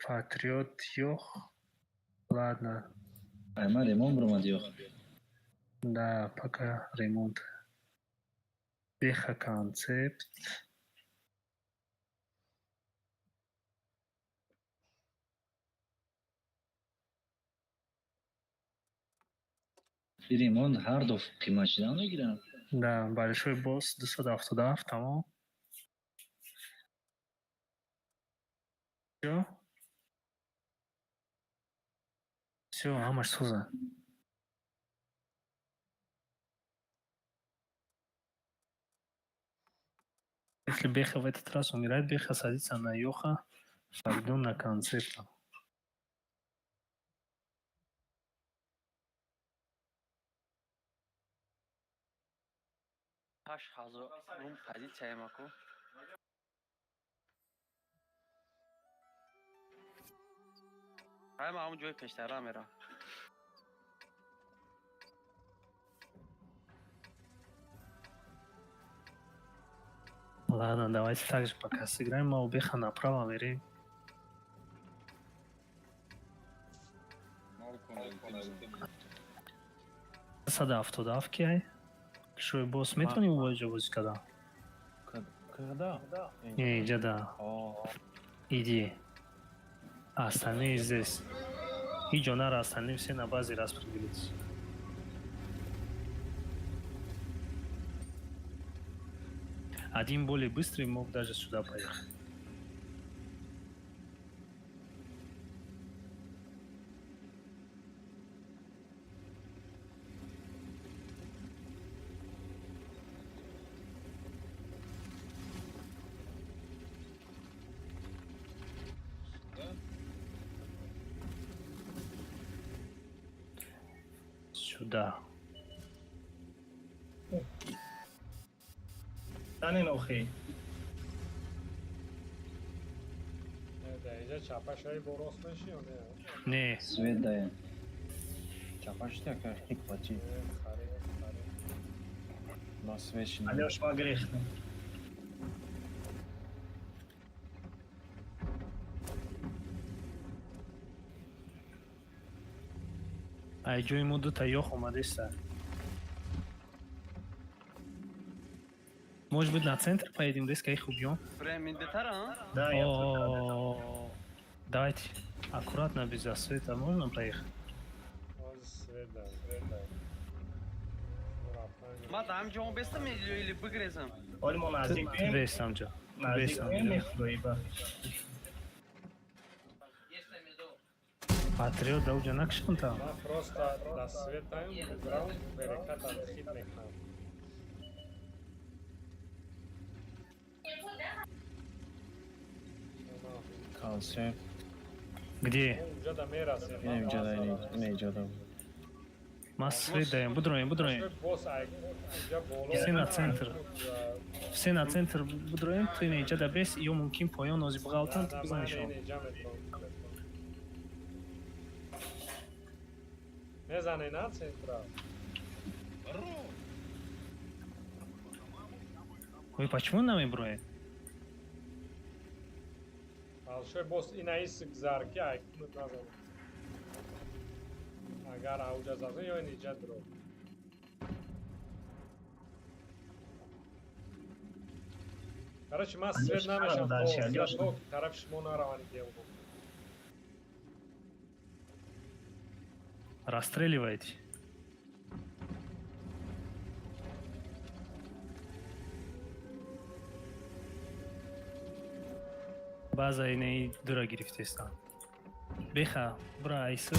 Патриот ёх. Ладно. Ай ма ремонт бромад ёх. Да, пока ремонт. Беха концепт. И ремонт ҳар ду қимат шидан мегиранд. Да, большой босс 277, тамом. Всё? Всё, ҳамаш соза. Если Беха в этот раз умирает, Беха садится на Йоха, Фаридун на концепта. 8000 рум позиция маку. Ай ма ҳамун ҷои пештара мерам. Ладно, давайте так же пока сыграем. Мы у Беха направо мерим. 177 ки ай? Шои босс метавонӣ уваҷа бозӣ кардан? Когда? Не, иҷа да. Иди. Остальные здесь. Ҳеҷ ҷо нара, остальные все на базе распределитесь. Один более быстрый мог даже сюда поехать. Сюда. Танен охи. Да, иҷа чапашаи бо рост меши ё не? Не. Свет даем. Чапаш ти ака хиплачи. Хари, хари. Ма свет Алёш, ма грехтам. Ай ҷои мо дута ёх омадеста. Может быть, на центр поедем, резко их убьем? Прям индетара, а? Да, я О, давайте аккуратно, без засвета можно проехать? Свет дай, свет дай. Ма дам ҷон бестам или бигрезам? Оли мо наздик Ты бес там ҷо. Наздик мехӯрӣ ба. Патриот да уҷа накшон там. Ма просто да светаем, биграм, берекатам хит мекунам. Концерт. Где? Уҷа да мерасем. Ина иҷа да, ина иҷа да. Ма свет даем, будроем, будроем. Все на центр. Все на центр будроем, ту ина иҷа да бес, ё мумкин поён ози буғалтан, ту бизанишон. Мезане на центра. Ой, почему намеброем? Большой босс ина ис гзар ки ай кунут назан. Агар ауҷа зазан ё ин иҷа дро. Короче, ман свет намешам то тарафи шумо наравани девон. Расстреливайте. База инаи дура гирифтеста. Беха, бура айсу.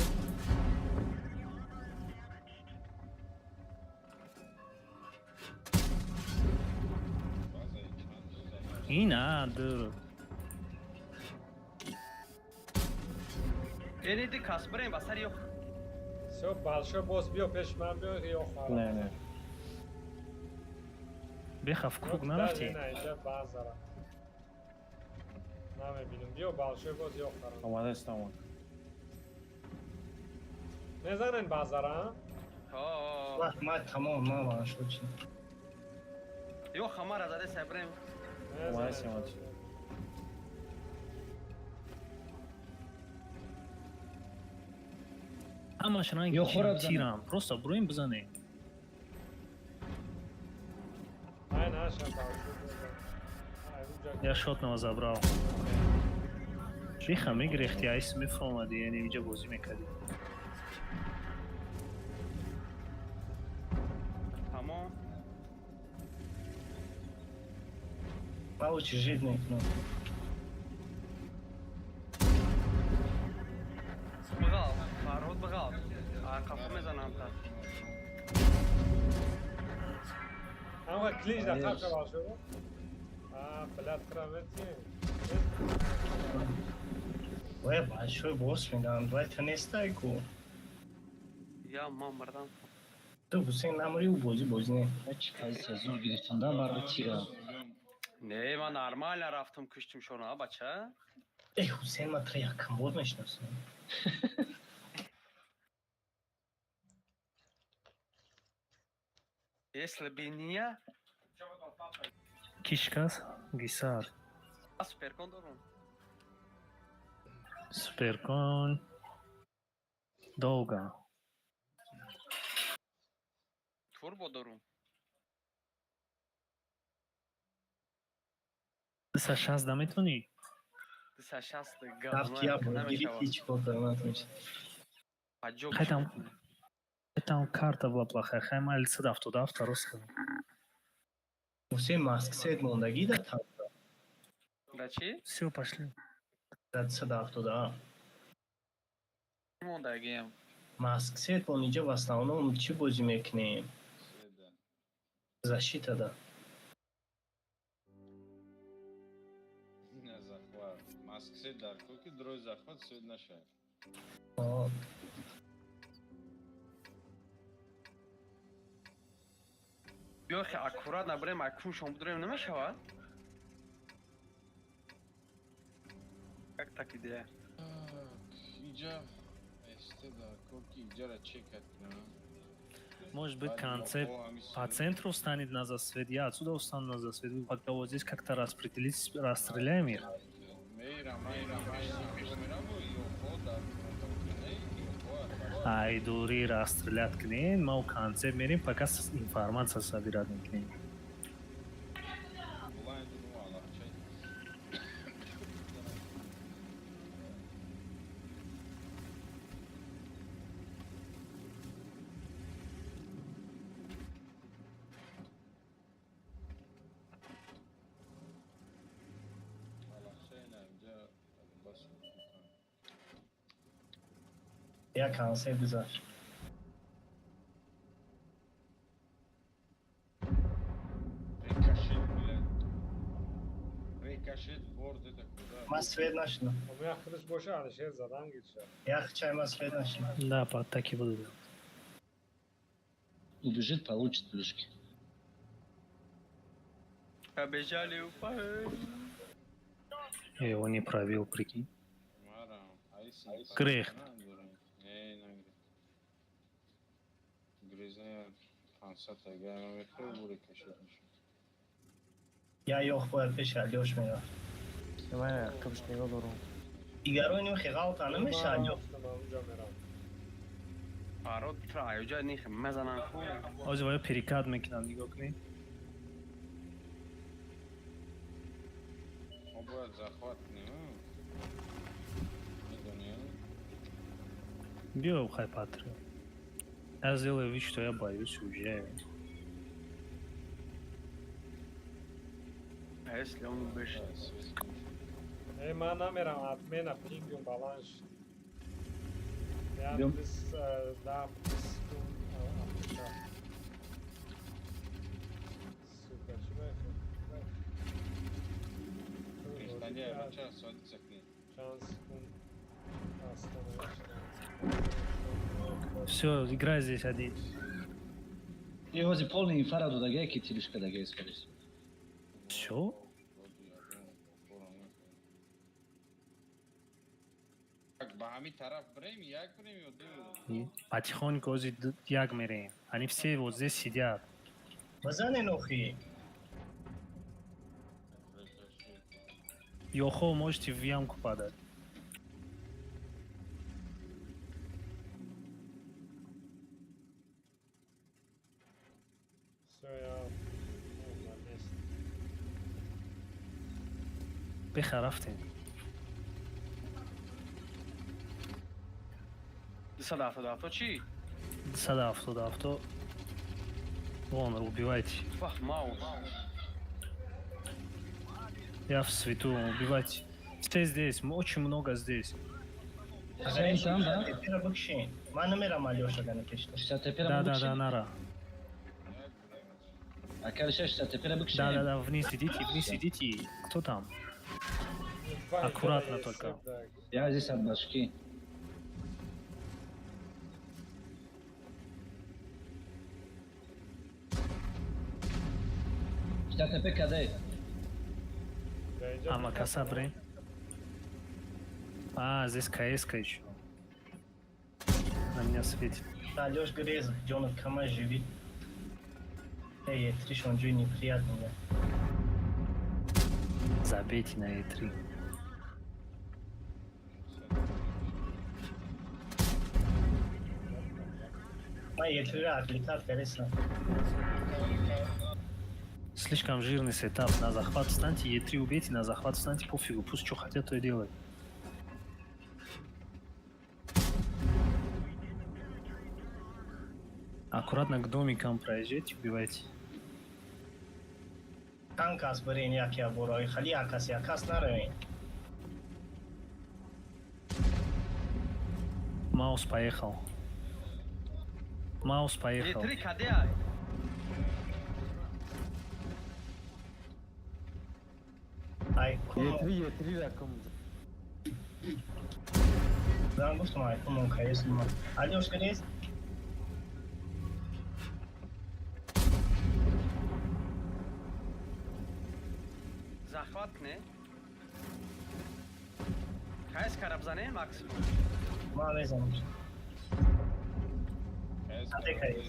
Ина дур. Эни ди кас бирем ба сари ёх. Всё, большой босс биё пеш ман биё ёх. Не, не. Беха в круг нарафти? На иҷа базара. Намебинам. Биё большой босс ёх харам. Омадастам. Мезанен базара? Ҳо. Вақт ма тамом, ма ва шуд. Ёх ҳамара заде сабрем. Омадастам. Ҳамаш ранги тирам. Просто буроем бизанем. Ай наша большой. Я шотного забрал. Беха мегирехти, айс мефаҳмади, яъне инҷа бозӣ мекардӣ. Тамом. Ма лучше жить мекунам. Бығал, Фарҳод бығал. Қафо мезанам та. Ама клич да қафша бошад. А, блядь, кровети. Ой, большой босс мегам, давай ты не стайку. Я ман мардам. Ту Ҳусейн намри ӯ бозӣ бозӣ не. Чӣ позиция зур гирифтан да барои тира. Не, ман нормально рафтам куштим шона, бача. Эй, Ҳусейн, ман тра якам бор мешиносам. Если бы не я... Кишкас, Гисар. Суперкон дорум. Суперкон. Долго. Турбо дорум. 260 да метавонӣ? 260 Рафт я бор гирифт, ҳеҷ кор карда натавонист. Хай там карта была плохая. Хай ман 177 рост кардам. Ҳусейн маск сет мондагӣ да там. Да чӣ? Всё, пошли. Да 177. Мондагиам. Маск сет мон иҷа в основном чӣ бозӣ мекунем? Защита да. На захват. Маск сет дар ко ки дрой захват свет нашавад. Биё хе аккурат набарем, аккун шом будроем намешавад? Как так идея? Иҷа эсте дар ко ки иҷара чекат кунам. Может быть, концепт по центру встанет на засвет, я отсюда устану на засвет. Вы пока вот здесь как-то распределитесь, расстреляем их. Ай, дури расстрелять кнен, ма у концепт мерим, пока информация собирать кнен. Як концепт гузашт. Ман свет нашидам. Я худаш боша, Алишер задан гирша. Як чай ман свет нашидам. Да, так и буду делать. Убежит, получит плюшки. Побежали, упали. Я его не пробил, прикинь. Грех. Я ёх бояд пеши Алёш мерафт. Ман қибш нигоҳ дорам. Дигаро иним хе ғалта намеша Алёш. Парод тра, ҷа них мезанан ху. Ҳозир бояд перекат мекунам, нигоҳ кунед. Мо бояд захват кунем, медонӣ? Биё, хай патриот. Я сделаю вид, что я боюсь, уезжаю. А если он убежит? Эй, ман намерам, отмена, пингум, баланс. Я бис, да, бис, Сука, чӣ Чанд секунд Все, играй здесь один. И ҳозир полный инфара додагае ки тилишка дагае скорее. Все? Потихоньку ҳозир як мерем. Они все вот здесь сидят. Базанен охи. Йохо, можете в ямку падать. Все, я на месте. Беха рафтем. 277 чӣ? 277. Вон, убивайте. Фах, маус. Я в свету, убивайте. Все здесь, очень много здесь. Там, да? Ман намерам Алёша гана пешта. Да, да, да, нара. А короче, 60 быкши. Да, да, да, вниз идите, вниз идите. Кто там? Аккуратно только. Я здесь от башки. ТП каде? А, Макаса, брей. А, здесь КС-ка еще. На меня светит. Алёш грез, Джонов кама живи. Эй, Е3 он же неприятный. Забейте на Е3. Ма Е3 отвлекат, конечно. Слишком жирный сетап. На захват встаньте, Е3 убейте, на захват встаньте, пофигу. Пусть что хотят, то и делают. Аккуратно к домикам проезжайте, убивайте. Танкас брин як я бурой, хали якас якас наравин. Маус поехал. Маус поехал. Е3 каде ай? Ай, Е3, Е3 ракам. Зан гуфтам ай кумон каес ма. Алёш грез? Захват не? КС кара бзанем максимум. Ма мезанам. Каде каес?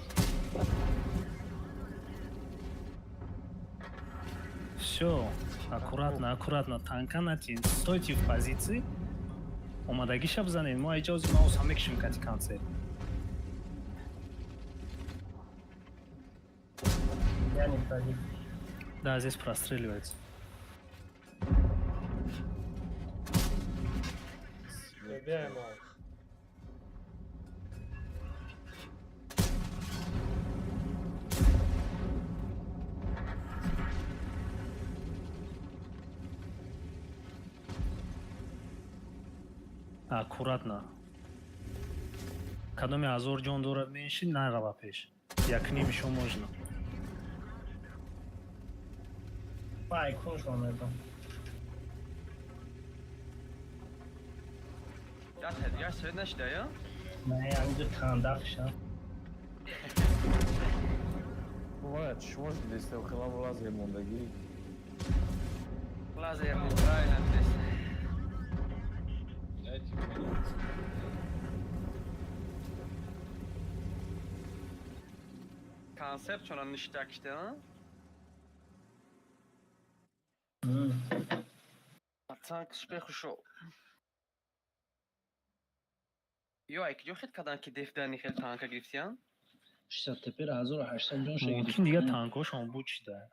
Все, аккуратно, аккуратно, танка натин, стойте в позиции. Омадагиша бизанед, мо иҷози маус ҳам мекушем кати концерт. Я не пробил. Да, здесь простреливается. Биаем маус. Аккуратно. Кадоме ҳазор ҷон дорад меншин, нарава пеш. Якним ещё можно. Вай, куншон медам. Я тадгар свет нашида, я? Не, ҳаминҷо тандақшам. Бывает, шумо дидесте, хела лазер мондагӣ. Лазер, правильно дидесте. Дайте понять. Концепт чонан ништяк шида, а? Пацан, успех ушел. Ё, ай куҷо хед кадан ки дефдани хел танка гирифтиян? 60 теперь 1800 ҷон шо Мумкин дига танкошон буд шида.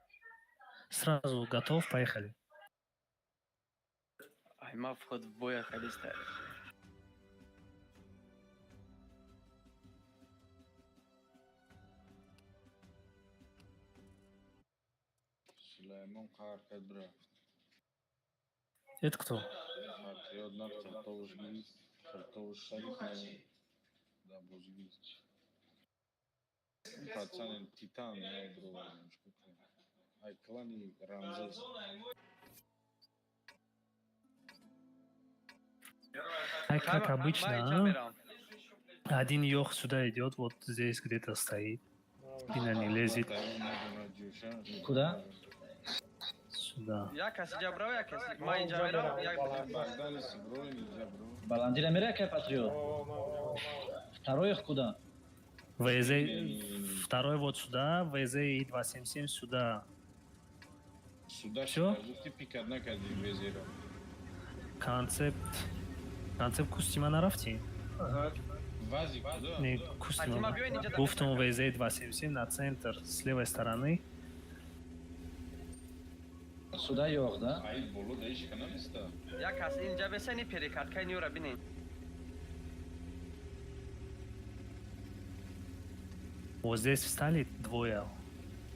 Сразу готов, поехали. Ай, ма вход в боя хадиста. Сулаймон қаҳр кард, бирафт. Это кто? Патриот на хартовуш гирифт, хартовуш шариф на да бозӣ гирифт. Пацан Титан наобровардем. Ай клани Рамзес. Ай, как обычно, а? Один ёх сюда идет, вот здесь где-то стоит. Ина не лезет. Куда? Сюда. Я каси ҷабрав, я каси. Ма инҷа мерам, як Баландира мера кай патриот? Второй их куда? ВЗ второй вот сюда, ВЗ и 277 сюда. Сюда Всё? Гуфти пикад накарди ВЗ-ро. Концепт. Концепт кустима нарафти? Вази куда? Не, кустима. Фатима, биёй инҷа. Гуфтум ВЗ 277 на центр с левой стороны. Сюда ёх, да? Ай боло да ишка наместа. Як кас инҷа бесени перекаткаи ниёра бинен. Вот здесь встали двое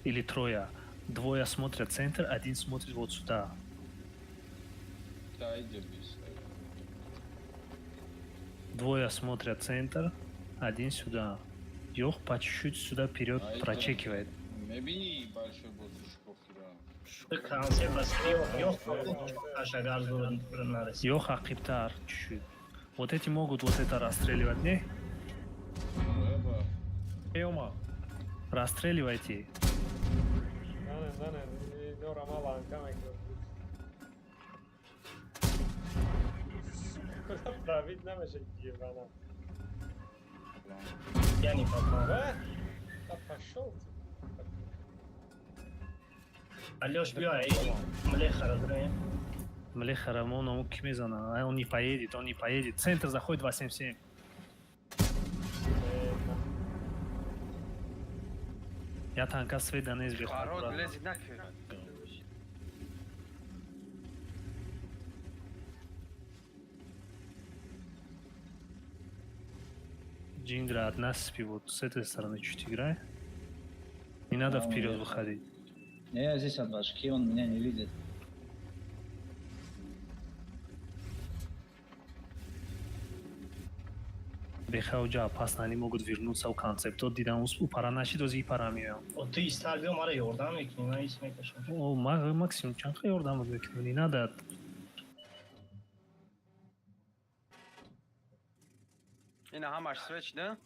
или трое. Двое смотрят центр, один смотрит вот сюда. Та иде бис. Двое смотрят центр, один сюда. Йох по чуть-чуть сюда вперед А это- прочекивает. Мебини большой бозушкохира. Концепт аст, ёх, ёх, агар зур нарасид. Йох Акиптар чуть-чуть. Вот эти могут вот это расстреливать, не? Эба. Эома. Расстреливайте. Зане, зане, инора ма ланка мекунам. Куда правид намеша ебана. Я не попал. Да пошел ты. Алёш, биё, ай, млехара дроем. Млехара, он ему кимезана. А он не поедет, он не поедет. Центр заходит 277. Я танка свет данез бихом. Фарод лезет накӯ. Джиндра от нас спи, вот с этой стороны чуть играй. Не надо А, он вперед уехал. выходить. Не, я здесь от башки, он меня не видит. Бехауджа опасно, они могут вернуться в концепт. Тот дидан у пара наши дози пара миём. О, ту истар биё, мара ёрдам мекунӣ, ман ҳис мекашам. О, максимум чанд ёрдам мекунӣ? Не надо. Ина ҳамаш свет шида?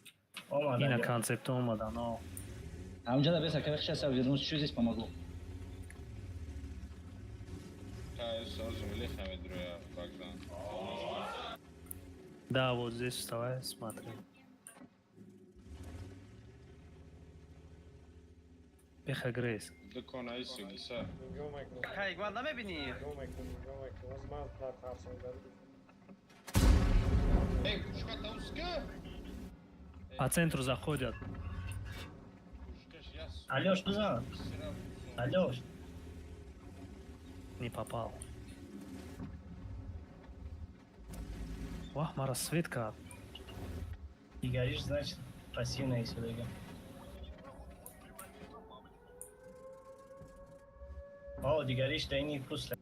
Омада. Ина концепт омадан, о. Амҷада бес, ака сейчас я вернусь, что здесь помогу. Та сразу млеха медроя Богдан. Да, вот здесь вставай, смотри. Беха грез. Дуконаи сигиса. Нигоҳ мекунам. Ака Ҳикмат намебинӣ? Нигоҳ мекунам, нигоҳ мекунам. Ҳозир ман дар тарсонгарӣ. Эй, пушката уска! По центру заходят. Пушкаш яс. Алёш, бизан. Алёш. Не попал. Вах, мара свет кард. Дигариш, значит, пассивная сюда. О, дигариш да ини пусла.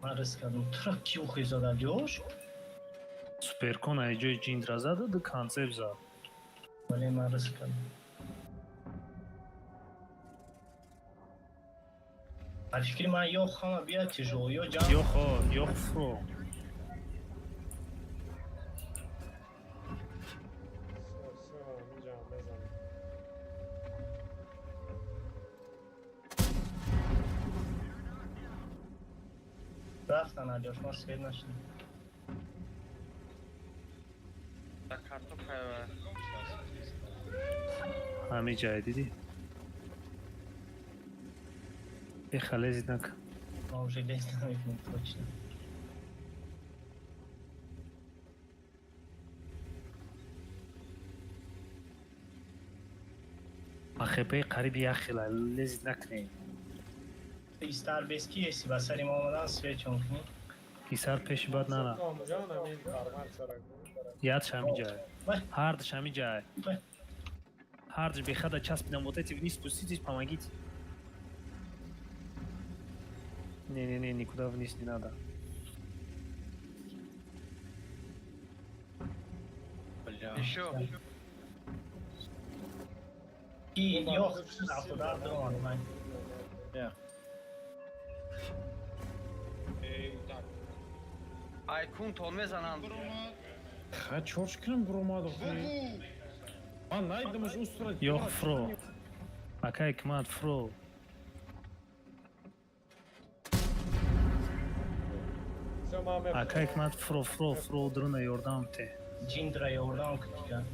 Ман риск кардам. Тура ки ухи зад, Алёш? Суперкон ай ҷои ҷиндра зада, ду концепт зад. Вале ман риск кардам. Ба фикри ман ё хама бия тяжело, ё ҷамъ. Ё хо, ё фро. Всё, всё, ҳаминҷа мезанем. Рафтан, Алёш, ман свет нашудам. Дар картоф ва. Ҳамин ҷай дидӣ? Беха лезид нак. Ман уже лез намекунем точно. Ба хепаи қариби як хела лезид накунем. Истар без ки еси ба сари ма омадан свет чон кунӣ. Исар пеши бад нара. Ҳамҷон ҳамин фарман чара. Ядш ҳамин ҷай. Ҳардш ҳамин ҷай. Ҳардш бехада часпидам. Вот эти вниз спуститесь, помогите. Не-не-не, никуда вниз не надо. Бля. Ещё. Ки ё 77 омад ман. Эй, так. Айкун тон мезананд. Буромад. Ха, чорч кунам буромад охи. Бугу! Ман найдамаш устра. Ёх фро. Ака Ҳикмат фро. Всё, ман Ака Ҳикмат фро, фро, фро друна ёрдам те. Ҷиндра ёрдам кутига.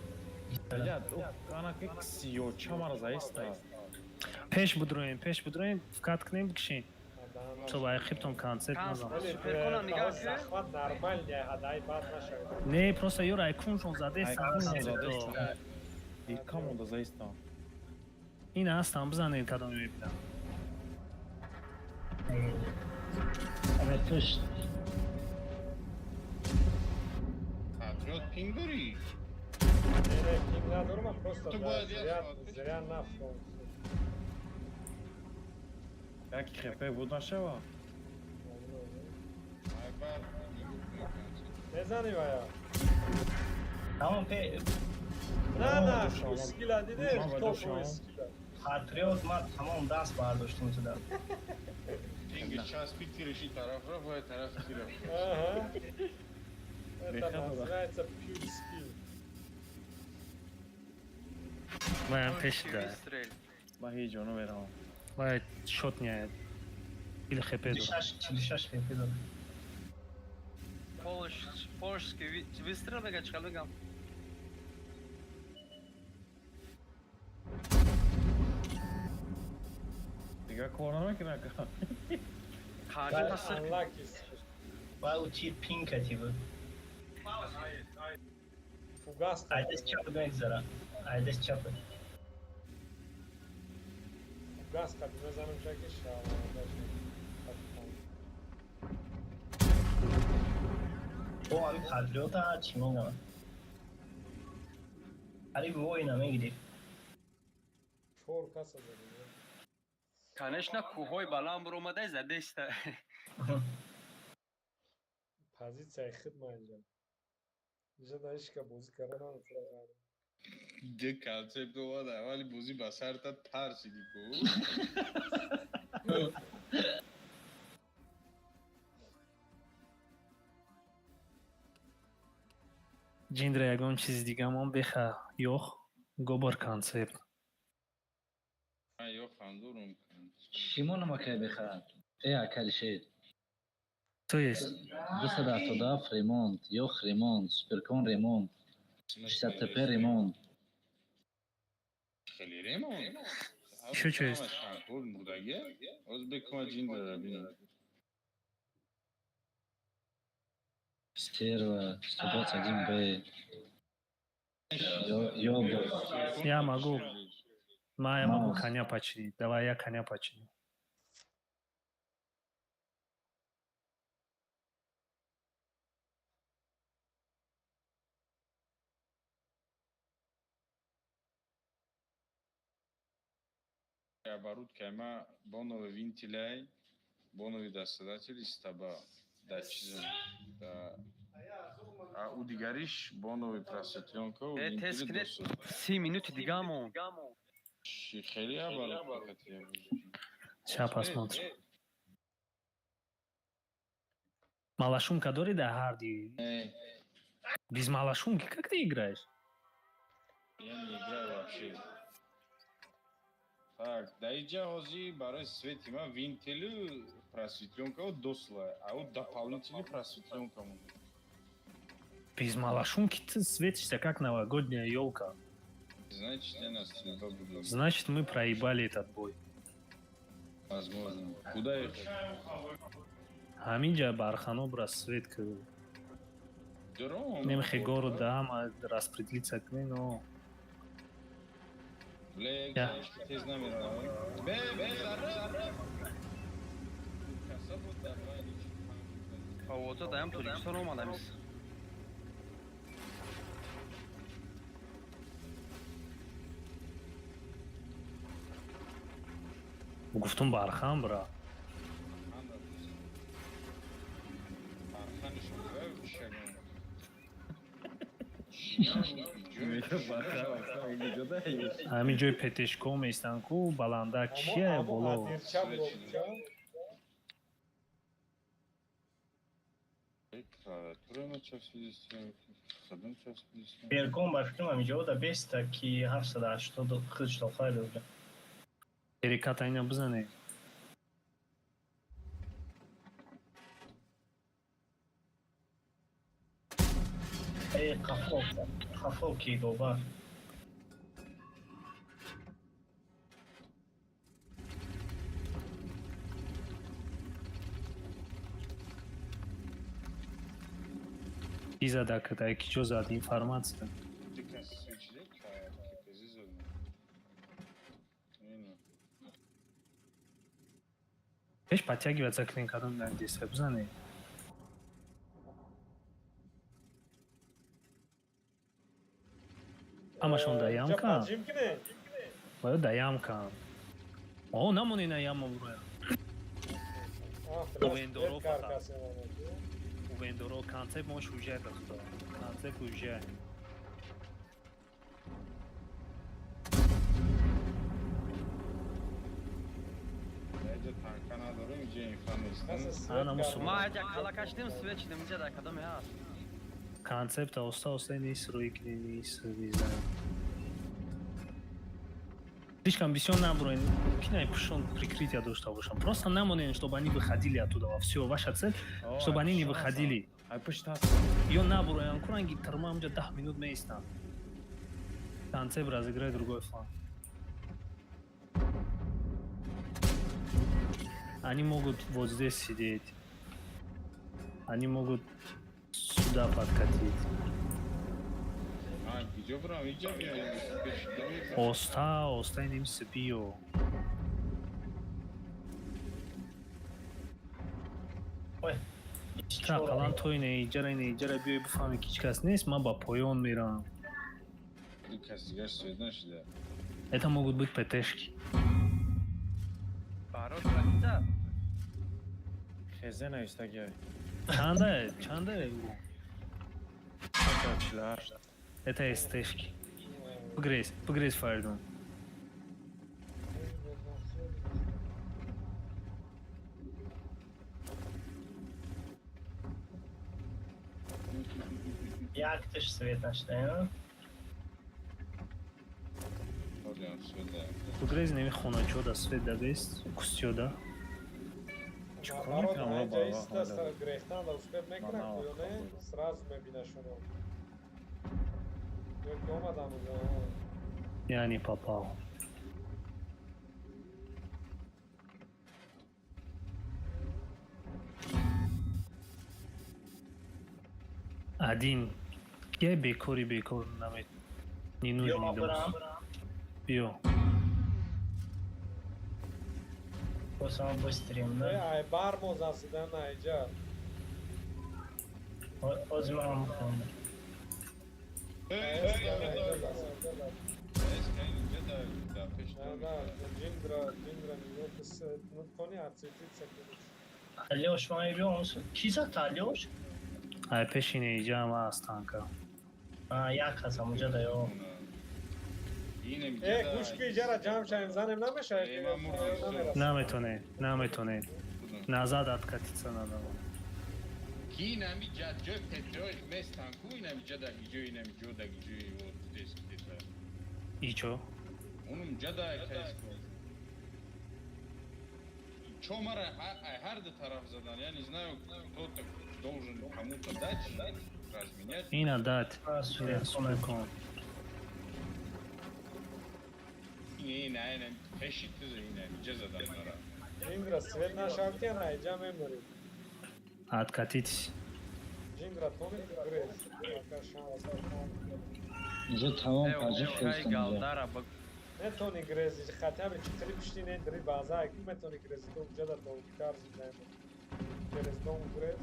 Блядь, анаки ксиё чамара заиста. Пеш будроем, пеш будроем, вкат кунем, бикшем. То ба хиптон концерт назан. Суперкона нигоҳ кун. Захват нормальный, ҳадаи бад нашавед. Не, просто ёр айкуншон задеста. Айкуншон задеста. Икам онда заиста. Ин ҳастам бизанед кадоме мебинам. Аме пушт. Патриот пинг дорӣ? Не, не, пинг надорам, ман просто Ту бояд як зря соат пеш- зря нафтом. Як хепе буд нашава. Ай бар. Мезани вая? Тамом пе На, на, Шамон. скила дидӣ? Ман Топовый Шамон. скила. Патриот ман тамом даст бардоштем туда. Пинги часпи тиреши тараф рафт, вай тараф тираф. Ага. Это Бехадова. называется pure skill. Ваям пеш да. Выстрел. Ман ҳеҷ ҷо намеравам. Вай шот няяд. Или хепе дорад. 46 46 хепе дорад. Полш, польский выстрел мега чикал мегам. Дигар кор намекунад ака. Қанча та сир Unlucky. Ва ӯ тир пинг кати буд. Фугас. Ай даст чапа мегзара. Ай даст чапа. Фугас қади мезанам шаки шаванда шуд. О, ами патриота чӣ мегам? Қариб вой намегирифт. Чор каса задем. Конечно, кӯҳҳои баланд буромадай задеста. Позицияи худ ма инҷа. Инҷа да ҳеч бозӣ карда наметавонам. Ду концепт омад, аввали бозӣ ба сарта тарсиди ку. Ҷиндра ягон чизи дигамон беха ёх гобар концепт. Ман ё хандурум. Шимона макай беха. Э, акалишед. То есть 277 ремонт, ёх ремонт, суперкон ремонт, 60 ТП ремонт. Хеле ремон. Ещё чё есть? Шанкур мурдаге. Оз бекума ҷин дара бин. Стерва, 121 Б. Ёба. Я могу. Ма, я могу коня починить. Давай я коня починю. Оборудка ма бонови винтиляй, бонови дастадатели стаба да чиза да а у дигариш бонови просветлёнка у Э, тез винтили кунед. досу. 30 минути дига мон. Ши хеле оборудка катия. Сейчас посмотрим. Малашумка дори да Харди? Э, Без малашумки как ты играешь? Я не играю вообще. Так, да иҷа ҳозир барои свети ман винтелю просветлёнка досла, а у дополнительный просветлёнка монда. Без малашумки ты светишься как новогодняя елка. Значит, я на стрельба буду. Значит, мы проебали этот бой. Возможно. Куда ехать? Ҳаминҷа бархано бра свет ки Дрон. немхе гору да ҳама распределиться кунӣ, но Бля, Я. тез намерам. Бе, бе, зара. Каса буд дар байни чӣ. Овоза даям Тоҷикистон омадамис. Гуфтум бархан бра. Анда Барханиш буда, шагон. Ҳамин ҷои петешко меистанд ку баландак чия боло. Адирча булобча. Клавиатура ма часпидистем, хадам часпидистем. Беркон ба фикрам ҳамиҷо да беста ки 780 худш дохай дора. Переката ина бизане. Э, қафо, қафо ки гоба. Ки зада кадай, ки чо зад информация. Дика свечиде, КПЗ зад. Ина. Пеш подтягиваться кунем кадом дар действие бизане. Ҳамашон да ямка. Ҷим кине. Баё да ямка. О, намоне на яма буроя. Вендоро фақат. У вендоро концепт мош уже бихто. Концепт уже. Инҷа танка надорем, инҷа инфа нестем. Ана мусулмон. Ма аҷа кала кашидим, свет шидим, инҷа дар кадоме ҳаст? Концепта оста оста нест рӯи кини нест, не знаю. Слишком бисёр наброен, кинай пушон прикрытие дошта бошам. Просто намонен, чтобы они выходили оттуда. Все, ваша цель, чтобы они не выходили. Ай пушт ҳаст. Ё наброян, куранги тарма амҷа 10 минут меистанд. Концепт разыграй другой фланг. Они могут вот здесь сидеть. Они могут сюда подкатить. А, иҷо бурам, иҷо биям. Пеш доми. Оста, оста немси биё. Ой. Ақаллан то ине иҷара ине иҷара биёй бифаҳме ки ҳеҷ кас нест, ман ба поён мерам. Ду кас дигар свет нашида. Это могут быть ПТшки. Барот ракита. Хезе навистагиай. Чанда, чанда? 48. Это СТшки. Бигрез, бигрез, Фаридун. Якташ свет нашда. Ҳозирам свет да. Бигрез неми хоначода свет дабест, кустиёда. Чикор мекунам, Народ ро аҷа ба иста вақт грехтан да успеть мекунад Мана ё не? вақт. Сразу мебина шумо. Ё ки омадам уже. Я не попал. Один. Кия бекори, бекор наме не Биё, нужный ман дос. бирам. Биё. Просто быстрее, Э, да? Ай бар мо засидан айҷа. Ҳозир ман мехонам. Да, да, Ҷиндра, Ҷиндра нигоҳ ки тони отсветиться, короче. Алёш, ман мебиём. Кӣ зад, Алёш? Ай пешине иҷа ҳама ҳастанка. А, як ҳастам уҷа да ё. Э, гӯш ки, иҷара ҷамъ шавем, занем, намешавад? Наметоне, наметоне. Назад откатиться надо. Ки инами ҷой петрои местан ку, инами ҷа да гиҷо, инами ҷо да гиҷои, вот здесь где-то. И чо? Унум ҷа да кайско. Чо мара ай ҳар ду тараф задан? Я не знаю, кто-то должен кому-то дать, разменять. Ина дать. Суперкон. Ина, ина, пеши тиза, ина, ҷа задан мара. Ҷиндра, свет нашавад, ки ана айҷа меморем. Откатитесь. Ҷиндра, тони грез. Пока шанс. Уже тамом Э, пажиш охай кардам. галдара ба. Метони грези, хотя бы чиқири пишти не дри база, ки метони грези, то уҷа да долгитар зиндаем. Через дом грез.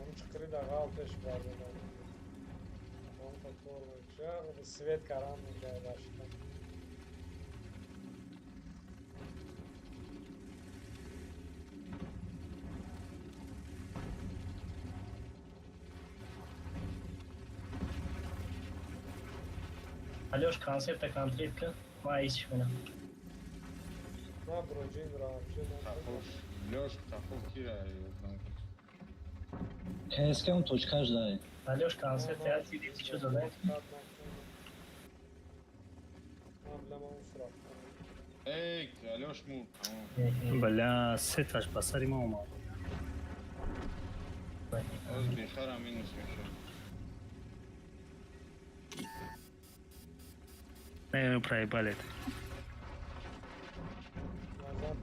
Он чиқири да ғалтеш база да. Он фактор меша, свет карам меша башта. Алёш, концепта контрит ка. Ман ҳеч менам. На бро, Ҷиндра вообще на. Лёш, қафо кира? КСК он точкаш дай. Алёш, концепт я ти чо задан? Эй, Алёш мур. Бля, сеташ ба сари ма омад. Оз бехара минус меша. Не, проебали это. Назад.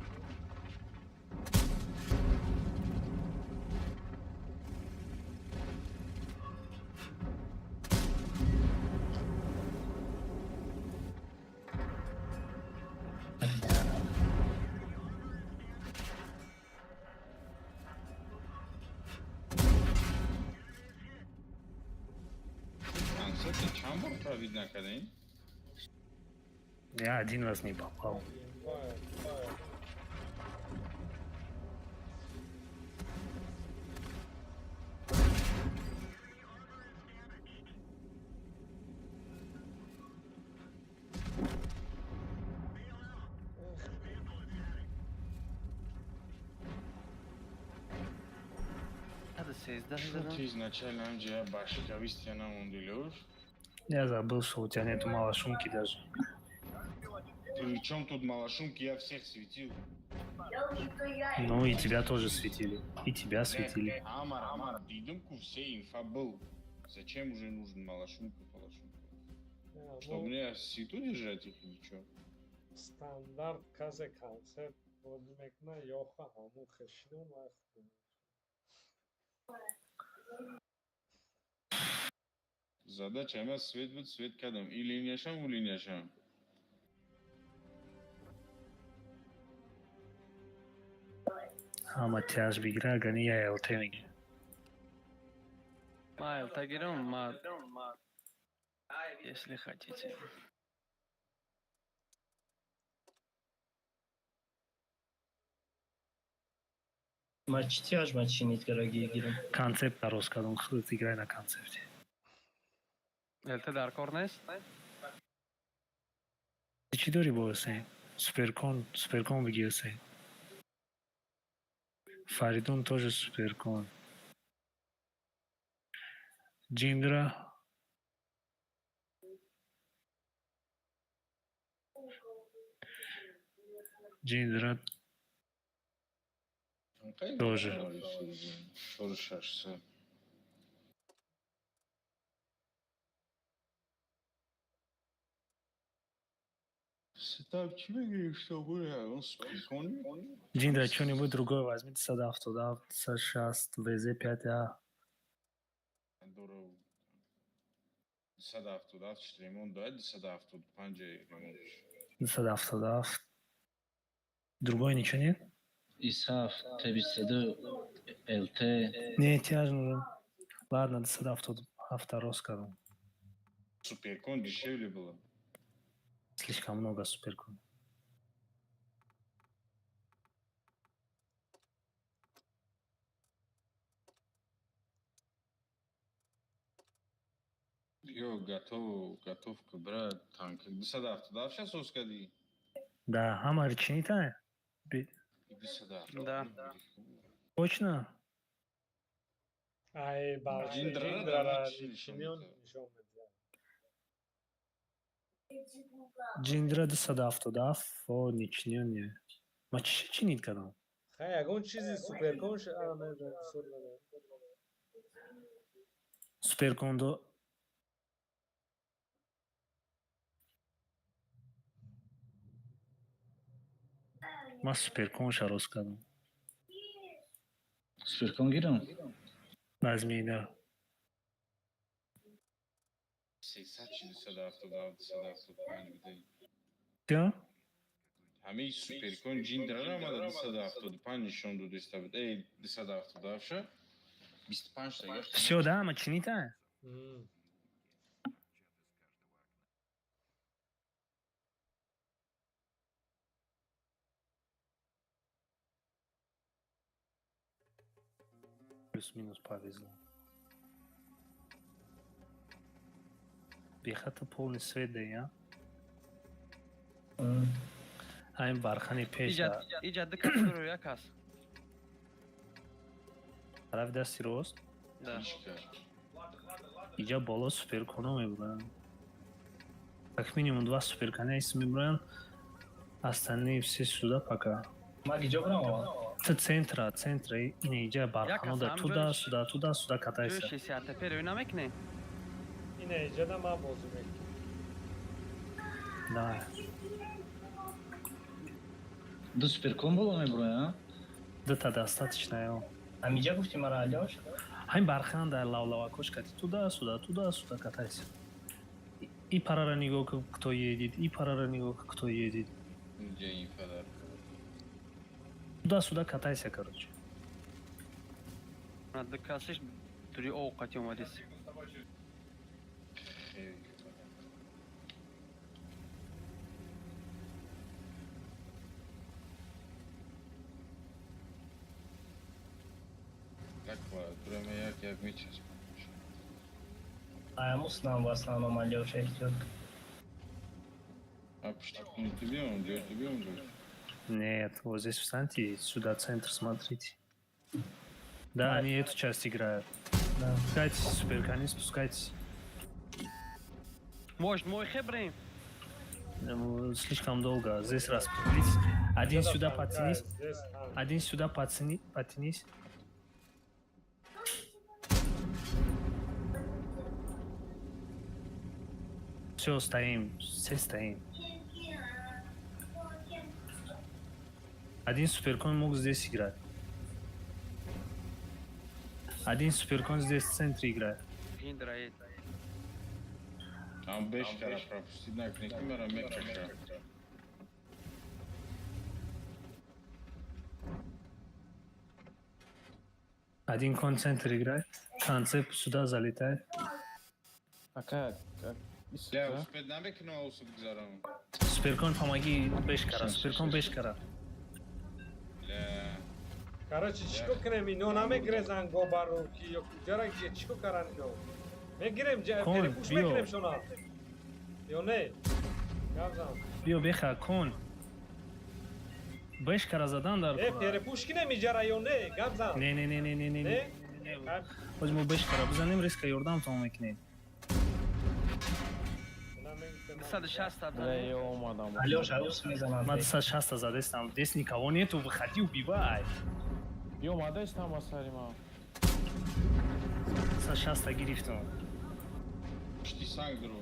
Концепта чанд бор пробить накардаин? Я один раз не попал. Бывает, бывает. Эх. 13 Что задан. ты изначально ҳамҷа башикавистия намонди, Лёш? Я забыл, что у тебя нету малошумки даже. При чем тут малошумки? Я всех светил. Ну и тебя тоже светили. И тебя светили. Амар, Амар, дидумку все инфа был. Зачем уже нужен малошумка, полошумка? Не, Что, ну, мне свету держать их или что? Стандарт казе концепт бозӣ мекуна, ёха ҳамун хешидум вай хуб. Задача ама свет буд, свет кардам. И линияшам, у линияшам. Ҳама тяж бигира, агар не я ЛТ мегирам. Ма ЛТ гирам, ма если хотите. Ма чӣ тяж, ма чинит гараги гирам? Концепт рост кардам, худат играй на концепте. ЛТ дар кор нест? Ти чӣ дорӣ бо Ҳусейн? Суперкон, суперкон бигир, Ҳусейн. Фаридун тоже суперкон. Ҷиндра. Ҷиндра тоже. Чору шашса. Сетап чӣ мегирӣ, что он суперкон? Джиндра, что-нибудь другое возьми, 277, 260, ВЗ-5А. Дору 277 ремонт дорад, 275 ремонт. 277. Другое ничего нет? ИС7, Т22, ЛТ. Не, тяж нужен. Ладно, 277 рост кардам. Суперкон дешевле было. Слишком много суперкон. Ё, готов, готовка, брат, танк. 277 сейчас кадӣ? Да, ҳама чинита? 277. Да. Точно? Ай, Ҷиндрара ҷиндрара чӣ нишон чиниён медиҳад? Нишон медиҳад. Ҷиндра 277, о, ничиниён не. Ма чӣ чинид кардам? Хай, ягон чизи суперкон а, не, не, сур надорам. Суперкон до Ма суперконша рост кардам. Суперкон гирам? Возьми, да. 377, 275 будаи. Чё? Ҳамаи суперкон ҷиндрара омада 275 нишон додиста буд. Эй, 277 ша 25 та гашт. Всё, да, ма чинита? Плюс-минус повезло. Бехата полный свет да, я? Айн бархани пеш. Иҷа ду кас дору, як кас. Тарафи дасти рост? Да. Иҷа боло суперконо мебуранд. Как минимум два суперконя если мебуранд. Остальные все сюда пока. Ма киҷо бурам аввал? Ты центра, центра, ина иҷа бархано да Як кас туда, ҳам сюда, туда, сюда катайся. Ҷои 60 перо намекунем. Ина иҷада ман бозӣ мекунам. Да. Ду суперкон боло мебуроян? Дута достаточно, ё. Ҳамиҷа гуфти мара, Алёш? Ҳамин бархан дар лавлавакош кати туда, сюда, туда, сюда катайся. И парара нигоҳ кун, кто едет, и парара нигоҳ кун, кто едет. Инҷа инфадар. Туда, сюда катайся, короче. На ду касиш дури овқати омадис. Хеле. Як клавиатура ме як як мечаспам. Аямус нам в основном Алёша эҳтиёт. А пушти куни ту биём, ҷои ту биём, ҷои. Нет, вот здесь встаньте и сюда центр смотрите. Да, они эту часть играют. Да. Спускайтесь, суперкони, спускайтесь. Может, мой хебрем? Ну, слишком долго. Здесь распределитесь. Один Иҷада сюда танка, подтянись. здесь танк. Один сюда подтяни, подтянись. Все, стоим. Все стоим. Один суперкон мог здесь играть. Один суперкон здесь в центре играет. Ҷиндра ед. Ам беш кара пропустить накунӣ, ки мара мекаша. Один кон центр играет. Концепт сюда залетает. Ака, Ля, успеть намекунам, усуб гузарам. Суперкон, помоги, бешкара. Суперкон, бешкара. Ля. Короче, чико кунем, ино намегирезан гобару ки ё куҷара ки чико каран ино? Мегирем, Кон, перепуш биё. мекунем шона. Ё не? Гап зан. Биё, беха, кон. Бешкара задан дар Э, перепуш кинем иҷара ё не? Гап зан. Не, не, не, не, не, не, Не? не. Ҳози мо бешкара бизанем, риска ёрдамтон мекунем. 260 Ля, бзанем. ё омадам. Алёш аюс мезанад. Ма 260 задестам. Здесь никого нету, выходи, убивай. Ё омадаистам ба сари ман. 260 гирифтам. Пушти санг дуру.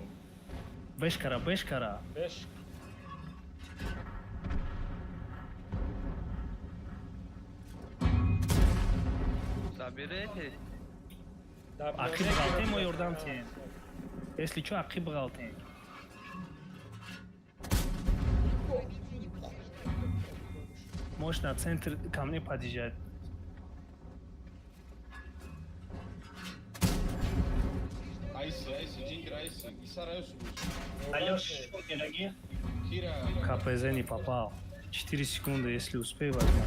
Бешкара, бешкара. Беш. Заберете. Ақиб ғалтем, мо ёрдам тиҳем. Если чо, ақиб ғалтем. Можешь на центр ко мне подъезжать. Айси, айси, ҷингир, айси. Исар айсу буд. Алёш, дорогие. Кира. КПЗ не попал. 4 секунды, если успею, возьму.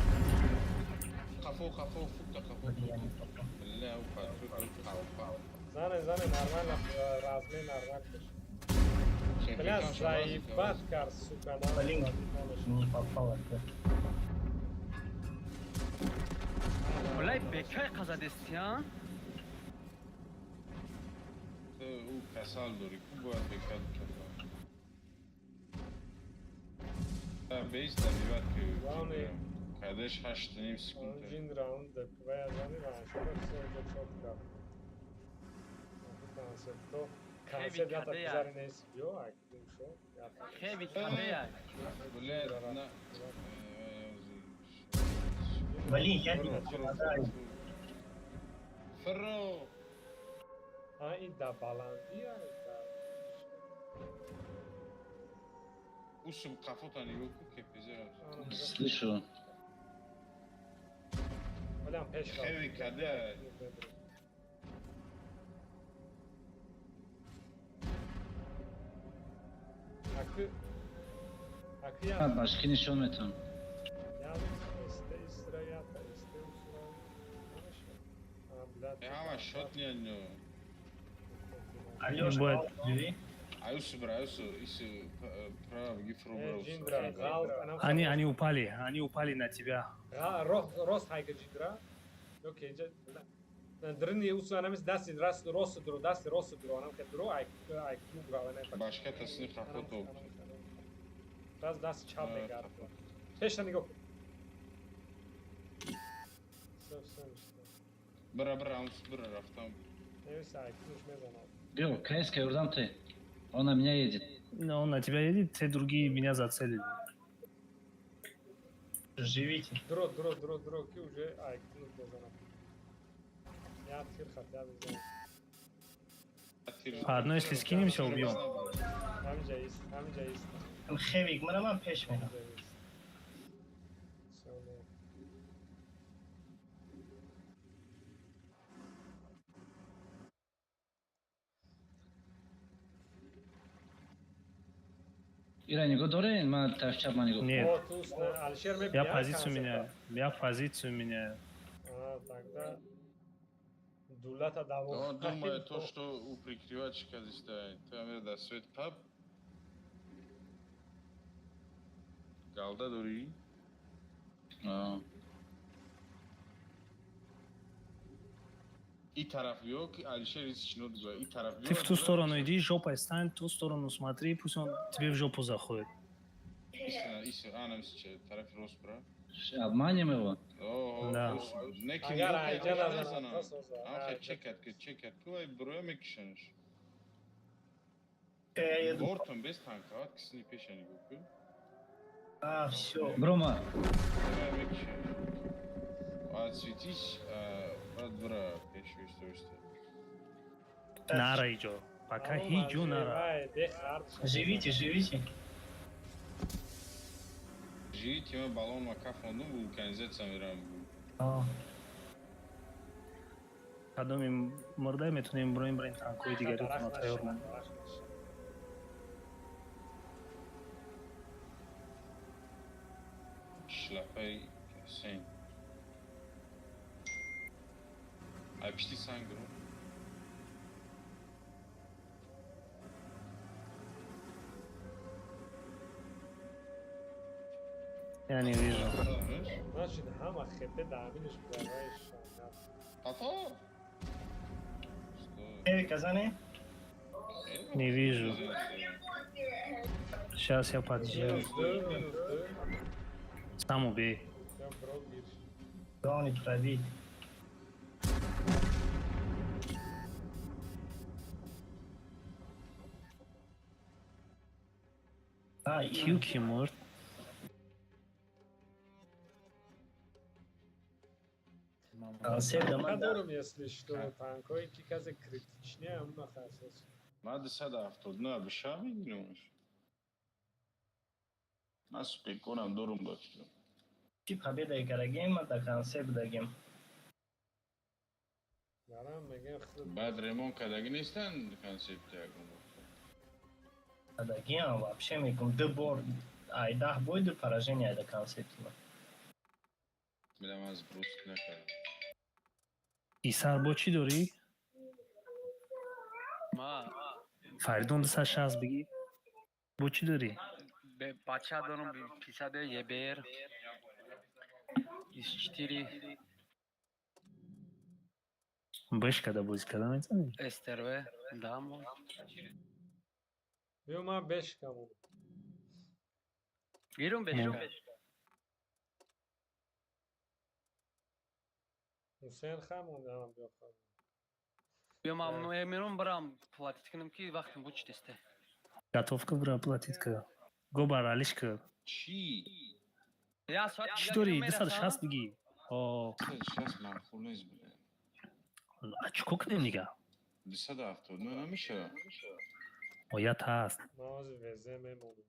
Қафо, қафо, фукта, қафо. Бля, упа, упа, упа. Зане, зане, нормально, размен нормально. Бля, заебать кар, сука, на. Блин, не попал опять. Блай, бекай қазадестиян? Ӯ касал дорӣ, ку бояд бекад касал. Бейста бивад ки кадеш 8,5 секунд. Ҷин раунд вая зани ва шумо все уже чётко. Концепто. Концепт ята гузари нест биё, акидим шо. Хеви кадея. Бля, на. Блин, я не попадаю. Фро. А и да баландия, да. Усум қафота нигоҳ ку кепезе. Слышу. Олям пеш рафт. Хеви каде. Аки аки я. Башки нишон метавон. Este истраята, este усра. А, блядь. Ҳама шот не. Алёш, Бояд. Аюсу бра, аюсу, ису права бги фро бра. Они упали, они упали на тебя. Рост хайка ҷиндра. Окей, дрини усу анамис дасти раст рост дро, дасти рост дро, анам ке дро ай ай клуб ра вана. Башка тасни қафото. Раз даст чап мегард. Пешта нигоҳ кун. Всё, всё, всё. Бра, бра, амс бра рафтам. Невиса, ай клуб мезанад. Биё, КСК ёрдам те. Он на меня едет. Но он на тебя едет, те другие меня зацелили. Живите. Дро, дро, дро, дро, ки уже ай клуб мезанад. Я тир хотя бы взял. По одной, если скинемся, убьем. Ҳамиҷа ист, ҳамиҷа ист. Хевик, мана ман пеш мерам. Всё, не. Ира нигоҳ дорен? Ман тарафи чап ман нигоҳ. Нет. О, туст, Алишер мебинад Я позицию концепта. меняю. Я позицию меняю. А, тогда Дулата даво. Он думает то, что у прикрывачка здесь стоит. Там да свет пап. Галда дори. А. И тараф биё, ки Алишер ис чино дуга. И тараф биё. Ты в ту сторону иди, жопой стань, ту сторону смотри, пусть он тебе в жопу заходит. Ис, ис, анам ис тарафи рост бра. Обманем его? О, Да. Не ки Агар айҷа назанад, то соза. Ам чекат ки чекат ки вай броя мекишанш. Я еду. Бортон без танка, кисни пеша нигоҳ ку. А, всё. Брома. Броя мекишанш. Отсветись, баъд бра пеш виста виста. Нара иҷо. Пока ҳиҷо нара. Вай, бехард. Живите, живите. Живите, ма баллон ма кафондум, вулканизация мерам. А. Кадоми мурдай метонем броем броем танкои дигари Дарахт тайёр нашина, монем. дарахт нашина. Шлапаи касен. Ай пишти санг бро. Я не вижу. Значит, ҳама хепе дааминаш буда, вай шангар. Қафо? Хевик, зане? Не вижу. Сейчас я подъезжаю. Минус ду, минус ду. Сам убей. Всё, бро, гир. Главный пробить. А, и Кьюки, может. Концепт да ман Надорум, если что, танкҳое ки касе критичне ҳамуна хасос. Ман 279 биша мегирам. Ман суперконам дорум ба фикрам. Чи победа карагем, ман да концепт дагем. Дарам мегем худ. Баъд ремонт кардагӣ нестанд концепти ягон вақт? Дагем вообще мегум ду бор ай 10 бой ду поражение ай да концепти ман. Медам аз брус накардам. Исар, бо чӣ дорӣ? Ма Фаридун, 260 бигӣ. Бо чӣ дорӣ? Бача дорум 52 ЕБР 24. Бешка да бозӣ карда метавонӣ? СТРВ да мо. Биё, ман бешкамон. Гирум бешка. Ҳусейн хамон биё хам. Биё, ман мером барам платить кунам ки вақтам буд читесте. Готовка бира, платить ка. Го бар алишка. Чӣ? Я соат Чӣ дорӣ? 260 бигӣ. О, 260 маъқул нест, бля. А чӣ кор кунем дига? 279 намешавад. Оят ҳаст. Ман ҳозир везе мемонам.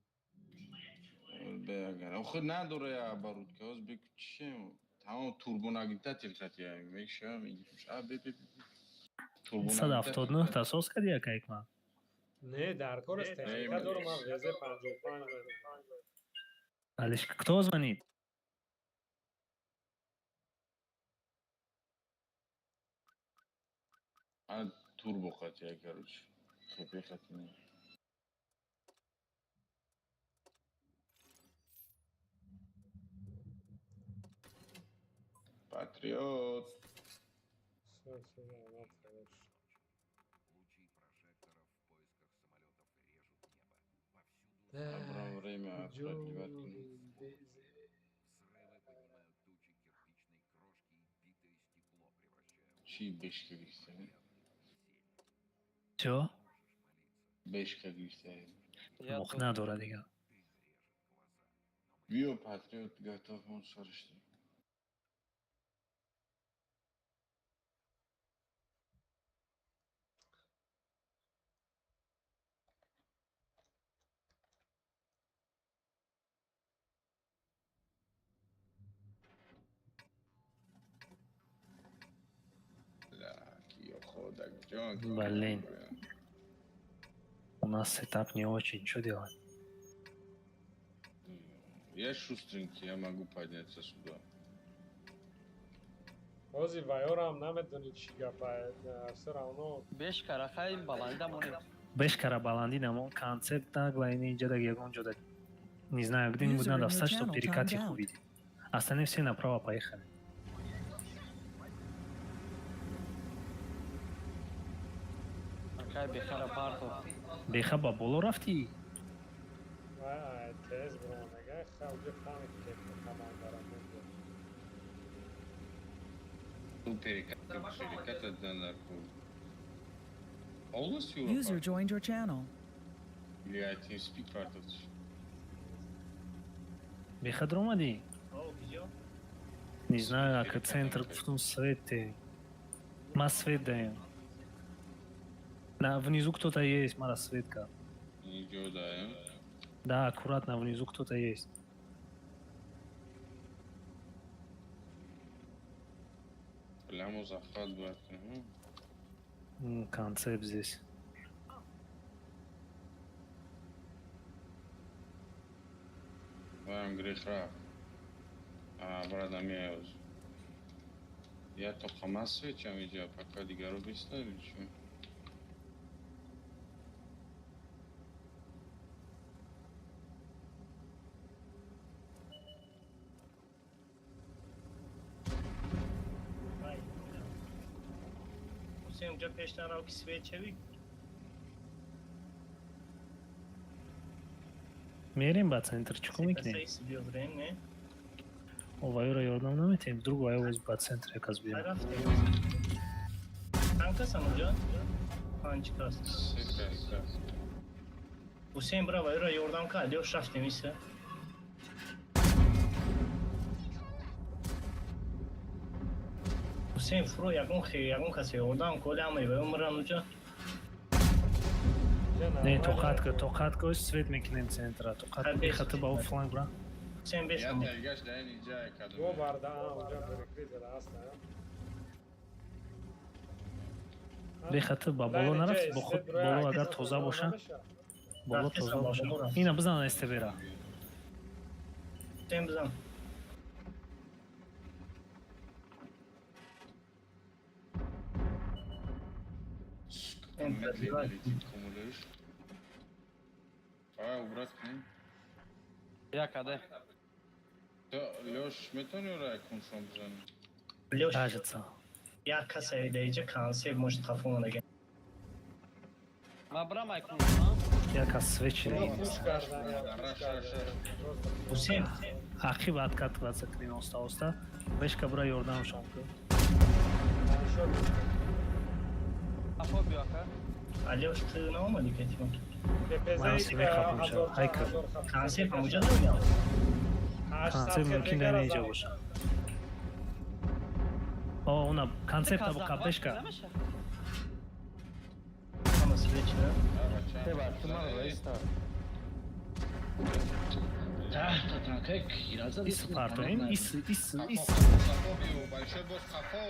Бе агар. Охир надора я оборудка. Ҳоз бе чим? Тамом турбонагнетатель хати мешава мегириш. А бе бе. 279 та соз кардӣ, ака Ҳикмат? Не, дар кор аст, техника дорум, ман везе 55 мемонам. Алишка, кто звонит? А турбо хати, короче. ХП хати не. Патриот. Всё, всё, вот, хорошо. Набрал время продлевать кунем. Чӣ бешка гирифта? Чё? Бешка гирифта. Мох надора дига. Биё, Патриот, готов он саришти. Блин. У нас сетап не очень, что делать? Я шустренький, я могу подняться сюда. Ҳозир вайорам намедонӣ чӣ гапа, всё равно. Бешкара хай баланда монем. Бешкара баландӣ намон, концепт нагло ини инҷа да ягон ҷо да. Не знаю, где-нибудь User in надо your встать, чтобы channel перекат timed их out. увидеть. Остальные все направо поехали. Акай бехара партов. Беха ба боло рафтӣ? Вай ай тез биромадага, хавҷи фаҳмид ки командарам мебуд. Ну, перекат, перекат надо. Полностью User joined your channel. Или TeamSpeak партовч? Беха даромадӣ? О, киҷо? Не знаю, ака центр гуфтум свете. Ма свет даем. На, внизу кто-то есть, мара светка. Инҷо даем. Да, аккуратно, внизу кто-то есть. Прямо захват бояд кунем. Концепт здесь. Ваям грех рафт. А, брат, меоз. Я то хамас свечам иҷа, пока дигаро бистави чӣ? Вай. Ҳусейн, унҷа пеш нарав ки свет шавӣ. Мерем ба центр, чӣ кор мекунем? Сепасаи биёбрем, не? О, вайора ёрдам наметем, вдруг вайо боз ба центр яказ Ай биём. рафтем. Чанд касан унҷа? Панҷ кас. Се кас. Ҳусейн, бира вайора ёрдам ка, алёш рафтем иса. Ҳусейн фуро ягон ягон касе ёрдам коли ҳамаи ваё миран уҷа. Не, тоқат ка, тоқат ка, свет мекунем центра. Тоқат бехата ба фланг бра. Ҳусейн беш. Я тайгаш дар ин ҷа кадом. Бо барда, уҷа перекрытие аст. Бехата ба боло нарафт, бо худ боло агар тоза боша. Боло тоза боша. Ина бизан СТБ-ра. Ҳусейн бизан. Медленно летит кумулёш. Давай убрать к ним. Я каде. Да, Лёш, метони ра куншон бизани? Лёш. Кажется. Як касе даиҷа концепт может хафо мондаги. Ма брам ай куншон. Як аз свечи. Ҳусейн. Ақиб откатываться кунем оста оста. Бешка бра ёрдамшон кун. Хафо биё ака. Алёш, ту наомадӣ катима? Ман мехапам. Айка. Концепт ҳамуҷа дорям. Концепт мумкин дар инҷа боша. О, уна концепт абу қабешка. Ҳама свечи, да? Таҳта танкай кира зад. Ис партоем, ис ис ис. Қафо биё, большой босс қафо.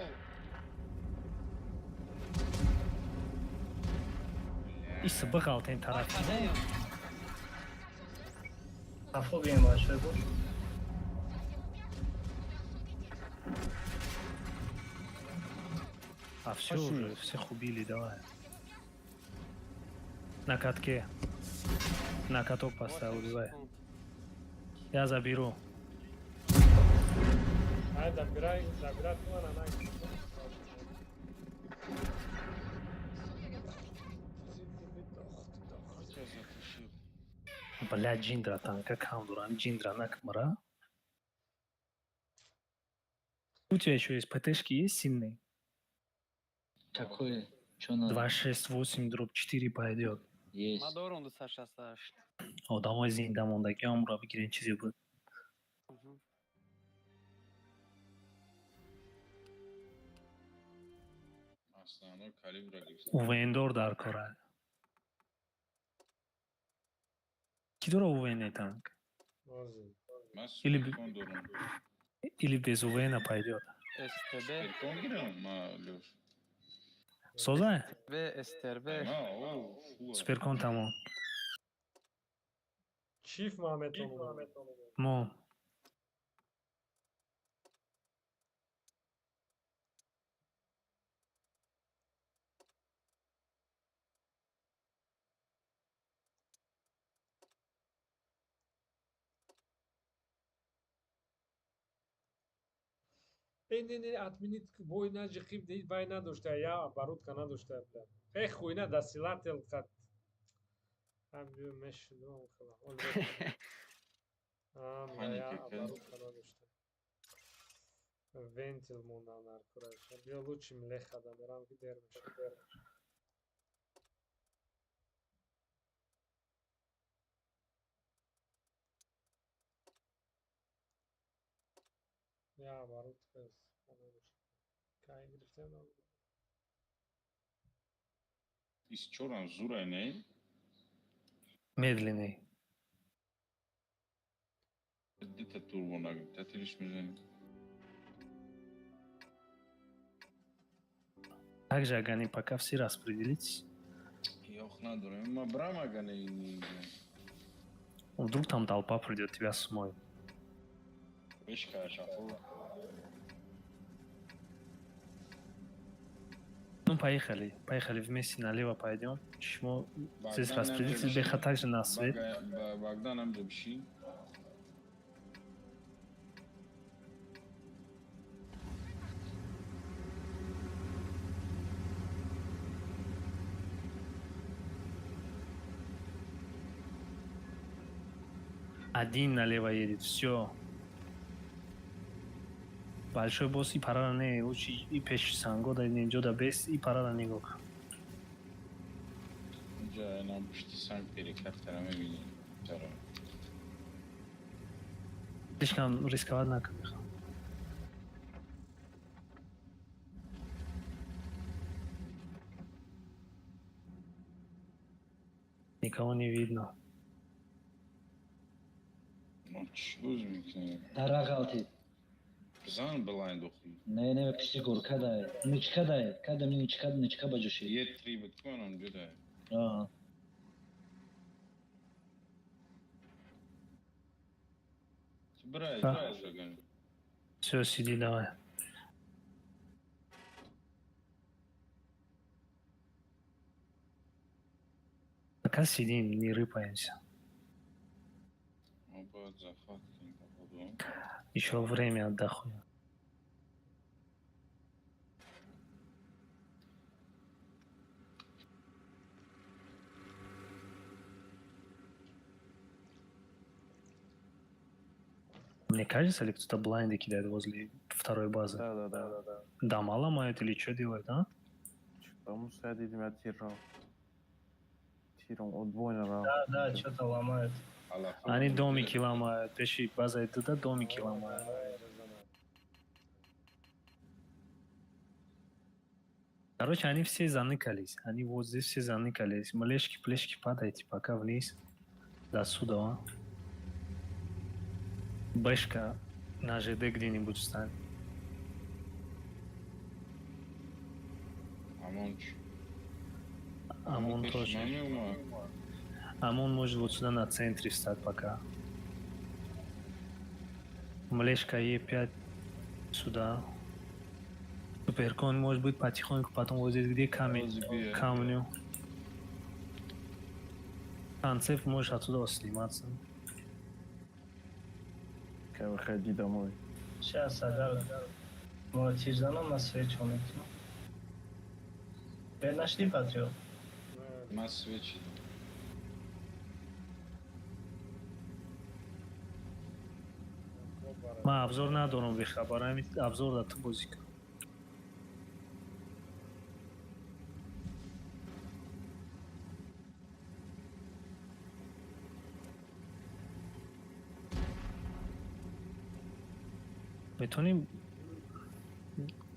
Ис биғалтем тараф. Қафо бием большой босс. А все уже, всех убили, давай. На катке. На каток поставил, убивай. Я заберу. Ай, забирай, забирай, на на. Бля, Джиндра танка кам дурам, Джиндра накмара. У тебя еще есть ПТшки есть сильные? Какой? Чё надо? 268 дробь 4 пойдет. Есть. Ма дорум 268. Одамои зинда мондаги амро бигирен чизе буд. Основной калибра гирифта. УВН-дор дар кора. Ки дора УВН танк? Ман Или суперкон дорам. Или без УВН пойдет. СТБ. Суперкон гирам, ма Лёш. Соза? Б, СТРБ. На, о, фу. Суперкон тамом. Чиф ма метонам. Мо. Э, не, не, отменить бой наҷиқиб ҳеҷ бай надошта, я оборудка надошта. Э, хуйна досилател қат. Ам мешидом хела. Ам я оборудка надошта. Вентил монда нар кураш. Биё лучше млеха да мерам ки дер меша. Я оборудка кай гирифтем. Ис чорам зурай, не? Медленный. Дита турбо нагирифта, тилиш мезанӣ. Также, Агани, пока все распределитесь. Ёх надорем. Ма брам Агани. Вдруг там толпа придет, тебя смоет. Бешка шафо. Ну, поехали. Поехали вместе налево пойдем. Чмо здесь распределитесь, Беха также на свет. Богдан нам бши. Один налево едет, все. Большой босс и парара не, лучше и пеш санго да не да бес и парара не гок. Инҷа нам пушти санг перекафтара мебинӣ. Чаро? Слишком рисковать накун мехоҳам. Никого не видно. Мо чӣ боз мекунем? Дара ғалтид. Бизан блайнд охи. Не, не, пишти горка дай. Ничка дай. Када ми ничка, ничка ба ҷоши. Е три буд конам ҷудай. Аҳа. Ту бирай, Да. бирай. Все, сиди давай. Пока сидим, не рыпаемся. Мо бояд захват кунем походу. Еще время отдохнем. Мне кажется, или кто-то блайнды кидает возле второй базы? Да. Дома ломают или что делают, а? Там я дидим, я тирал. Тиром отбойно рал. Да, что-то ломают. Они домики ломают. Пеши база это да, домики ломают. Короче, они все заныкались. Они вот здесь все заныкались. Млешки, плешки падайте пока вниз. До сюда. А. Бэшка на ЖД где-нибудь встань. Амон чӣ? Амон Пеши тоже. намеомад. Амон может вот сюда на центре встать пока. Млешка Е5 сюда. Суперкон может быть потихоньку, потом вот здесь где камень, Возле камню. Концепт можешь отсюда вот сниматься. Кай выходи домой. Сейчас, агар мо тир занам, ма свечо мекунам. Бед нашли патриот? Ма свечи. Ман обзор надорам бехабар, ҳамин обзор да ту бозӣ кун. Метавонем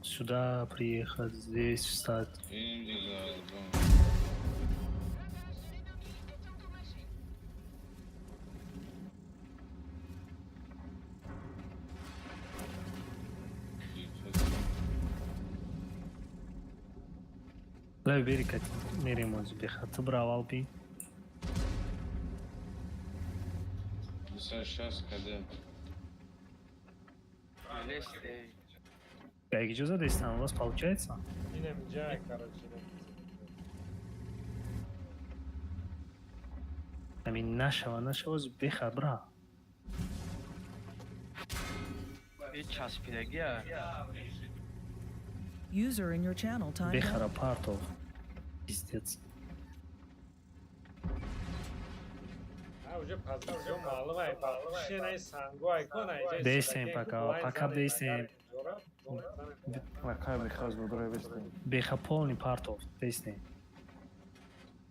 сюда приехать, здесь встать. Инем дига. Лави бери кати, мерем ози беха. Ту бра аввал би. 260 каде. Лезьте. Я иҷоза дестам, у вас получается? Инем ҷай, короче. Ҳамин нашава, нашава, ози беха бра. И часпидагия. User in your channel timed out. Бехара партов. Пиздец. А уже позицион маълум ай. Шенаи санго ай кон ай ҷай. Бесем пока, пока бесем. Кай бихаз будрай бестем. Беха полный партов, бесем.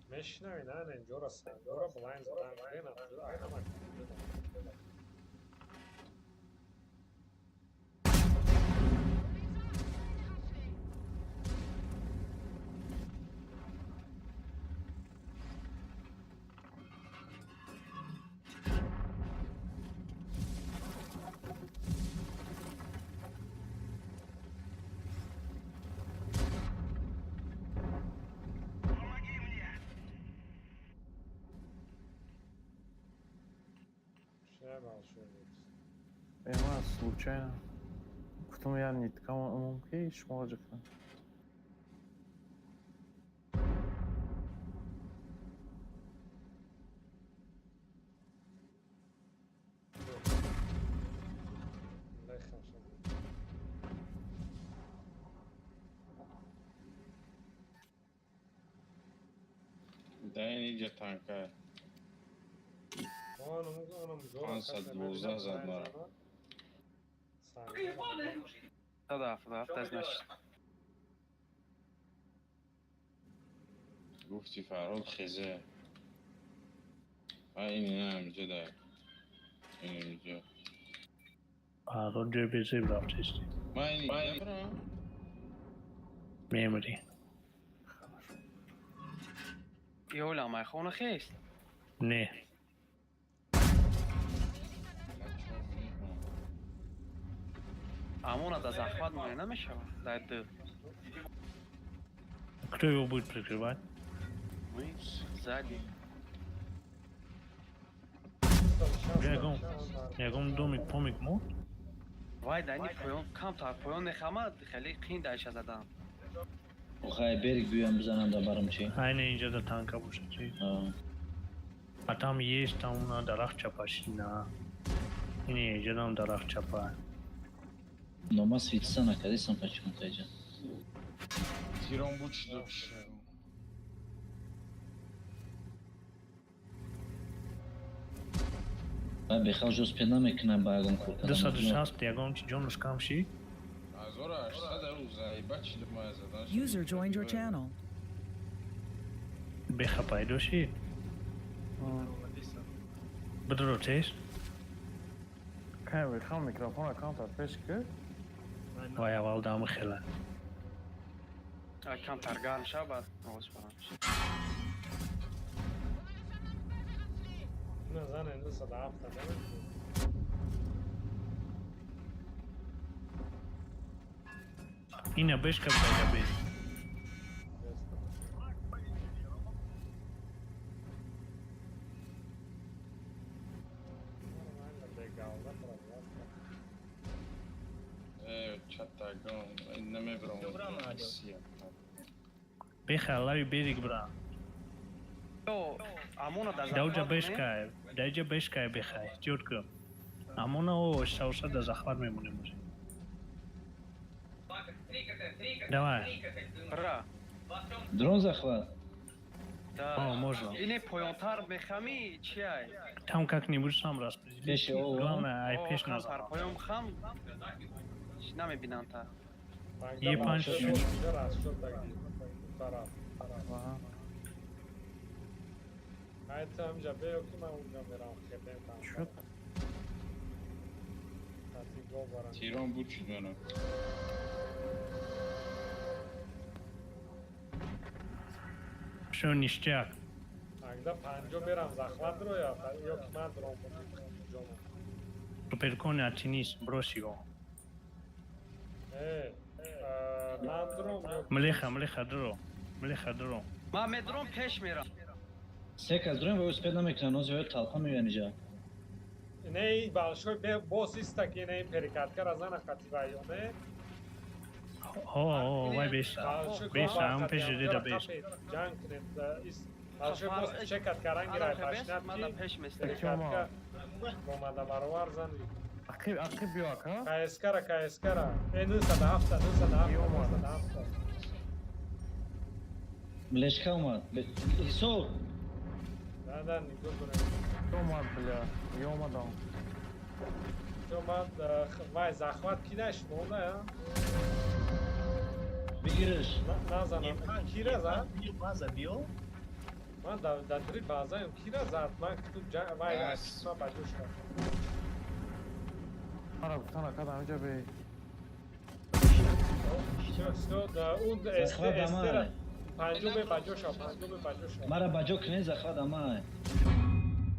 Мешинави на не ҷора сангора блайн задан крена. Ай ҳама. Ема случайно. Гуфтам я нитка мумкин шумо ҷакна. Да ин иҷа танка. 512 зад мара. Да, значит. Гуфти Фарҳод хезе. А ин ина ҳамиҷа да. Ин инҷа. Фарҳод ҷои безеб рафтести. Ман ин иҷа барам. Мемри. Ёла, майхона хест. Не. Амона да захват моне намешава. Дай д. Кто его будет прикрывать? Мы сзади. Ягон домик помик мо? Вай да ини поён камтар поён нехама хеле қин дайша задам. Охай берег биёям бизанам да барам чи? Айне инҷа да танка бошад чи? А там есть, там на дарахт чапашина. Ине инҷа дам дарахт чапа. Но ма светиться накардисам почему-то инҷа. Тирон буд чи дод чи? Вай бехал ҷоз пед намекунам ба ягон кор кардан. 260 ягон чи ҷонаш кам шид? 1800 заиба чил мая задан. User joined your channel. Беха пайдо шид? Бидро тез? Кай бехал микрофона камтар пеш ки? Вай аввал дам хела. Камтар гарм ша баъд овоз барам. Не зане 907 не? Ина бешка бега бе. Чатагон, намебрам. Беха лави берег бра. Амона да Дауҷа бешка, даҷа бешка беха, эҳтиёт кун. Амона о шавша да захват мемонем уже. Давай. Бра. Дрон захват. Да. О, можно. Ине поёнтар мехами чи ай? Там как-нибудь сам распределись. Главное, ай пеш назад. Поён хам намебинам та. Е панч. Ай там ҷа беё ки ман унҷа мерам хебем там. Тирон буд чӣ донам. Всё ништяк. Агда панҷо мерам захват ро ё ки ман дрон ҷонам. Суперкони оттянись, брось его. Ман дром ё Млеха, млеха дро. Млеха дро. Ман медром пеш мерам. Се кас дроем вай успед намекунан, ози вай талпа меоян иҷа. Не, и большой босс иста ки не перекаткара зана хатива ё не? О, вай беша. Беша, ам пеш деда беш. Ҷанг кунед, большой босс чекат каранги рай башнат ки перекатка омада баровар зан. Ақиб, ақиб биё ака. КСК-ра, КСК-ра. Э, 907, 907, 907. Млешка омад. Ҳисоб. Да, да, нигоҳ дорем. Омад, бля. Ё омадам. Омад, вай захват кидаш монда, я? Бигириш. Назанам. Кира зад? Биё база, биё. Ман дар три базаем. Кира зад? Ман ту вай ман ба ҷош рафтам. Мара гуфтан ака дар инҷа бе. Всё, да, он эстера. Панҷо бе ба ҷоша, панҷо бе ба ҷоша. Мара ба ҷо кунед захват амай.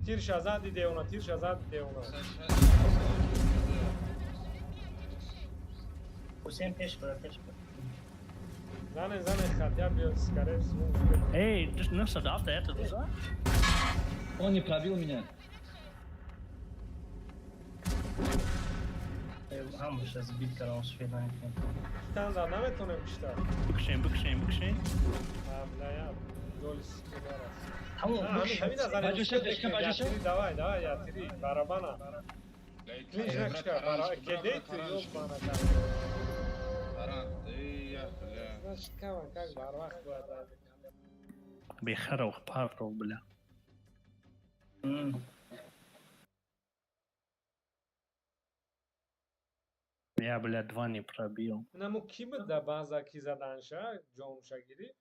Тирша зади деона, тирша зади деона. Ҳусейн пеш бара, пеш бара. Зане, зане, хотя бы скорее всего. Эй, 907 это дуза? Он не пробил меня. Ҳамаша сбит кардам, успед намекунам. Китан зад наметонем кишта. Бикшен, бикшен, бикшен. А, бля, я доли секунда раз. Давай, давай, я три, барабана. Клинч накшка, бара, кедей ты, ёбана. Значит, кама, как барвах бояд. Бехаров, Павлов, бля. Я, бля, два не пробил. Намо ки буд да база ки заданша, ҷомша гирифт?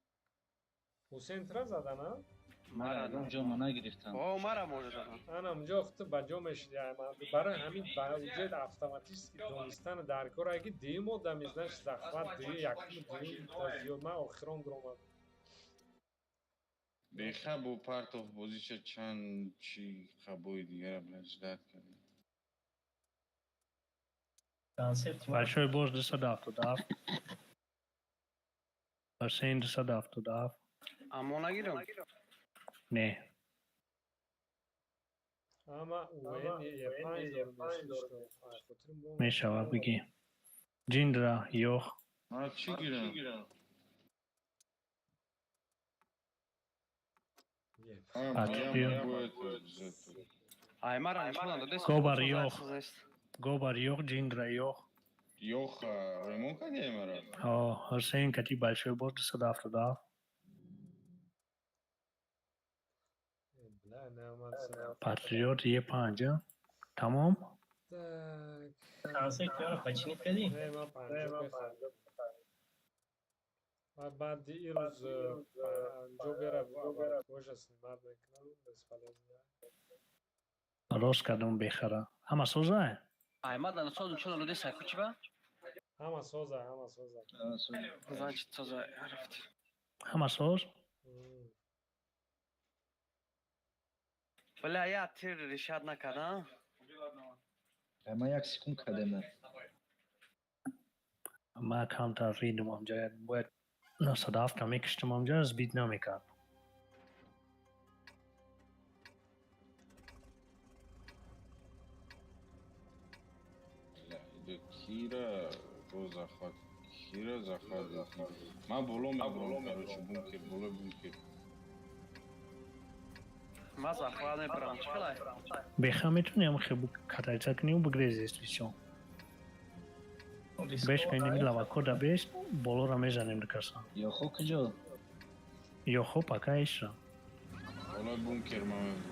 Ҳусейн тра задана? Мара ҷома нагирифтам. О, мара може задан. Ана унҷо худто ба ҷо мешиди. Барои ҳамин ба уҷед автоматически донистан дар кор аги дуюм одами, значит, захват дуюм, якум, дуюм, зиёд ман охирон дуромадам. Беха бо партов бозиша чанд чи хабои дигара бля ждать кардем. Концепт Большой босс 277. Ҳусейн 277. Аммо нагирам. Не. Ама УН Е5 дорем. Мешава бигӣ. Ҷиндра ёх. Ман чӣ гирам? Аймара нишон надодест. Гобар ёх. Гобар ёх, Ҷиндра ёх. Ёх ремон кардӣ аймара? Ҳо, Ҳусейн кати большой босс 277. Патриот Е5. Тамом? Концепт ёро починить кардӣ? Не, ман панҷо бехарам. Баъди ин рӯз панҷо бера боша снимат мекунам, бесполезно. Рост кардам бехара. Ҳама соза? Аймад ана соз нишон надодест айку чи ба? Ҳама соза, ҳама соза. Значит соза рафт. Ҳама соз? Бля, я тир решат накардам. Ман як секунд кардем. Ман камтар ридум амҷа, бояд 97 мекиштам амҷа, сбить намекард. Кира бо захват, кира захват. Ман боло мебурам, короче, бункер, болои бункер. Ман захват мебарам, чӣ хелай? Беха метавонӣ ам хе катайца куниву бигрези всё. Беш меними лавакода беш, болоро мезанем дикаса. Ёхо куҷо? Ёхо пока иша. Болои бункер ман мебурам.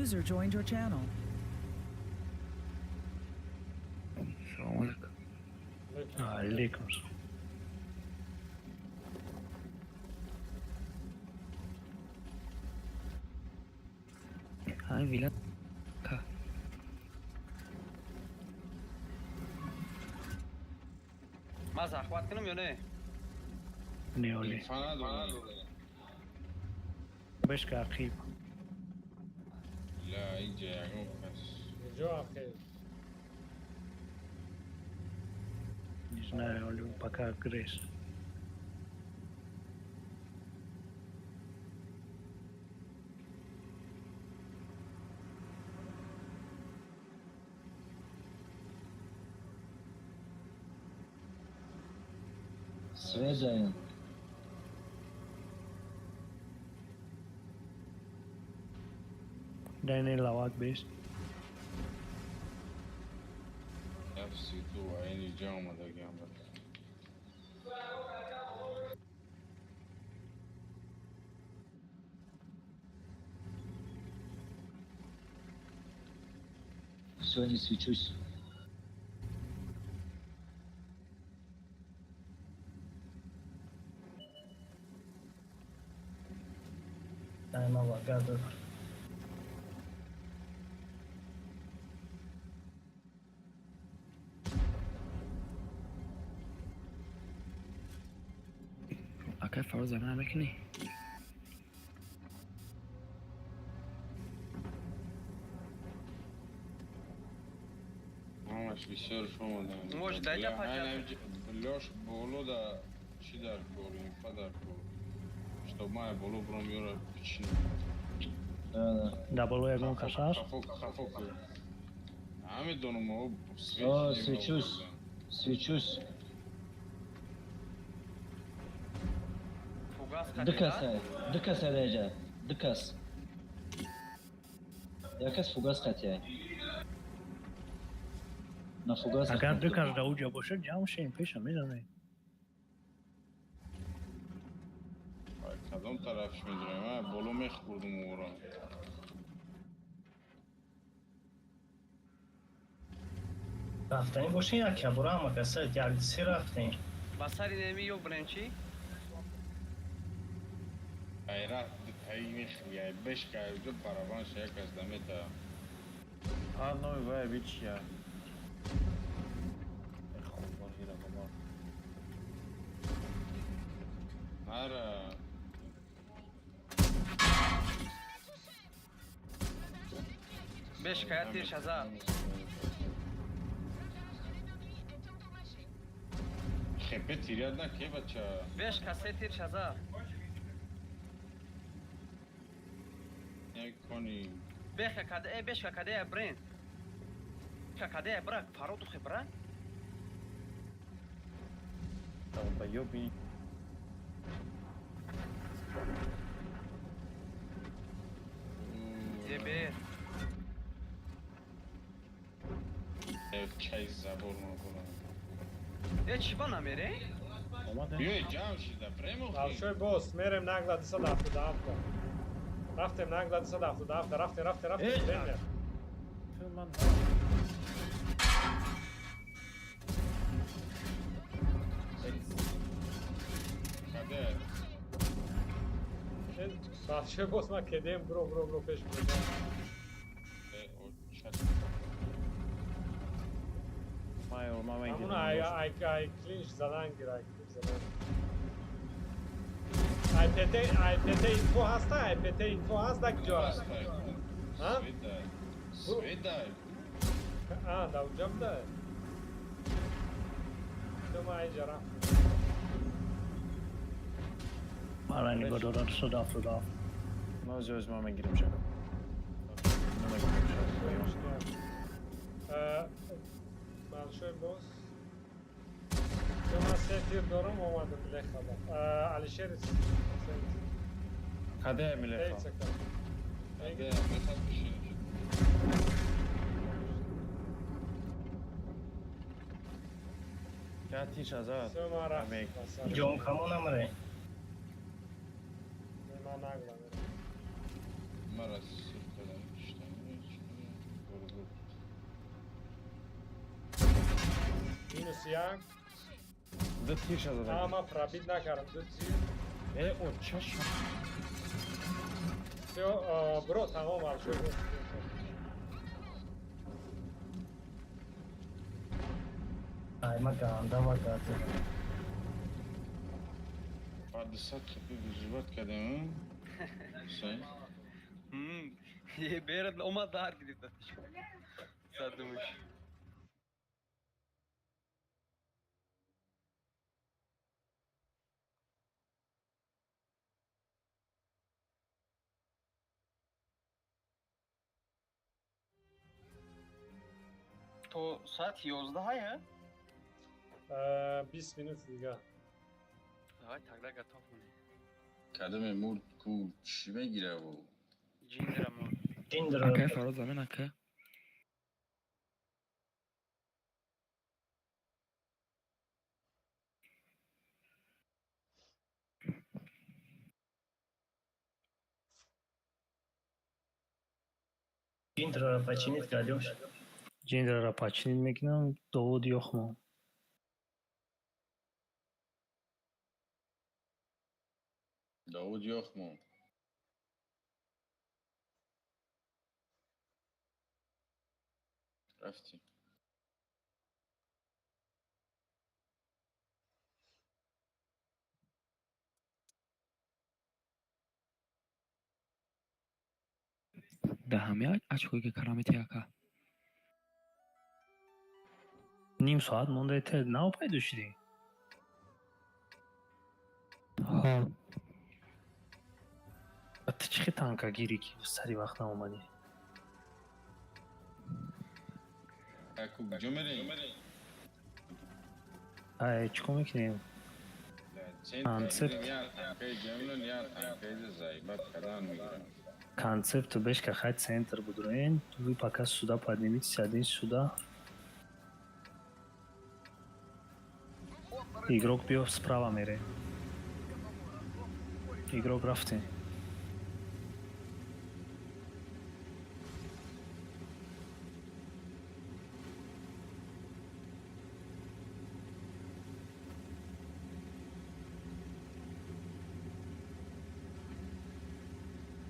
User joined your channel. Салом алейкум. Алейкум. Ҳай вилат ка. Ман захват кунам ё не? Не, оли. Бешка ақиб. Ла, иҷа ягон кас. Иҷо ақиб. Не знаю, Олю, пока грез. Свет даем. Дай не лавак бес. Ситу айни ҷа омадагиам. Всё, не свечусь. Ай, гадов. Акай Фароз замина мекунӣ? Ҳамаш бисёр шомадам. Мош даҷа паҷа. Лёш боло да чӣ дар кор, инфа дар кор. Чтоб ман боло бурам ёра пичинам. Да боло ягон кас ҳаст? Хафо, хафо. Намедонам, о, О, свечусь. Свечусь. Ду кас, ду кас даҷа, ду кас. Як кас фугас қатия. На фугас. Агар ду кас да уҷа бошад, ҷамъ шем, пеша мезанем. Кадом тарафш медонем? Ман боло мехӯрдум ӯро. Рафтанӣ бошин як ябора ҳама каса як се рафтем. Ба сари неми ё бирем чӣ? Ай рафт дутаи мехӯри, ай бешка, ай уҷо барабанша як кас дамета. А номи вай бичия. Хуб, ира баба. Ара. Бешка, я тир шаза. Хепе тиряд на ке бача. Бешка, се тир шаза. Як кони. Беха каде, э бешка каде брен. Бешка каде брак, фароду хе брак. Долбоёбы. Ебе. Чай забор мекунам. Э чӣ ба намере? Биёй ҷамъ шида премо. Большой босс, мерем нагла 277. Рафтем нагла 277, рафтем, рафтем, рафтем, мерем. Большой босс, ма кедем, бро, бро, бро, пеш бро. Ҳамун ай ай клинч задан гир, ай клинч задан. Ай ПТ, ай ПТ инфо ҳаста, ай ПТ инфо ҳаст дар куҷо аст? Ҳа? Света. А, дар уҷа буда? Ту ма айҷа рафтем. Мара нигоҳ дорад 277. Нози оз ма мегирем шак. Намегирем шак. Большой босс. Ту ма се тир дорам, омадам лехала. Алишер Каде милеха? Каде милеха пиши. Я тиш азад. Ҷон камон амре. Ма нагла мерам. Мара сиркадан киштан. Минус як. Ду тир азад. Ама пробит накардам, ду тир. Э, о, чаш. Всё, бро, тамом, большой босс. Ай, ма ганда ва газа. 50 хп выживать кардем, Ҳусайн? Ебер, омад дар гирифта. Задумаш. То соат 11 я? 20 минут дига. Давай тогда готов мне. Кадаме мурд ку чӣ мегираву? Ҷиндра мурд. Ҷиндра. Акай Фарод замин ака. Ҷиндраро починить кардёш. Ҷиндраро починить мекунам, Довуд ёхмо. Довуд ёхмо. Рафтем. Да ҳами очкое ки карамети ака. Ним соат монда те нав пайдо шудӣ? Ҳо. Ту чӣ хел танкагирӣ ки сари вақт наомадӣ? Аку куҷо мерем? Ай, чӣ кор мекунем? Концепт. Концепту бешка хай центр будроен. Вы пока сюда поднимитесь, один сюда. Игрок биё справа мере. Игрок рафте.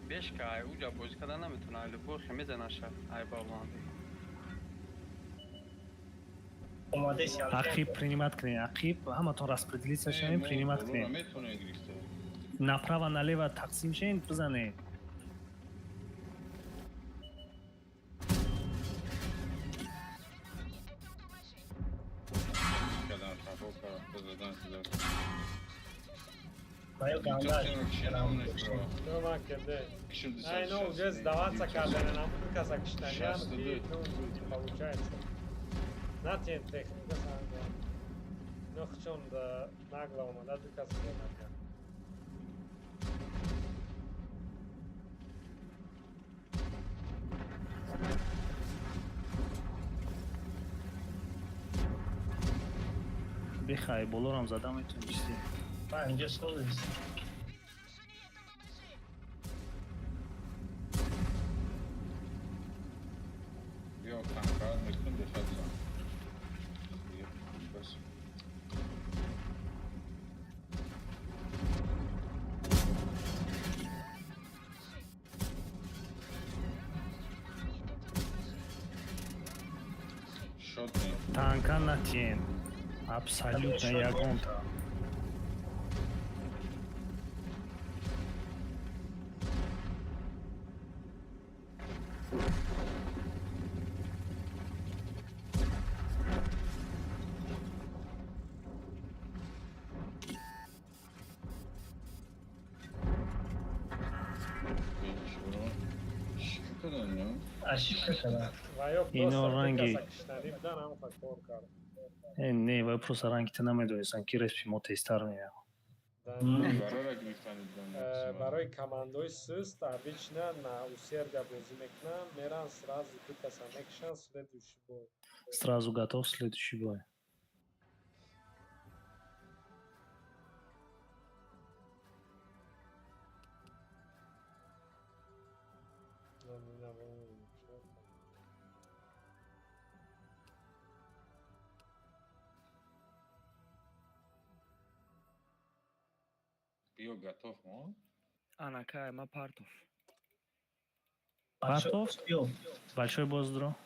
Бешка, ай уҷа бозӣ кардан наметавона, ай любой хе мезанаша, ай баланди. Ақиб принимать кунед, ақиб ҳаматон распределиться шавем, принимать кунед. Направо налево тақсим шен, бизанед. Кадан хафо кара, задан сюда. Моё ганда. Дома кеде. Ай, ну уже сдаваться кардани, нам каса киштанян, ки, ну, не получается. Натен техника сам главное. Ну, хчон да нагло омада, ду каса накард. Бихай, болорам зада метонисти. Инҷа созист. Биё танкар мекунем, бехад зан. Бас. Шот не. Танка натиен. Абсолютно ягонта. Ошибка кардам. Ино ранги. Киштани будан, ҳам кор кард. Не, вай просто рангита намедонистам, ки респи мо тезтар меяд. Барои командаҳои суст обычно на усердия бозӣ мекунанд, меран сразу ду каса мекушанд, следующий бой. Сразу готов следующий бой. Биё готов мо? Ана кай, ма партов. Партов? Большой боздро.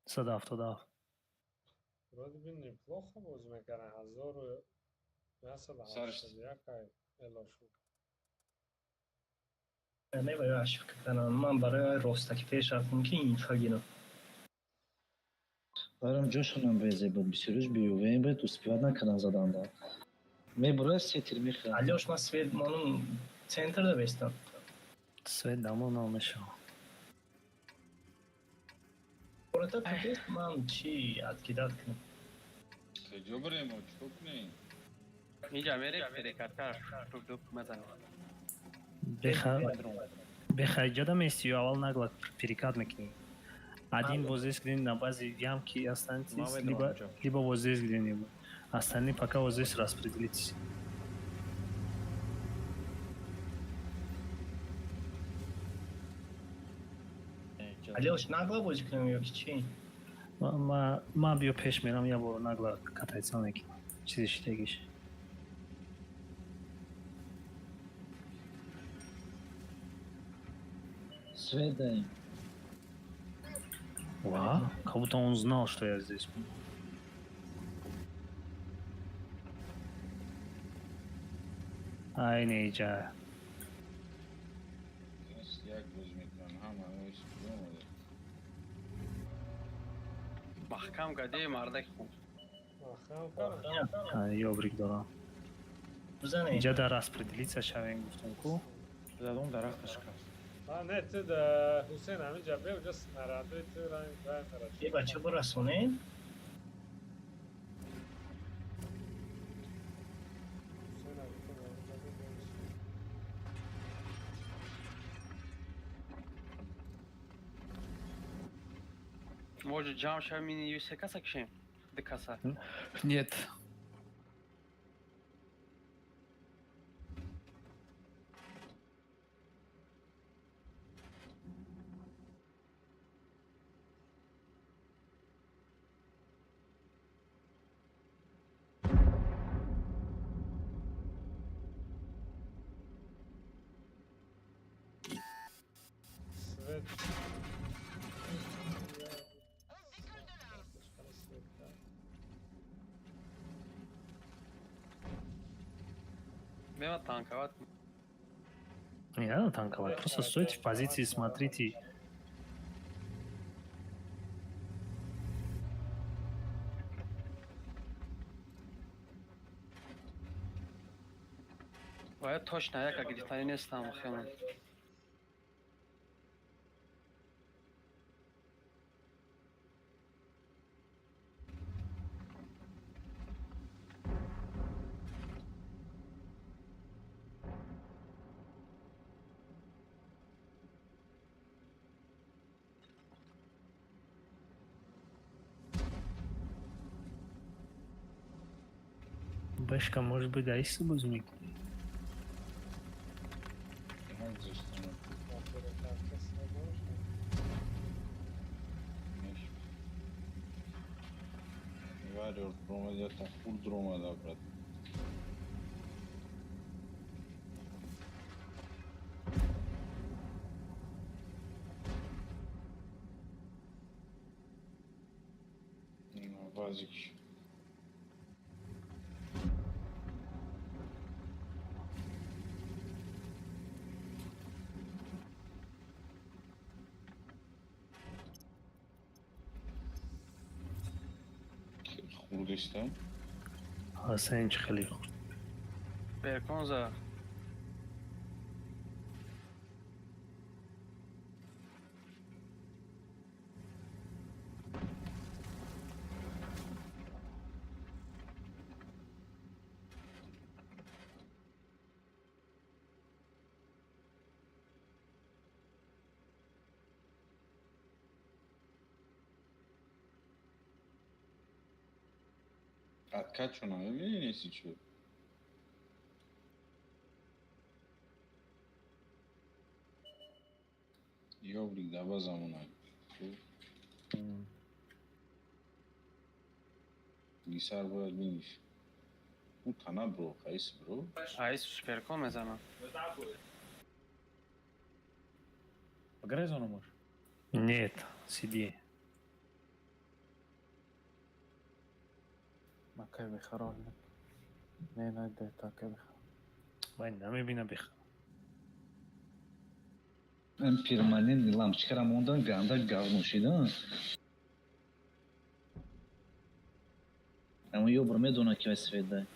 177. Вроде бы неплохо бозӣ мекарданд. 1981 элошу. Не, вай ошибка кардам. Ман барои ростаки пеш рафтам, ки инфа гирам. Барам ҷошонам безе буд, бисёриш биювем буд, успевать накардам заданда. Мебурад се тир мехӯрам. Алёш, ман свет монум центр да бестам. Свет дамо намешава. Пората ту ман чи откидат кунам? Куҷо бирем, чикор кунем? Инҷа мерем, перекатка туп мезанем. Беха, иҷода мести ё аввал нагло перекат мекунӣ? Один вот здесь где на базе ямки останетесь, либо вот здесь где-нибудь. Остальные пока вот здесь распределитесь. Алёш, нагло бозӣ кунем ё ки чӣ? Ма биё пеш мерам, я бор нагло катайца мекунам. Чизи шитагиш. Свет даем. Ва, как будто он знал, что я здесь. Ай, не иҷа. Як боз мекунам, ҳама омада. Маҳкам кардӣ, мардаки хуб. Маҳкам кардам. Ёбрик дорам. Иҷа дар распределиться шавем, гуфтам ку. Задум дарахта шикаст. Не, ту Ҳусейн ҳаминҷа бе, уҷа снарядои ту ранг мера. Е, бача, бирасонем? Может, ҷамъ шавем, ин се каса кишем? Ду каса. Нет. Свет. Мема танковать. Не надо танковать, просто стойте в позиции, смотрите. Бояд точно яка гирифтанӣ нестам хеле. Бэшка, может быть, аисы бозӣ мекунӣ? Нагузоштам. Вариор промада та хурд ромада, брат. Вазик. Хурдеста? Ҳасен чӣ хеле хурд. Берконза. Откачу на мебини неси чӯ? Ёбрик даба замона. Гисар бояд биниш. Ӯ тана бро, қайс бро? Айс суперкон мезанам. Грезону мош? Нет, сиди. Макай бихарон. Не, найде, такай бихар. Вай намебина бихар. Ин перманентный лампочкара мондан ганда говно шида. Ама ёбр медона ки вай свет дай.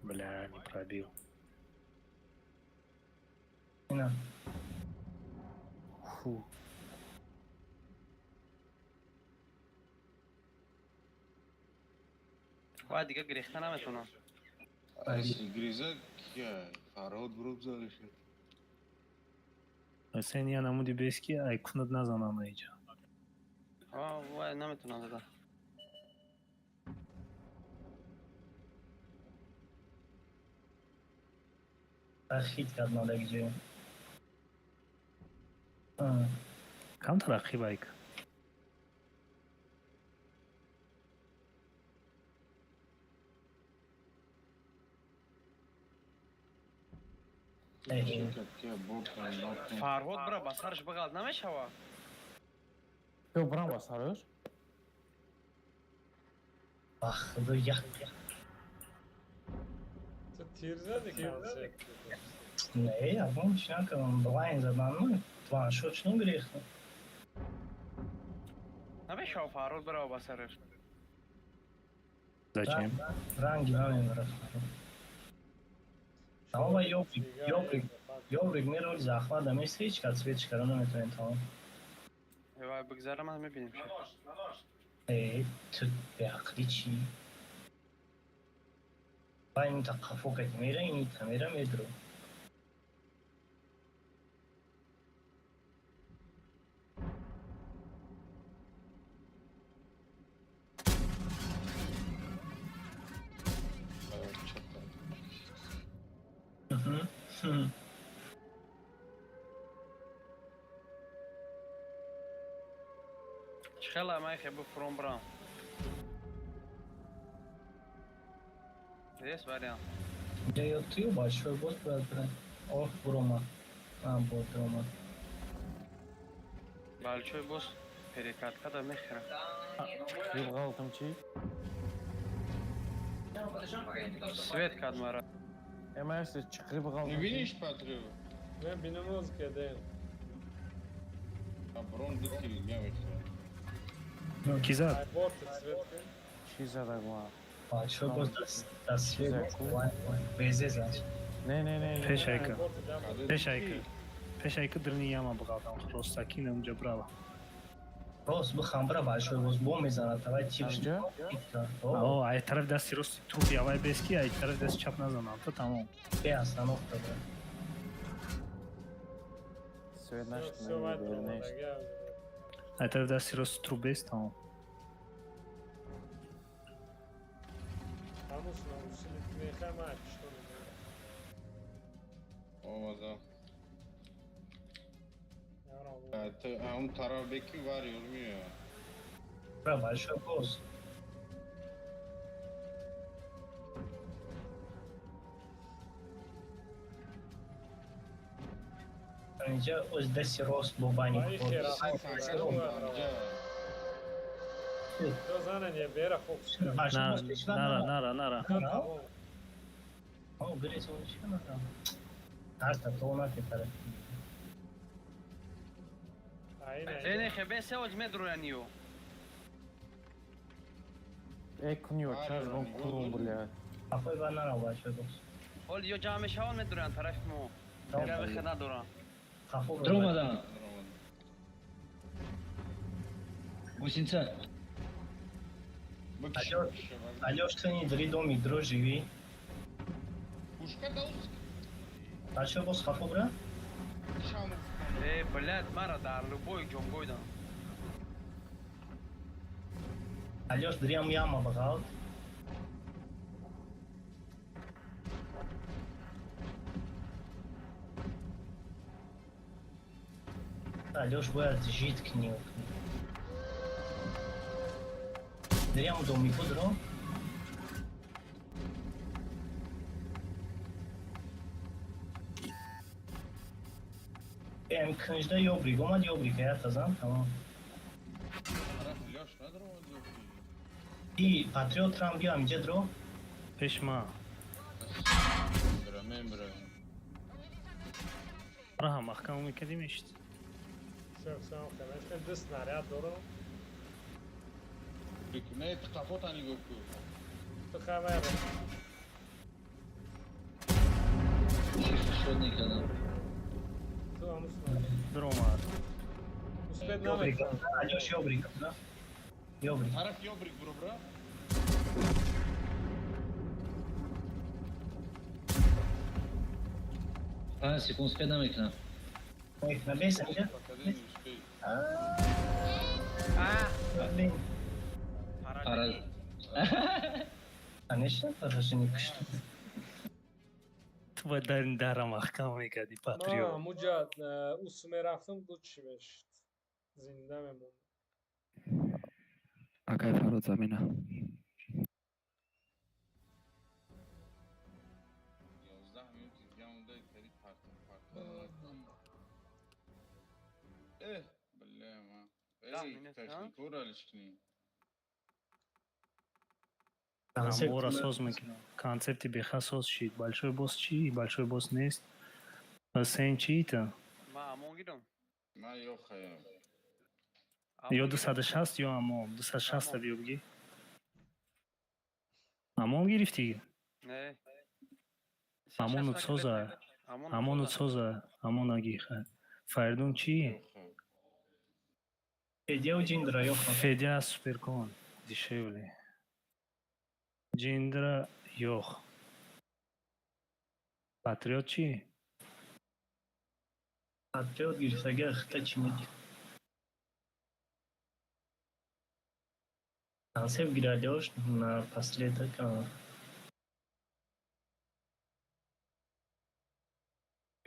Бля, не пробил. Ина. Фу. Вай дига гирехта наметонам. Айси гриза кия Фарҳод бро бзаришад. Ҳусейн я намуди бес ки ай кунад назанам иҷа. Вай наметонам зада. Хит кард надаги ҷоя. Камтар ақиб айк. Фарҳод бира ба сараш биғалт намешава? Ё бирам ба сараш? Ба худо як. Ту тир зади кансе? Не, ягон чӣ накардам. Блайн задан, ваншот чӣ гирехтам. Намешава Фарҳод бирава ба сараш? Зачем? Ранги намебара. Тамом ёбрик, ёбрик, ёбрик мероли захмат дамест ҳеҷ кас свечкаро наметавонем тамом. Вай бигзара ман мебинем. Э, ту беақлӣ чӣ? Вай ин та қафо кати мера, ин та мера медро. Хела май хебу фром брам. Есть вариант. Я ё ты большой босс брат, брат. Ох, брома. А, бот, брома. Большой босс перекатка да мехера. Чиқри бғалтам чӣ? Свет кард мара. Э, ма ясе чиқри бғалтам. Мебиниш, Патрио? Не, бинамоз кардем. Брон дикил мявихе. Ки зад? Борт свет кун. Чӣ задак ма? Большой босс даст свет. Везе зад. Не, не, не. Пешайка. Пешайка. Пешайка дрни яма бғалтам. Ростаки намҷа брава. Рост бихам бира, большой босс бо мезанад. Давай тип. О, ай тараф дасти рост труп явай бески, ай тараф дасти чап назанам. То тамом. Бе остановка бира. Свет нашт. Всё, вай дромадага. Ай тараф дасти рост труп бес, тамом. Ҳамус наусилит мехам что мегӯям. Омадам. Он тараф беки вари урмиё. Бира, большой босс. Инҷа оз дасти рост бо бани. То занане бера фокус. Нара, нара, нара. О, грез он чӣ надам. Ҳарта то натетара. Эне хебе се оҷ медрояниё. Э, куниё, чашмон курум, блядь. Афой ба нара, большой босс. Ҳол ё ҷамъ мешаванд, медроянд тарафи мо. Дигар вихе надорам. Дромадан. Гусинца. Алёш, ты не дри доми дро живи. Пушка даус. Большой босс хафо бра? Э, блядь, мара дар любой ҷонгойдан. Алёш, дриам яма бағалт. Алёш бояд жить кни. Дриам доми кудро. Эм книжда ёбрик омад, ёбрик я тазам, тамом. И патриот рам биё амиҷа дро. Пешма. Бра, мен бра. Раҳа маҳкам мекардӣ мешид. Всё, всё, конечно, ду снаряд дорам. Не, қафота нигоҳ кун. Ту хабар. Шод некардам. Ту ҳамус Дромад. Успед намекунам. Алёш, ёбрик, да? Ёбрик. Тараф ёбрик буро, бра. 5 секунд успед намекунам. Мекунам, бес инҷа. Блин. Пара. Конечно, поражение кушт. Ту бояд дар ин дара маҳкам мекардӣ, Патриот. Ҳамуҷа усу мерафтам, ду чӣ мешуд? Зинда мемонд. Акай Фарод, замина. 11 минути дига монда, тари партам партам. Э, бля, ма. Эй, техникура лишкни. Амора соз мекунам. Концепти беха соз шид. Большой босс чӣ? Большой босс нест. Сен чиита? Ма амон гирам. Ма ёхаям. Ё 260, ё амон. 260 биё бигӣ. Амон гирифтӣ? Не. Амону соза. Амону соза. Амона гиха. Фаридун чӣ? Федя Ҷиндра ёха. Федя суперкон. Дешевле. Ҷиндра ёх. Патриот чӣ? Патриот гирифтага хита чӣ меди? Концепт гиралёш напоследок.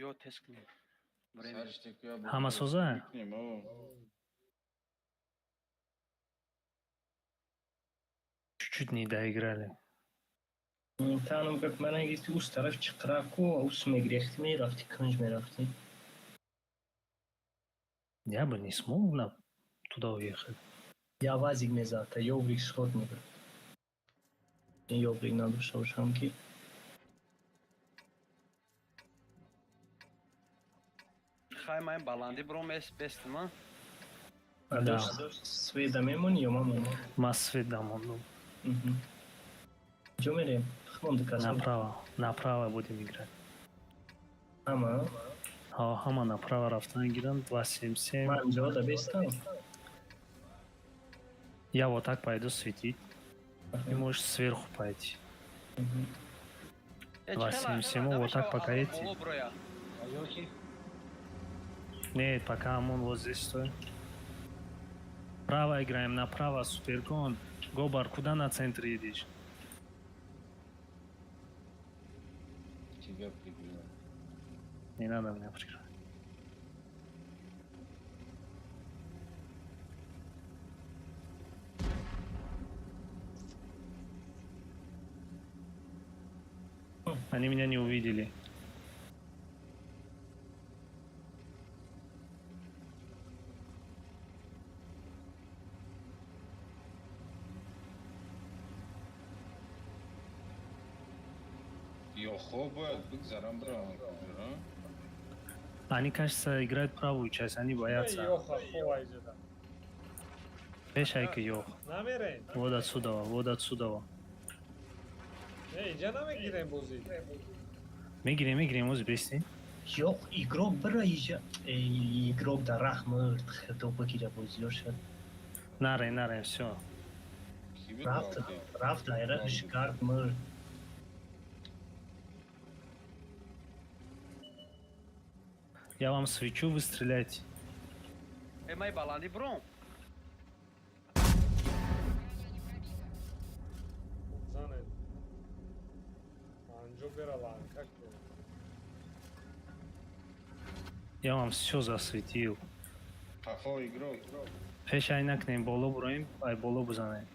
Ё тест кунем. Ҳама соза? Чуть-чуть не доиграли. Танам как мана гирифти, ус тараф чиқраку, ус мегирехти, мерафти, кунҷ мерафти. Я бы не смог на туда уехать. Я вазик мезад, та ёбрик шот мебурд. Ёбрик надошта бошам ки. Хай ман баландӣ бром эс бестима. Да. Света мемонӣ ё ман монам? Ман света мондум. Ҷо мерем? Хмонду касо. Направо, направо будем играть. Ҳама? Ҳа, ҳама направо рафтан гиранд, 277. Ман ҷо да бестам. Я вот так пойду светить. Ты можешь сверху пойти. 277, вот так пока идти. Нет, пока Амон вот здесь стоит. Право играем, направо, Суперкон. Гобар, куда на центр едешь? Тебя прикрываю. Не надо меня прикрывать. Они меня не увидели. Ёхо бояд бигзарам бравам куҷора. Они, кажется, играют правую часть, они боятся. Ёха хова иҷода. Пешайка ёх. Намерем. Вот отсюда, вот отсюда. Не, иҷа намегирем бозӣ. Мегирем, мегирем, оз бести. Ёх, игрок бира иҷа. Эй, игрок дар раҳ мурд, хато бигира бозиё шуд. Наре, наре, все. Рафт, рафт, айраш кард мурд. Я вам свечу, вы стреляйте. Э, май баландӣ бром. Занед. Анҷо бера ланка ку. Я вам все засветил. Қафо игрок. Пешай накнем, боло буроем, ай боло бузанем.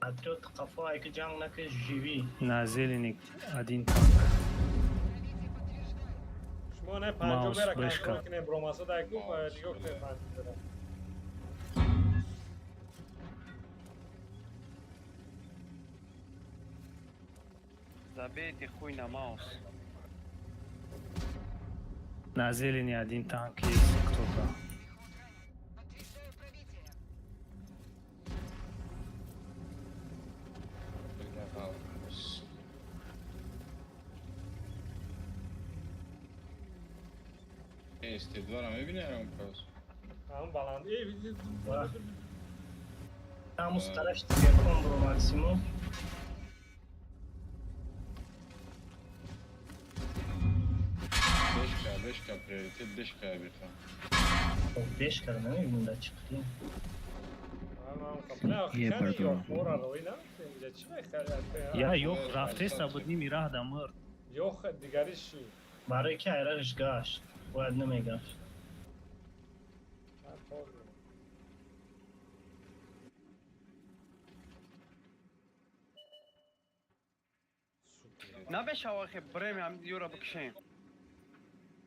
Патриот қафо айки ҷанг накиш живи. На зеленик один танк. Шумо не панҷо Маус, бера бешка. контрол кунем бромаса дай ку нигоҳ кунем панҷо бера. Забейте хуй на маус. На зелени один танк есть кто-то. Ст2-ро мебинам кас. Ҳам баланд. Эй, Ҳамус тарафи телефон бро максимум. Бешка, бешка, приоритет бешка бихам. Бешка намебинам дар чӣ қадим. Е, пардон. Я ёх рафтеста буд ними раҳ да мурд. Ёх дигариш чӣ? Барои ки айраш гашт, бояд намегашт. Намешава хе брем ҳам юра бикшем.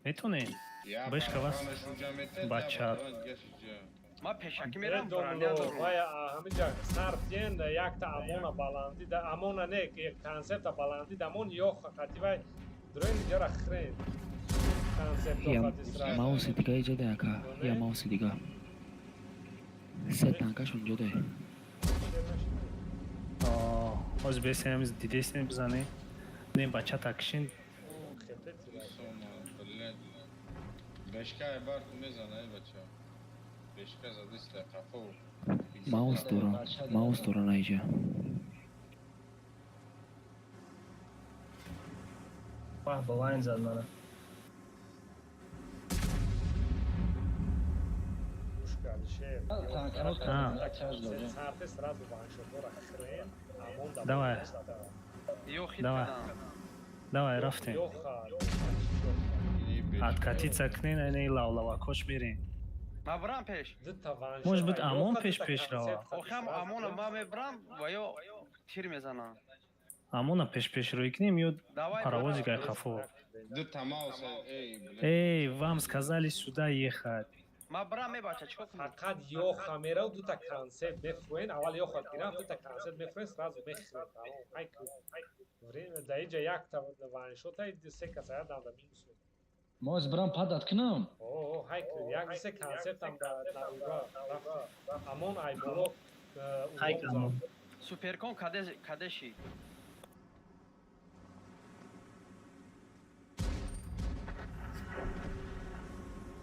Метонем. Бешка вас бача. Ма пешакӣ мерам броня дорум. Вая ҳамиҷа сар тиен якта амона баландӣ да амона не концепта баландӣ дамон ёх қати вай дроин иҷара хрен. Концепто қати сразу. Мауси дига иҷа да ака. Я мауси дига. Се танкаш унҷо да. Оз бесем дидесем бизане. Не бача такшин. Бешка бар мезана эй бача. Бешка задиста қафо. Маус дорам. Маус дорам на иҷа. Баҳ, балайн зад мана. Давай. Давай. Давай, рафтем. Откатиться кнен, ай лавлавакош мерем. Ма брам пеш. Может быть, Амон пеш пеш рава. Охам Амона ма мебрам ва ё тир мезанам. Амона пеш-пеш рӯй кунем ё паровозик ай қафо? Эй, вам сказали сюда ехать. Ма брам мебача, чикор кунам? Фақат ёха мерав, дута концепт мефурен, аввал ёха гирам, дута концепт мефурен, сразу мехӯрен. Тамом. Ай ку. Время да иҷа якта ваншота се каса ядам да минус. Мо аз брам падат кунам. О, ҳай ку, як се концептам да наруга. Амон ай боло. Ҳай ку. Суперкон каде каде ши?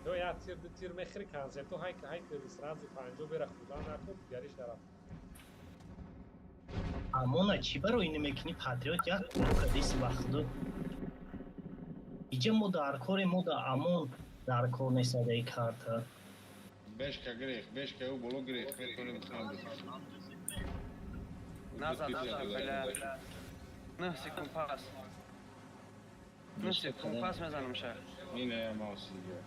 Ё як тир ду тир мехӯри концепту ҳай ҳай сразу 50 бера хӯрдан накун, дигариш тараф. Амона чӣ барои намекунӣ патриот як кор кардеси вақтду? Иҷа мо дар коре, мо да амон дар кор нест адаи карта. Бешка грех, бешка ӯ боло грех, метонем ханди. Назад, назад, бля. 9 секунд пас. 9 секунд пас мезанам ша. Ина я маус дигар.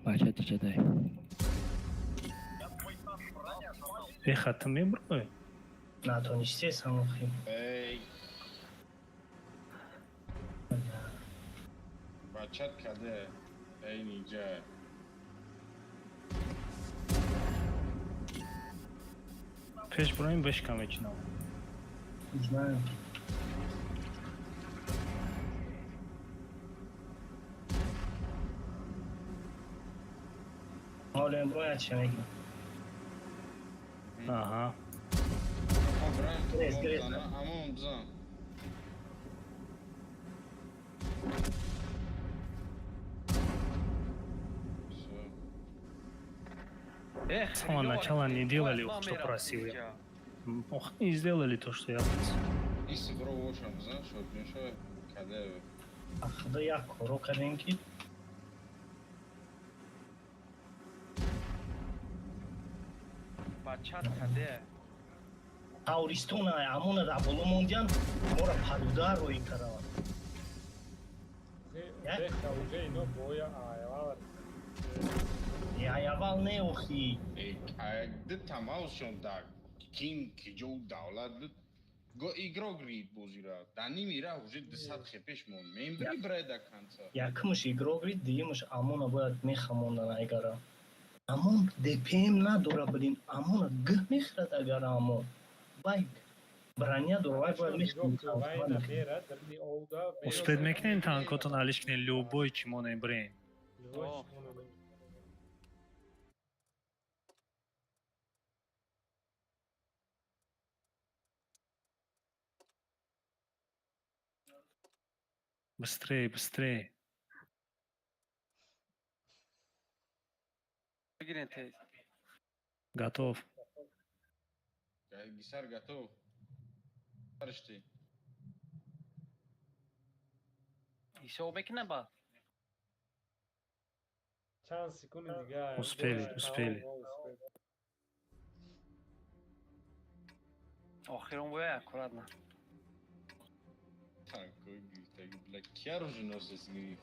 Бача тичадай. Эха, ту мебурой? Натонистесам охи. Эй. Бачат каде? Эй, ниҷа. Пеш буроем, бешка мечинам. Не знаю. Ҳоло бояд чӣ мегӯям? Аҳа. Грез, грез. Амон бизан. С самого начала не делали, что просил я. Ох, не сделали то, что я просил. Иси бро вошам бизан, шод мешава каде. Худо як коро кардем ки Бачат каде? Тавристона амона дар боло мондиян, моро падуда рӯй кардаванд. Беха уже ино боя аявал. Аявал не охи. Ду маусшон да ким киҷо давлат буд. Го игрок гирид бозира. Да ними раҳ уже 200 хепеш мон. Мембри брай до конца. Якумш игрок гирид, дуюмш амона бояд мехамондан айгара. Амон ДПМ надора, блин, амона г мехӯрад агар амон. Вай броня дора, вай бояд мехӯрад. Успеть мекунем танкотон алиш кунем, любой чӣ монем бирем. Быстрее, быстрее. Бигирен тез. Готов. Гисар готов. Баришти. Ҳисоб мекунам ба? Чанд секунди дигар. Успели, успели. Охирон бояд аккуратно. Танкои гирифтаги, бля, кия оруженосец гирифт?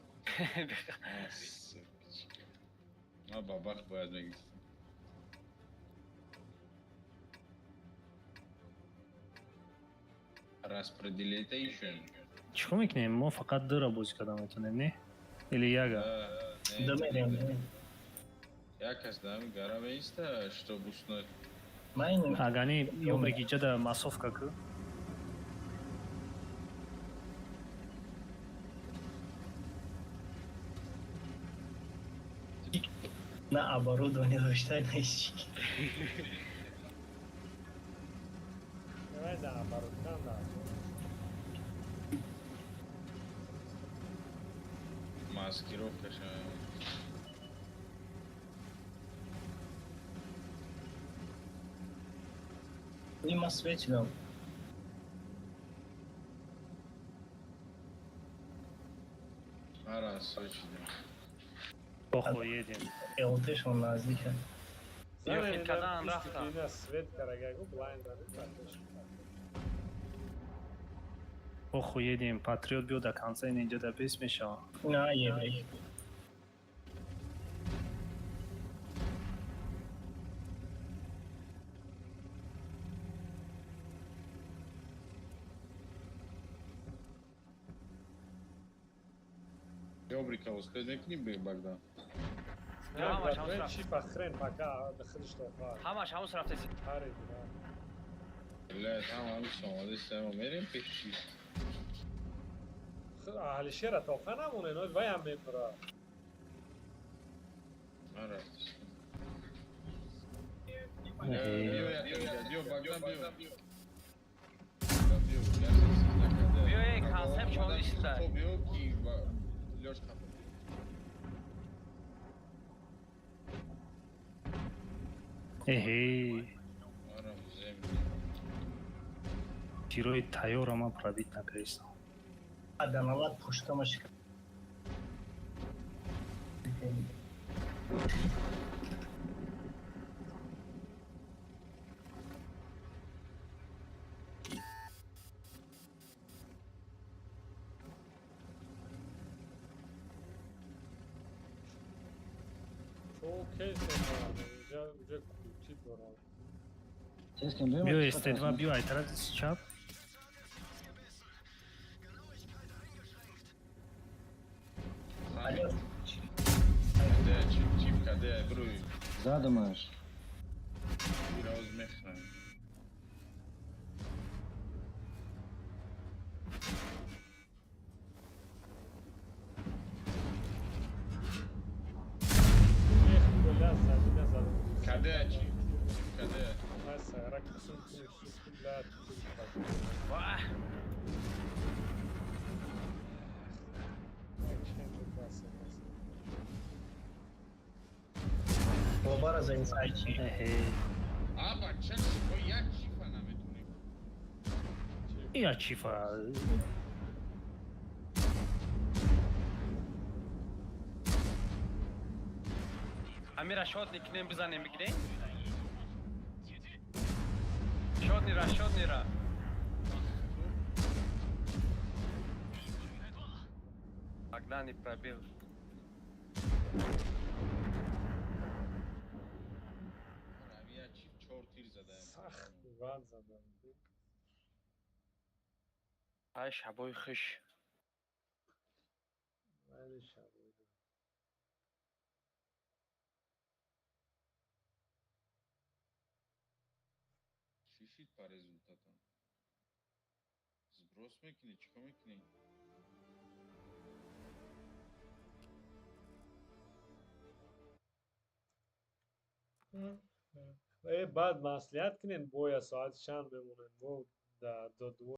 Ма бабах бояд мегирифтам. Распределите ишон. Чӣ кор мекунем? Мо фақат дура бозӣ карда метавонем, не? Или яга? Ду мерем. Як кас дами гара меиста, что буснать. Агани ёмриги ҷада массовка ку? На оборудование дошта, на ҳеч. Давай да оборудкан да. Маскировка ша. Нима светилам. Ара, сочидем. Похуй, едем. ЛТшон наздика. Ёхи кадан рафта. Ина свет карагагу блайнд. Похуй едем, патриот биё до конца ин инҷа да бес мешава. На, ебе. Ёбрика успеть мекунӣ Богдан? Ҳамаш ҳамус рафт. Чипа хрен пока худиш тоқа. Ҳамаш ҳамус рафтеси. Хари. Блядь, ҳама ҳамус омадест, мо мерем пеш чӣ? Алишера тоқа намоне, но вай ҳам мебура. Ман рафтам. Биё, Богдан, биё. Биё, Биё, эй, концепт чоништа. Биё, ки Лёш хафа. Эҳе. Тирои тайёра ман пробит накардистам. Аданават пуштамаш. Биё СТ2, биё ай тарафи чап. Задамаш. Каде чип? Каде? Бобара за инсайчи. А бача, шумо як чифа наметунем. Я чифа. Амира шот никнем бизанем бигирем? Шот нира, шот нира. Богдан пробил. Сахт ван задам. Ай шабои хуш. Вали шабои. Чӣ шид по результатам? Сброс мекунӣ, чӣ кор мекунӣ? Баъд маслиҳат кунем, боя соати чанд бемонем? Мо дар ду